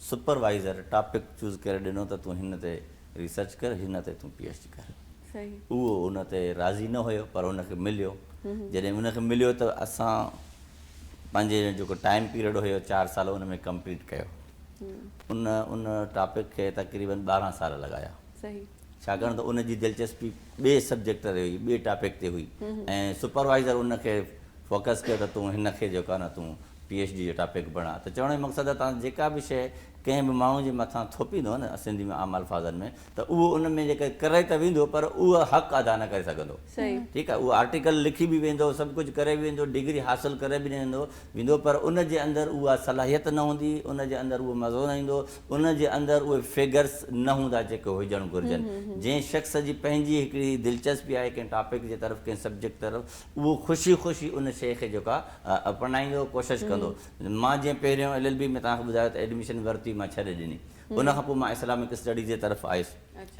سپروائيزر ٽاپڪ چوز ڪري ڏنو ته تون هن تي ريسرچ ڪر هن تي تون پي ايڇ ڊي ڪر. اهو ان تي راضي نه هيو پر ان کي مليو. جڏهن ان کي مليو ته اسان پنهنجي جيڪو ٽائيم پيريڊ هيو چار سال ان ۾ ڪمپليٽ ڪيو. ان ان ٽاپڪ کي تقريبن 12 سال لڳايا. ڇاڪاڻ ته ان جي دلچسپي ٻئي سبجيڪٽ تي هئي، ٻئي ٽاپڪ تي هئي ۽ سپروائيزر ان کي فوڪس ڪيو ته تون هن کي جيڪو آهي نه تون پي ايڇ ڊي جو ٽاپڪ بڻاء ته چوڻ جو مقصد آهي توهان جيڪا به شيء ڪنهن به ماڻهو جي مٿان ٿوپيندو نه سنڌي ۾ عام الفاظن ۾ ته اهو ان ۾ جيڪر ڪري ته ويندو پر اهو حق ادا نه ڪري سگهندو ٺيڪ آهي اهو آرٽيڪل لکي به ويندو سڀ ڪجهه ڪري به ويندو ڊگري حاصل ڪري به ويندو ويندو پر ان جي اندر اها صلاحيت نه هوندي ان جي اندر اهو مزو نه ايندو ان جي اندر اهي فگرس نه هوندا جيڪي هجڻ گهرجن جنهن شخص جي پنهنجي هڪڙي دلچسپي آهي ڪنهن ٽاپڪ جي طرف ڪنهن سبجيڪٽ طرف اهو خوشي خوشي ان شيء کي جيڪا اپنائيندو ڪوشش ڪندو. مان جيئن پهريون ايل ايل بي ۾ توهان کي ٻڌايو ته ايڊميشن ورتي مان ڇڏي ڏني. ان کان پوء مان اسلامڪ اسٽڊيز جي طرف آيس.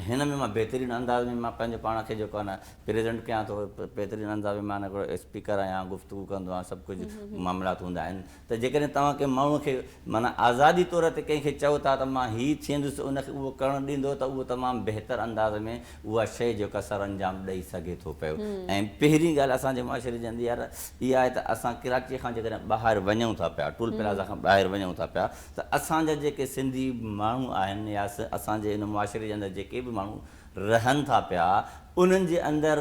هن ۾ مان بهترين انداز ۾ مان پنهنجو پاڻ کي جيڪو آهي نه پريزنٽ ڪيان ٿو. بهترين انداز ۾ مان هڪڙو اسپيڪر آهيان، گفتگو ڪندو آهيان، سڀ ڪجهه معاملات هوندا آهن. ته جيڪڏهن توهان ڪنهن ماڻهوء کي معنيٰ آزادي طور تي ڪنهن کي چئو ٿا ته مان هي ٿيندس ان کي اهو ڪرڻ ڏيندو ته اهو تمام بهتر انداز ۾ اها شيء جيڪا سرانجام ڏئي سگهي ٿو پيو ۽ پهرين ڳالهه اسان جي معاشري جي اندر يار اها آهي ته اسان ڪراچيء کان جيڪڏهن ٻاهر وڃون ٿا پيا ٽول پلازا کان ٻاهر وڃون ٿا پيا ته اسان جا جيڪي سنڌي ماڻهو آهن يا اسان جي ان معاشري جي اندر جيڪي به ماڻهو رهن ٿا پيا انهن جي اندر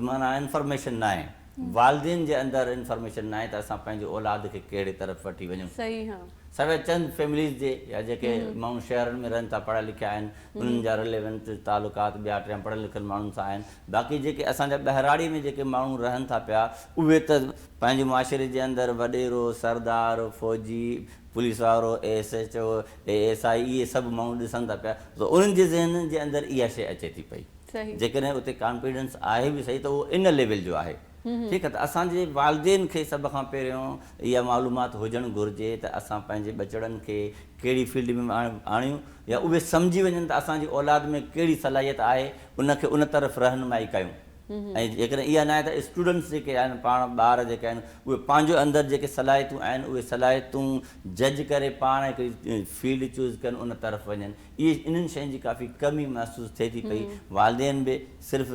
معنيٰ انفارميشن ناهي والدين جي اندر انفارميشن ناهي ته اسان پنهنجي اولاد کي ڪهڙي طرف وٺي وڃون. سواء چند فيمليز جي يا جيڪي ماڻهو شهرن ۾ رهن ٿا پڙهيا لکيا آهن انهن جا رليونٽ تعلقات ٻيا ٽيا پڙهيل لکيل ماڻهن سان آهن باقي جيڪي اسان جا ٻهراڙي ۾ جيڪي ماڻهو رهن ٿا پيا اهي ته پنهنجي معاشري جي اندر وڏيرو، سردار، فوجي، پوليس وارو، S H O, A S I اهي سڀ ماڻهو ڏسن ٿا پيا ته انهن جي ذهنن جي اندر اها شيء اچي ٿي پئي. جيڪڏهن اتي ڪانفيڊنس آهي به صحيح ته اهو ان ليول جو آهي. ٺيڪ آهي ته اسان جي والدين کي سڀ کان پهريون اها معلومات هجڻ گهرجي ته اسان پنهنجي ٻچڙن کي ڪهڙي فيلڊ ۾ آڻيون يا اهي سمجهي وڃن ته اسان جي اولاد ۾ ڪهڙي صلاحيت آهي ان کي ان طرف رهنمائي ڪيون ۽ جيڪڏهن اها ناهي ته اسٽوڊنٽس جيڪي آهن پاڻ ٻار جيڪي آهن اهي پنهنجو اندر جيڪي صلاحيتون آهن اهي صلاحيتون جج ڪري پاڻ هڪڙي فيلڊ چوز ڪن ان طرف وڃن اهي انهن شين جي ڪافي ڪمي محسوس ٿئي ٿي پئي. والدين به صرف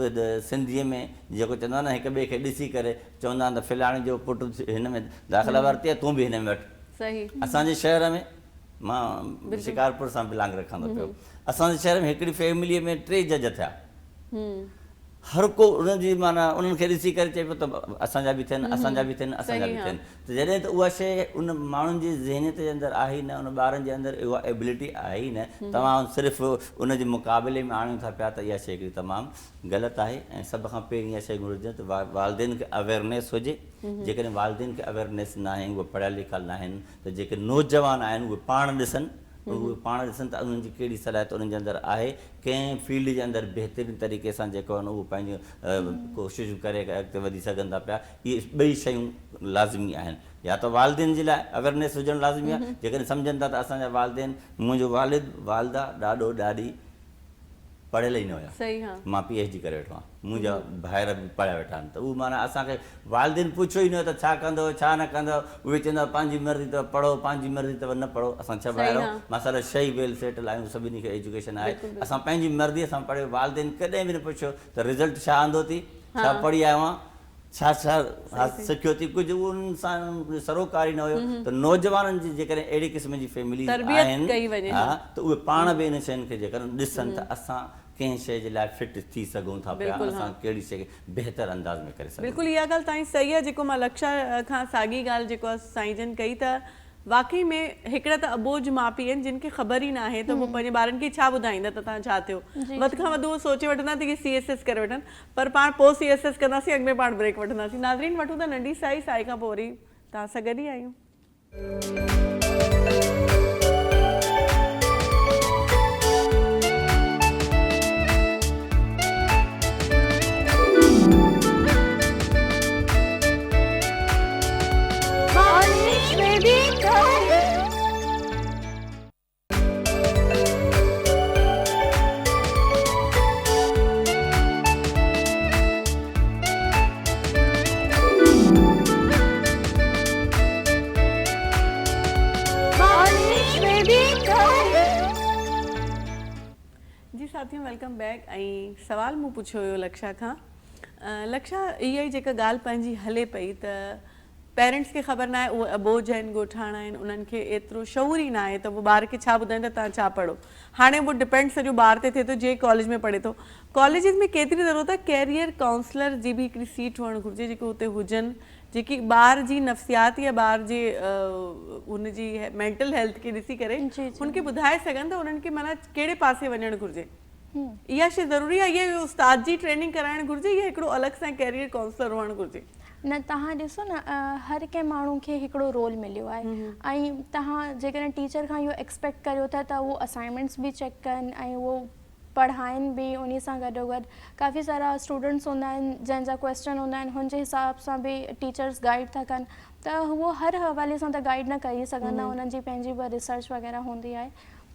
سنڌيء ۾ جيڪو چوندا آهن نه هڪ ٻئي کي ڏسي ڪري چوندا آهن ته فلاڻي جو پٽ هن ۾ داخلا ورتي آهي تون به هن ۾ وٺ. اسان جي شهر ۾ مان شڪارپور سان بلانگ رکان ٿو پيو اسان جي شهر ۾ هڪڙي فيمليء ۾ ٽي جج ٿيا. هر ڪو ان جي معنيٰ انهن کي ڏسي ڪري چئي پيو ته اسان جا به ٿين اسان جا به ٿين اسان جا به ٿين ته جڏهن ته اها شيء ان ماڻهن جي ذهنيت جي اندر آهي ئي نه ان ٻارن جي اندر اها ايبلٽي آهي ئي نه توهان صرف ان جي مقابلي ۾ آڻيو ٿا پيا ته اها شيء هڪڙي تمام غلط آهي ۽ سڀ کان پهرين اها شيء گهرجي ته والدين کي اويرنيس هجي جيڪڏهن والدين کي اويرنيس ناهي اهي پڙهيا لکيل ناهن ته جيڪي نوجوان آهن اهي پاڻ ڏسن اهي پاڻ ڏسن ته انهن جي ڪهڙي صلاحيت انهن جي اندر آهي، ڪنهن فيلڊ جي اندر بهترين طريقي سان جيڪو آهن اهو پنهنجون ڪوششون ڪري اڳتي وڌي سگهن ٿا پيا، اهي ٻئي شيون لازمي آهن. يا ته والدين جي لاء اويرنيس هجڻ لازمي آهي، جيڪڏهن سمجهن ٿا ته اسان جا والدين، منهنجو والد، والده، ڏاڏو، ڏاڏي پڙهيل ئي نه هيا، مان پي ايڇ ڊي ڪري ويٺو آهيان، منهنجا ڀائر به پڙهيا ويٺا آهن ته اهو معنيٰ اسان کي والدين پڇيو ئي نه هو ته ڇا ڪندؤ ڇا نه ڪندؤ، اهي چوندا هئا پنهنجي مرضي اٿو پڙهو پنهنجي مرضي اٿو نه پڙهو، اسان ڇهه ڀائر آهيون ماشاء الله ڇهه ئي ويل سيٽل آهيون سڀني کي ايجوڪيشن آهي، اسان پنهنجي مرضي سان پڙهيو، والدين ڪڏهن به نه پڇيو ته رزلٽ ڇا آندو اٿي، ڇا پڙهي آيو آهين، ڇا ڇا سکيو ٿي ڪجهه اهو انهن سان سروڪار ئي نه هيو ته نوجوانن جي جيڪڏهن اهڙي قسم جي فيمليز آهن ته اهي پاڻ به انهن شين کي جيڪڏهن ڏسن ته اسان ڪنهن شيء جي لاء فٽ ٿي سگهون ٿا پيا اسان ڪهڙي شيء کي بهتر انداز ۾ ڪري سگهون ٿا. بلڪل اها ڳالهه تائين صحيح آهي جيڪو مان لڪشا کان ساڳي ڳالهه جيڪو سائين جن ڪئي ته واقعي ۾ هڪڙا ته اٻوجهه ماء پيء آهن جن کي خبر ئي ناهي ته هو پنهنجي ٻارن کي ڇا ٻڌائيندا ته توهان ڇا ٿيو وڌ کان وڌ اهو سوچي وٺندا ته اهي سي ايس ايس ڪري وٺن پر پاڻ پوء سي ايس ايس ڪنداسين اڳ ۾ پاڻ بريڪ وٺنداسين ناظرين وٺون ٿا ننڍي سائي سائي کان پوء وري توهان سان گڏ ئي آهيون. ساٿيو welcome back ۽ سوال مون پڇيو هيو لڪشا کان لڪشا اها ئي جيڪا ڳالهه پنهنجي هلي پئي ته پيرنٽس کي خبر ناهي اهي اٻوجهه آهن ڳوٺاڻا آهن انهن کي ايترو شعور ئي ناهي ته اهو ٻار کي ڇا ٻڌائين ته توهان ڇا پڙهو هاڻي اهو ڊپينڊ سڄو ٻار تي ٿئي ٿو جي ڪاليج ۾ پڙهي ٿو ڪاليجز ۾ ڪيتري ضرورت آهي ڪيريئر ڪائونسلر جي به هڪڙي سيٽ هئڻ گهرجي جيڪي اتي هجن جيڪي ٻار جي نفسيات يا ٻار جي ان جي مينٽل هيلٿ کي ڏسي ڪري هن کي ٻڌائي سگهن ته انهن کي معنيٰ ڪهڙي پاسي وڃڻ گهرجي اها شي ضروري آهي يا استاد جي ٽريننگ ڪرائڻ گهرجي يا هڪڙو الڳ سان ڪيريئر ڪائونسلر هئڻ گهرجي. نه توهان ڏسو نه هر ڪنهن ماڻهو کي هڪڙو رول مليو آهي ۽ توهان جيڪڏهن ٽيچر کان اهو ايڪسپيڪٽ ڪريو ٿا ته اهو اسائنمينٽس به چيڪ ڪن ۽ اهو پڙهائين به انهي سان گڏو گڏ ڪافي سارا اسٽوڊنٽس هوندا آهن جنهن جا ڪويسچن هوندا آهن هن جي حساب سان به ٽيچرس گائيڊ ٿا ڪن ته هو هر حوالي سان ته گائيڊ نه ڪري سگهندا انهن جي پنهنجي به ريسرچ وغيره هوندي آهي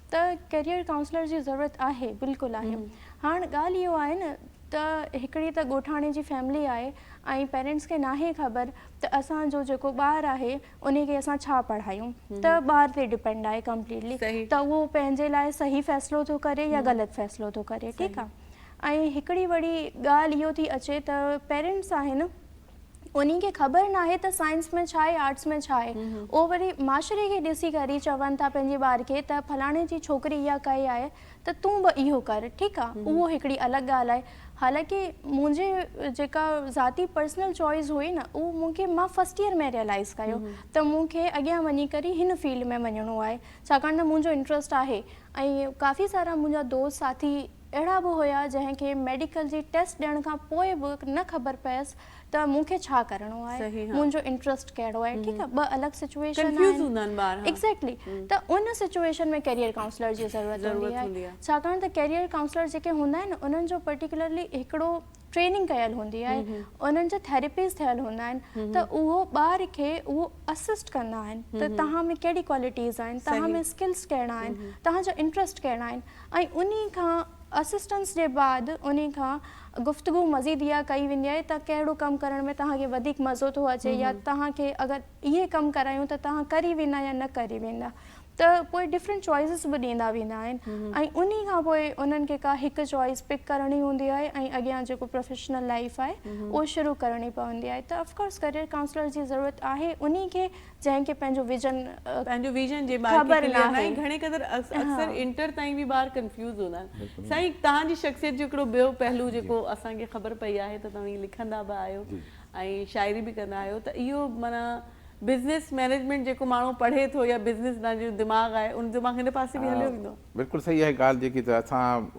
ته ڪيريئر ڪائونسلر جي ضرورت آهي بلڪل آهي هاڻ ڳالهه اهو آهي نه ته هڪڙي ته ڳوٺاڻي جي فيملي آهي ۽ پيرنٽس کي ناهي خبر ته اسان جو جيڪو ٻار آهي انهي کي اسان ڇا پڙهايون ته ٻار تي ڊپينڊ آهي ڪمپليٽلي ته اهو پنهنجي لاء صحيح فيصلو ٿو ڪري يا غلط فيصلو ٿو ڪري ٺيڪ آهي ۽ هڪڙي وري ڳالهه اهو ٿي اچي ته پيرنٽس آهن انهي کي خبر ناهي ته سائنس ۾ ڇا آهي آرٽس ۾ ڇا آهي اهو وري معاشري کي ڏسي ڪري چون ٿا پنهنجي ٻار کي ته فلاڻي جي ڇوڪري اها ڪئي آهي ته تون به اهو ڪر ٺيڪ آ اهو هڪڙي الڳ ڳالهه آهي حالانڪه منهنجي جيڪا ذاتي پرسنل چوائس هئي نه اهو مون کي مان فرسٽ ايئر ۾ ريئلائز ڪيو ته مون کي اڳيان وڃي ڪري هن فيلڊ ۾ وڃڻو آهي ڇاڪاڻ ته منهنجو انٽرسٽ آهي ۽ ڪافي سارا منهنجا دوست ساٿي اهڙا به هيا جنهن کي ميڊيڪل جي ٽيسٽ ڏيڻ کان پوء به نه خبر پيس ته مون کي ڇا ڪرڻو آهي منهنجو انٽرسٽ ڪهڙو آهي ٺيڪ آهي ٻه الڳ سچويشن آهن ايگزيڪٽلي ته ان سچويشن ۾ ڪيريئر ڪائونسلر جي ضرورت هوندي آهي ڇاڪاڻ ته ڪيريئر ڪائونسلر جيڪي هوندا آهن انهن جو پرٽيڪولرلي هڪڙو ٽريننگ ڪيل هوندي آهي انهن جا ٿيراپيز ٿيل هوندا آهن ته اهو ٻار کي اهو اسسٽ ڪندا آهن ته توهان ۾ ڪهڙي ڪوالٽيز آهن توهان ۾ اسڪلس ڪهڙا آهن توهان جا انٽرسٽ ڪهڙا آهن ۽ انهي کان اسسٽنس جي بعد انهي کان گفتگو مزيد اها ڪئي ويندي آهي ته ڪهڙو ڪم ڪرڻ ۾ توهان کي وڌيڪ مزو ٿو اچي يا توهان کي اگر اهي ڪم ڪرايون ته توهان ڪري ويندا يا نه ڪري ويندا ته پوء ڊفرنٽ چوائسز به ڏيندا ويندا آهن ۽ انهي کان پوء انهن کي ڪا هڪ چوائس پڪ ڪرڻي هوندي آهي ۽ اڳيان جيڪو پروفيشنل لائيف آهي اهو شروع ڪرڻي پوندي آهي ته آف ڪورس ڪريئر ڪائونسلر جي ضرورت آهي انهي کي جنهن کي پنهنجو ويزن پنهنجو ويزن جي ٻار کي ڪليئر ناهي گهڻي قدر اڪثر انٽر تائين به ٻار ڪنفيوز هوندا آهن سائين توهان جي شخصيت جو هڪڙو ٻيو پهلو جيڪو اسان کي خبر پئي آهي ته توهين لکندا به آهيو ۽ شاعري به ڪندا آهيو ته اهو معنيٰ بزنس مئنيجمينٽ جيڪو ماڻهو پڙهي ٿو يا بزنس ڏانهن جو دماغ آهي ان دماغ هن پاسي به هليو ويندو. بلڪل صحيح آهي ڳالهه جيڪي ته اسان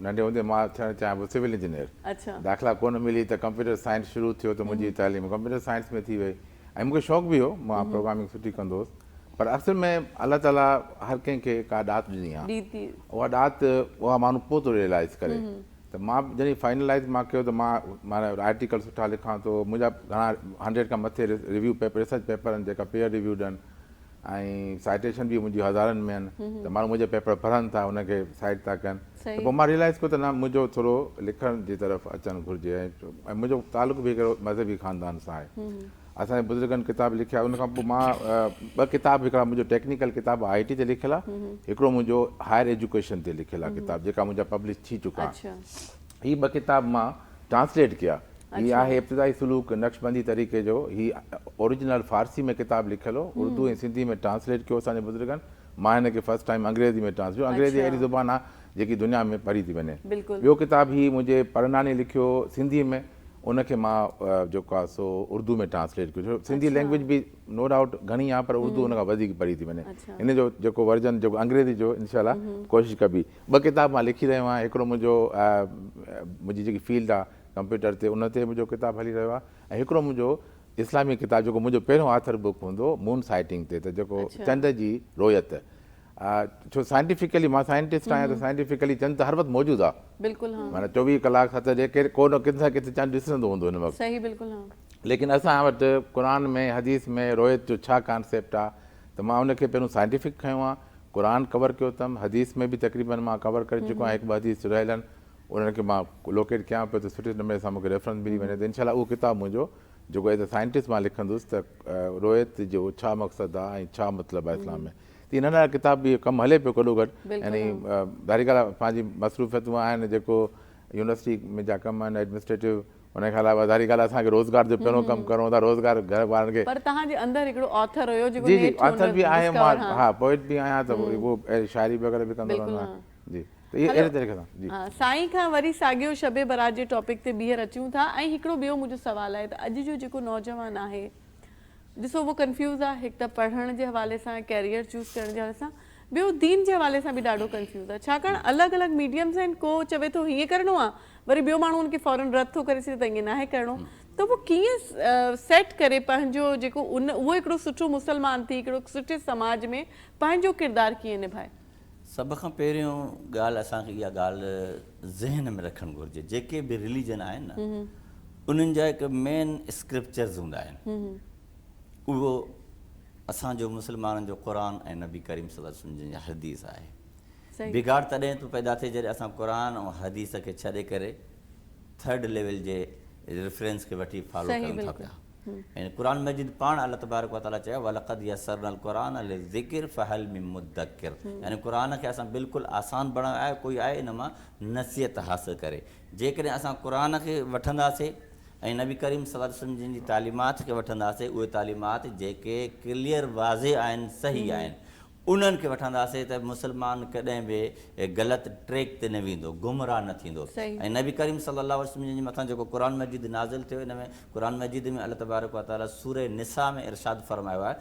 ننڍي هوندي مان ٿيڻ چاهيان پيو سول انجنيئر داخلا ڪونه ملي ته ڪمپيوٽر سائنس شروع ٿيو ته منهنجي تعليم ڪمپيوٽر سائنس ۾ ٿي وئي ۽ مون کي شوق به هو مان پروگرامنگ سٺي ڪندو هوس پر اصل ۾ الله تعالي هر ڪنهن کي ڪا ڏات ڏني آهي اها ڏات اها ماڻهو پوء ٿو ريئلائز ڪري ته مان جڏهن فائنلائز مان ڪيو ته مان معنيٰ آرٽيڪل سٺا لکان ٿو منهنجا گهڻا هنڊريڊ کان مٿي ريويو پيپر ريسرچ پيپر آهن جيڪا پيئر ريويوڊ آهن ۽ سائٽيشن به منهنجي هزارن ۾ آهن ته ماڻهو منهنجا پيپر پڙهن ٿا ان کي سائٽ ٿا ڪن ته پوء مان ريئلائز ڪيو ته نه منهنجو ٿورو لکڻ جي طرف اچڻ گهرجي ۽ منهنجو تعلق به هڪڙو مذهبي خاندان سان آهي اسان جي بزرگن ڪتاب لکيا ان کان پوء مان ٻه ڪتاب هڪڙا منهنجو ٽيڪنيڪل ڪتاب آء ٽي تي لکيل آهي هڪڙو منهنجو هائر ايجوڪيشن تي لکيل آهي ڪتاب جيڪا منهنجا پبلش ٿي چڪا آهن هي ٻه ڪتاب مان ٽرانسليٽ ڪيا هي آهي ابتدائي سلوڪ نقشبندي طريقي جو هي اوريجنل فارسي ۾ ڪتاب لکيل هو اردو ۽ سنڌي ۾ ٽرانسليٽ ڪيو اسان جي بزرگن مان هن کي فرسٽ ٽائيم انگريزي ۾ ٽرانسليٽ ڪيو انگريزي اهڙي زبان آهي جيڪي دنيا ۾ پڙهي ٿي وڃي. ٻيو ڪتاب هي منهنجي پڙناني لکيو سنڌي ۾ ان کي مان جيڪو آهي سو اردو ۾ ٽرانسليٽ ڪيو ڇو سنڌي لينگويج به نو ڊائوٽ گهڻي آهي پر اردو ان کان وڌيڪ پڙهي ٿي وڃي ان جو جيڪو ورجن جيڪو انگريزي جو انشاء الله ڪوشش ڪبي ٻه ڪتاب مان لکي رهيو آهيان هڪڙو منهنجو منهنجي جيڪي فيلڊ آهي ڪمپيوٽر تي ان تي منهنجو ڪتاب هلي رهيو آهي ۽ هڪڙو منهنجو اسلامي ڪتاب جيڪو منهنجو پهريون آٿر بڪ هوندو مون سائٽنگ تي ته جيڪو چنڊ جي رويت ڇو سائنٽيفڪلي مان سائنٽسٽ آهيان ته سائنٽيفڪلي چنڊ ته هر وقت موجود آهي بلڪل ها معنيٰ 24 ڪلاڪ ست ڏينهن ڪير ڪو نه ڪٿي ڪٿي چنڊ ڏسندو هوندو هن وقت صحيح بلڪل ها ليڪن اسان وٽ قرآن ۾ حديث ۾ رويت جو ڇا ڪانسيپٽ آهي ته مان ان کي پهريون سائنٽيفڪ کنيو آهي قرآن ڪور ڪيو اٿم حديث ۾ به تقريبن مان ڪور ڪري چڪو آهيان هڪ ٻه حديث رهيل آهن انهن کي مان لوڪيٽ ڪيان پيو ته سٺي نموني سان مون کي ريفرنس ملي وڃي ته انشاء الله اهو ڪتاب منهنجو جيڪو ايز اي سائنٽسٽ مان لکندس ته رويت جو ڇا مقصد آهي ۽ ڇا مطلب آهي اسلام ۾ تيئن ننڍا ننڍا ڪتاب به ڪم هلي پيو گڏو گڏ يعني ظاهري ڳالهه آهي پنهنجي مصروفيتون آهن جيڪو يونيورسٽي ۾ جا ڪم آهن ايڊمنسٽريٽو ان کان علاوه ظاهري ڳالهه آهي اسان کي روزگار جو پهريون ڪم ڪرڻو ٿا روزگار گهر وارن کي پر توهان جي اندر هڪڙو آٿر هيو جيڪو جي جي نيٺ هن آٿر به آهي ڊسڪور مان ها ها پوئٽ به آهيان ته اهو شاعري وغيره به ڪندو بلڪل رهندو ها آهيان جي ته اهي هلو اهڙي طريقي سان جي. ها سائين کان وري ساڳيو شب برات جي ٽاپڪ تي ٻيهر اچون ٿا ۽ هڪڙو ٻيو منهنجو سوال آهي ته اڄ جو جيڪو نوجوان آهي ڏسو اهو ڪنفيوز آهي هڪ ته پڙهڻ جي حوالي سان ڪيريئر چوز ڪرڻ جي حوالي سان ٻيو دين جي حوالي سان به ڏاڍو ڪنفيوز آهي ڇاڪاڻ الڳ الڳ ميڊيمز آهن ڪو چوي ٿو هيئن ڪرڻو آهي وري ٻيو ماڻهو ان کي فورن رد ٿو ڪري ڇڏي ته ائين ناهي ڪرڻو ته اهو ڪيئن سيٽ ڪري پنهنجو جيڪو ان اهو هڪڙو سٺو مسلمان ٿي هڪڙو سٺي سماج ۾ پنهنجو ڪردار ڪيئن نڀائي. سڀ کان پهريون ڳالهه اسان کي اها ڳالهه ذهن ۾ رکڻ گهرجي جيڪي به رليجن آهن نه انهن جا هڪ مين اسڪرپچرز هوندا آهن اهو اسان جو مسلمانن جو قرآن ۽ نبي ڪريم صلي الله عليه وسلم جن جي حديث آهي. بگاڙ تڏهن ٿو پيدا ٿئي جڏهن اسان قرآن ۽ حديث کي ڇڏي ڪري ٿرڊ ليول جي ريفرنس کي وٺي فالو ڪريون ٿا پيا. يعني قرآن مجيد پاڻ الله تبارڪ وتعالي چيو ولقد يسرنا القرآن للذڪر فهل من مدڪر يعني قرآن کي اسان بلڪل آسان بڻايو آهي ڪوئي آهي ان مان نصيحت حاصل ڪري. جيڪڏهن اسان قرآن کي وٺنداسين ۽ نبي ڪريم صلي الله عليه وسلم جن جي تعليمات کي وٺنداسين اهي تعليمات جيڪي ڪليئر واضح آهن صحيح آهن انهن کي وٺنداسين ته مسلمان ڪڏهن به غلط ٽريڪ تي نه ويندو گمراهه نه ٿيندو ۽ نبي ڪريم صلي الله عليه وسلم جن جي مٿان جيڪو قرآن مجيد نازل ٿيو ان ۾ قرآن مجيد ۾ الله تبارڪ وتعالي سورة نساء ۾ ارشاد فرمايو آهي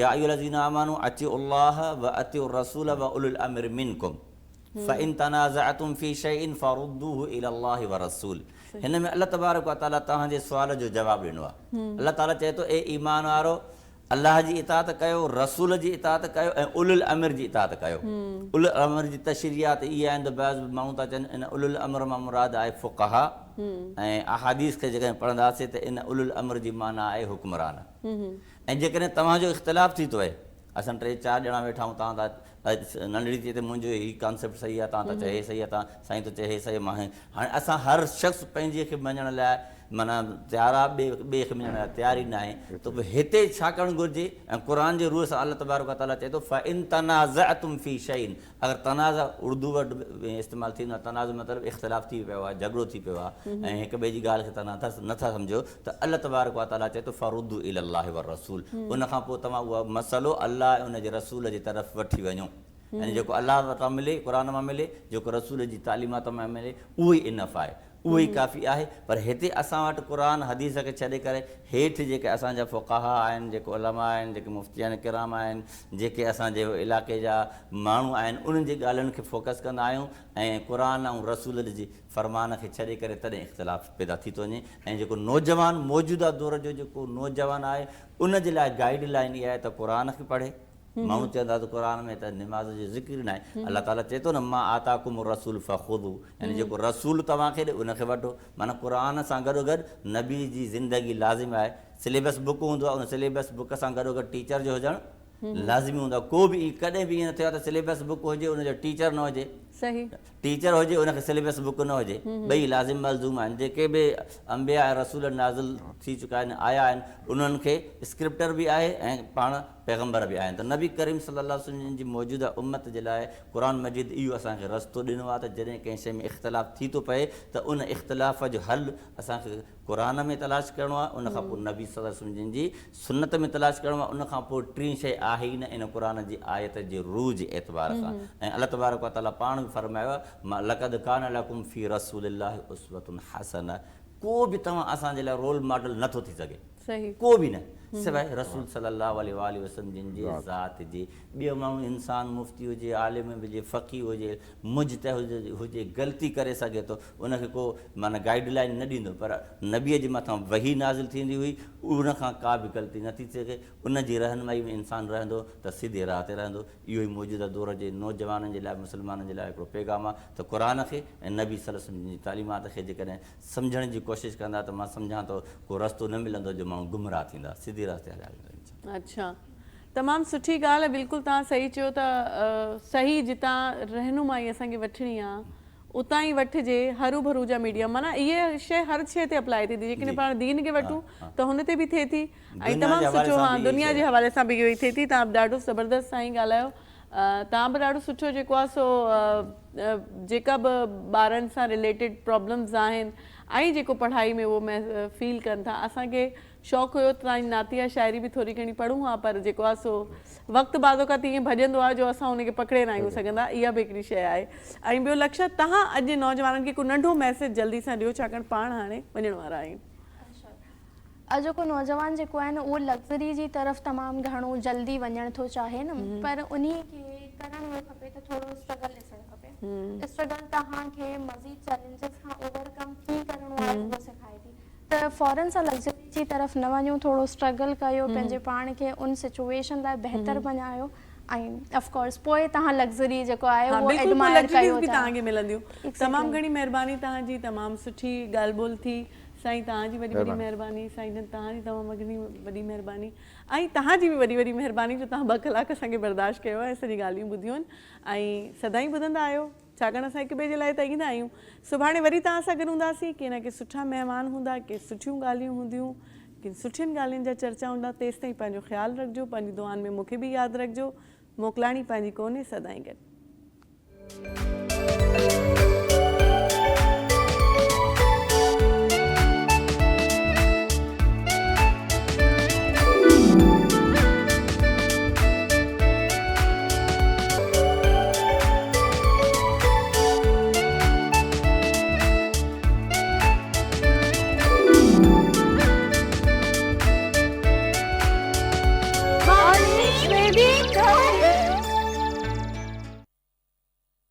يا ايها الذين آمنوا اطيعوا الله واطيعوا الرسول واولي الامر منڪم فان تنازعتم في شيء فردوه الي الله والرسول هن ۾ الله تبارڪ وتعالي توهان جي سوال جو جواب ڏنو آهي. الله تعالي چئي ٿو، اي ايمان وارو! الله جي اطاعت ڪيو، رسول جي اطاعت ڪيو ۽ اولي الامر جي اطاعت ڪيو. اولي الامر جي تشريحات اهي آهن ته بعض ماڻهو ٿا چون ان اولي الامر مان مراد آهي فقها ۽ احاديث کي جيڪڏهن پڙهنداسين ته ان اولي الامر جي معنيٰ آهي حڪمران ۽ جيڪڏهن توهان جو اختلاف ٿي ٿو وئي اسان ٽي چار ڄڻا ويٺا آهيون توهان ٿا ننڍڙي چئي ته منهنجو هي ڪانسيپٽ صحيح آهي توهان ٿا چئو هي صحيح آهي توهان سائين ٿو چئي هي صحيح آهي مان هي هاڻي اسان هر شخص پنهنجي کي مڃڻ لاء معنيٰ تيار آهي ٻئي ٻئي کي مڃڻ لاء تيار ئي ناهي ته پوء هتي ڇا ڪرڻ گهرجي ۽ قرآن جي روح سان الله تبارڪ وتعاليٰ چئي ٿو فَإِن تَنَازَعْتُمْ فِي شَيْءٍ اگر تنازع اردو ورڊ استعمال ٿيندو آهي تنازع مطلب اختلاف ٿي پيو آهي جهڳڙو ٿي پيو آهي ۽ هڪ ٻئي جي ڳالهه کي توهان نٿا سمجهو ته الله تبارڪ وتعاليٰ چئي ٿو فردوا الي الله والرسول ان کان پوء توهان اهو مسئلو الله ۽ ان جي رسول جي طرف وٺي وڃو يعني جيڪو الله وٽان ملي قرآن مان ملي جيڪو رسول جي تعليمات مان ملي اهو ئي انف آهي اهو ئي ڪافي آهي پر هتي اسان وٽ قرآن حديث کي ڇڏي ڪري هيٺ جيڪي اسان جا فقها آهن جيڪي علماء آهن جيڪي مفتيان ڪرام آهن جيڪي اسان جي علائقي جا ماڻهو آهن انهن جي ڳالهين کي فوڪس ڪندا آهيون ۽ قرآن ۽ رسول جي فرمان کي ڇڏي ڪري تڏهن اختلاف پيدا ٿي ٿو وڃي ۽ جيڪو نوجوان موجوده دور جو جيڪو نوجوان آهي ان جي لاء گائيڊ لائين اها آهي ته قرآن کي پڙهي ماڻهو چوندا ته قرآن ۾ ته نماز جو ذڪر ئي ناهي. الله تعاليٰ چئي ٿو نه ما آتاڪم الرسول فخذو يعني جيڪو رسول توهان کي ڏي ان کي وٺو معنيٰ قرآن سان گڏوگڏ نبي جي زندگي لازم آهي. سليبس بڪ هوندو آهي ان سليبس بڪ سان گڏوگڏ ٽيچر جو هجڻ لازمي هوندو آهي. ڪو به ڪڏهن به ائين نه ٿيو آهي ته سليبس بڪ هجي ان جو ٽيچر نه هجي. ٽيچر هجي ان کي سليبس بڪ نه هجي ٻئي لازم ملزوم آهن جيڪي به انبياء ۽ رسول نازل ٿي چڪا آهن آيا آهن انهن کي اسڪرپٽر به آهي ۽ پاڻ پيغمبر به آهن ته نبي ڪريم صلي الله عليه وسلم جن جي موجوده امت جي لاء قرآن مجيد اهو اسان کي رستو ڏنو آهي ته جڏهن ڪنهن شيء ۾ اختلاف ٿي ٿو پئي ته ان اختلاف جو حل اسان کي قرآن ۾ تلاش ڪرڻو آهي ان کان پوء نبي صلي الله عليه وسلم جن جي سنت ۾ تلاش ڪرڻو آهي ان کان پوء ٽين شيء آهي ئي نه ان قرآن جي آيت جي روح جي اعتبار سان ۽ الله تبارڪ وتعالي پاڻ به فرمايو آهي لقد ڪان لڪم في رسول الله اسوة حسنة ڪو به توهان اسان جي لاء رول ماڊل نه ٿو ٿي سگهي ڪو به نه سواء رسول صلي الله عليه واٰله وسلم جن جي ذات جي ٻيو ماڻهو انسان مفتي هجي عالم هجي فقيه هجي مجتهد هجي غلطي ڪري سگهي ٿو ان کي ڪو معنيٰ گائيڊ لائين نه ڏيندو پر نبيء جي مٿان وحي نازل ٿيندي هئي ان کان ڪا به غلطي نه ٿي سگهي ان جي رهنمائي ۾ انسان رهندو ته سڌي راهه تي رهندو اهو ئي موجوده دور جي نوجوانن جي لاء مسلمانن جي لاء هڪڙو پيغام آهي ته قرآن کي ۽ نبي صلي الله عليه وسلم جن جي تعليمات کي جيڪڏهن سمجهڻ جي ڪوشش ڪندا ته مان سمجهان ٿو ڪو رستو نه ملندو جو ماڻهو گمراهه ٿيندا سڌي راهه تي هليا ويندا انشاء الله. اڇا تمام سٺي ڳالهه بلڪل توهان صحيح چيو ته صحيح جتان رهنمائي اسان کي وٺڻي آ اتان ئي وٺجي هروڀرو جا ميڊيم معنيٰ اهي شيء هر شيء تي اپلائي ٿئي ٿي جيڪڏهن پاڻ دين کي وٺون ته هن تي به ٿئي ٿي ۽ تمام سٺو ها دنيا جي حوالي سان به اهو ئي ٿئي ٿي توهان ڏاڍو زبردست سائين ڳالهايو. توهان به ڏاڍو سٺو جيڪو آهي سو جيڪا به ٻارن سان رليٽيڊ پرابلمز آهن ۽ جيڪو پڙهائي ۾ اهو فيل ڪن ٿا اسان کي شوق هيو ته توهان جي نعتيه شاعري به ٿوري گهڻي پڙهون ها پر جيڪو آهي سو وقت بعض اوقات ائين ڀڄندو آهي جو اسان ان کي پڪڙي ناهيون سگهندا اها به هڪڙي شيء آهي ۽ ٻيو لڪشا توهان اڄ جي نوجوانن کي ڪو ننڍو ميسيج جلدي سان ڏيو ڇاڪاڻ پاڻ هاڻي وڃڻ وارا آهيون. اڄوڪو نوجوان جيڪو آهي نه اهو لگزري جي طرف تمام گهڻو جلدي وڃڻ ٿو چاهي نه پر انهي کي ڪرڻ اهو کپي ته ٿورو اسٽرگل ڏسڻ کپي اسٽرگل توهان کي مزيد چئلينجز کان اوور ڪم ڪيئن ڪرڻو آهي اهو سکائي ٿي ته فورن سان لگزري جي طرف نه وڃو ٿورو اسٽرگل ڪيو پنهنجي پاڻ کي ان سچوئيشن لاء بهتر بنايو ۽ آف ڪورس پوء توهان لگزري جيڪو آهي ها اهو بلڪل پوء ايڊمائر لگزريز ڪيو به ٿا توهان کي ملنديون تمام گهڻي مهرباني توهان جي تمام سٺي ڳالهه ٻولهه ٿي سائين توهان جي وڏي وڏي مهرباني سائين جن توهان جي تمام گهڻي وڏي مهرباني ۽ توهان جي به وڏي وڏي مهرباني جو توهان 2 ڪلاڪ اسان کي برداشت ڪيو ۽ اسان جي ڳالهيون ٻڌيون ۽ سدائين ٻڌندا آهيو ڇاڪاڻ اسان هڪ ٻئي جي لاء ته ايندا آهيون. سڀاڻي وري توهان سان گڏ هونداسين. ڪي نه ڪي سٺا مهمان هوندا، ڪي سٺيون ڳالهيون هونديون، ڪن سٺين ڳالهين جا چرچا هوندا. تيستائين پنهنجو خيال رکجو، پنهنجي دعائن ۾ مون کي به ياد رکجو. موڪلاڻي پنهنجي ڪونهي، سدائين گڏ.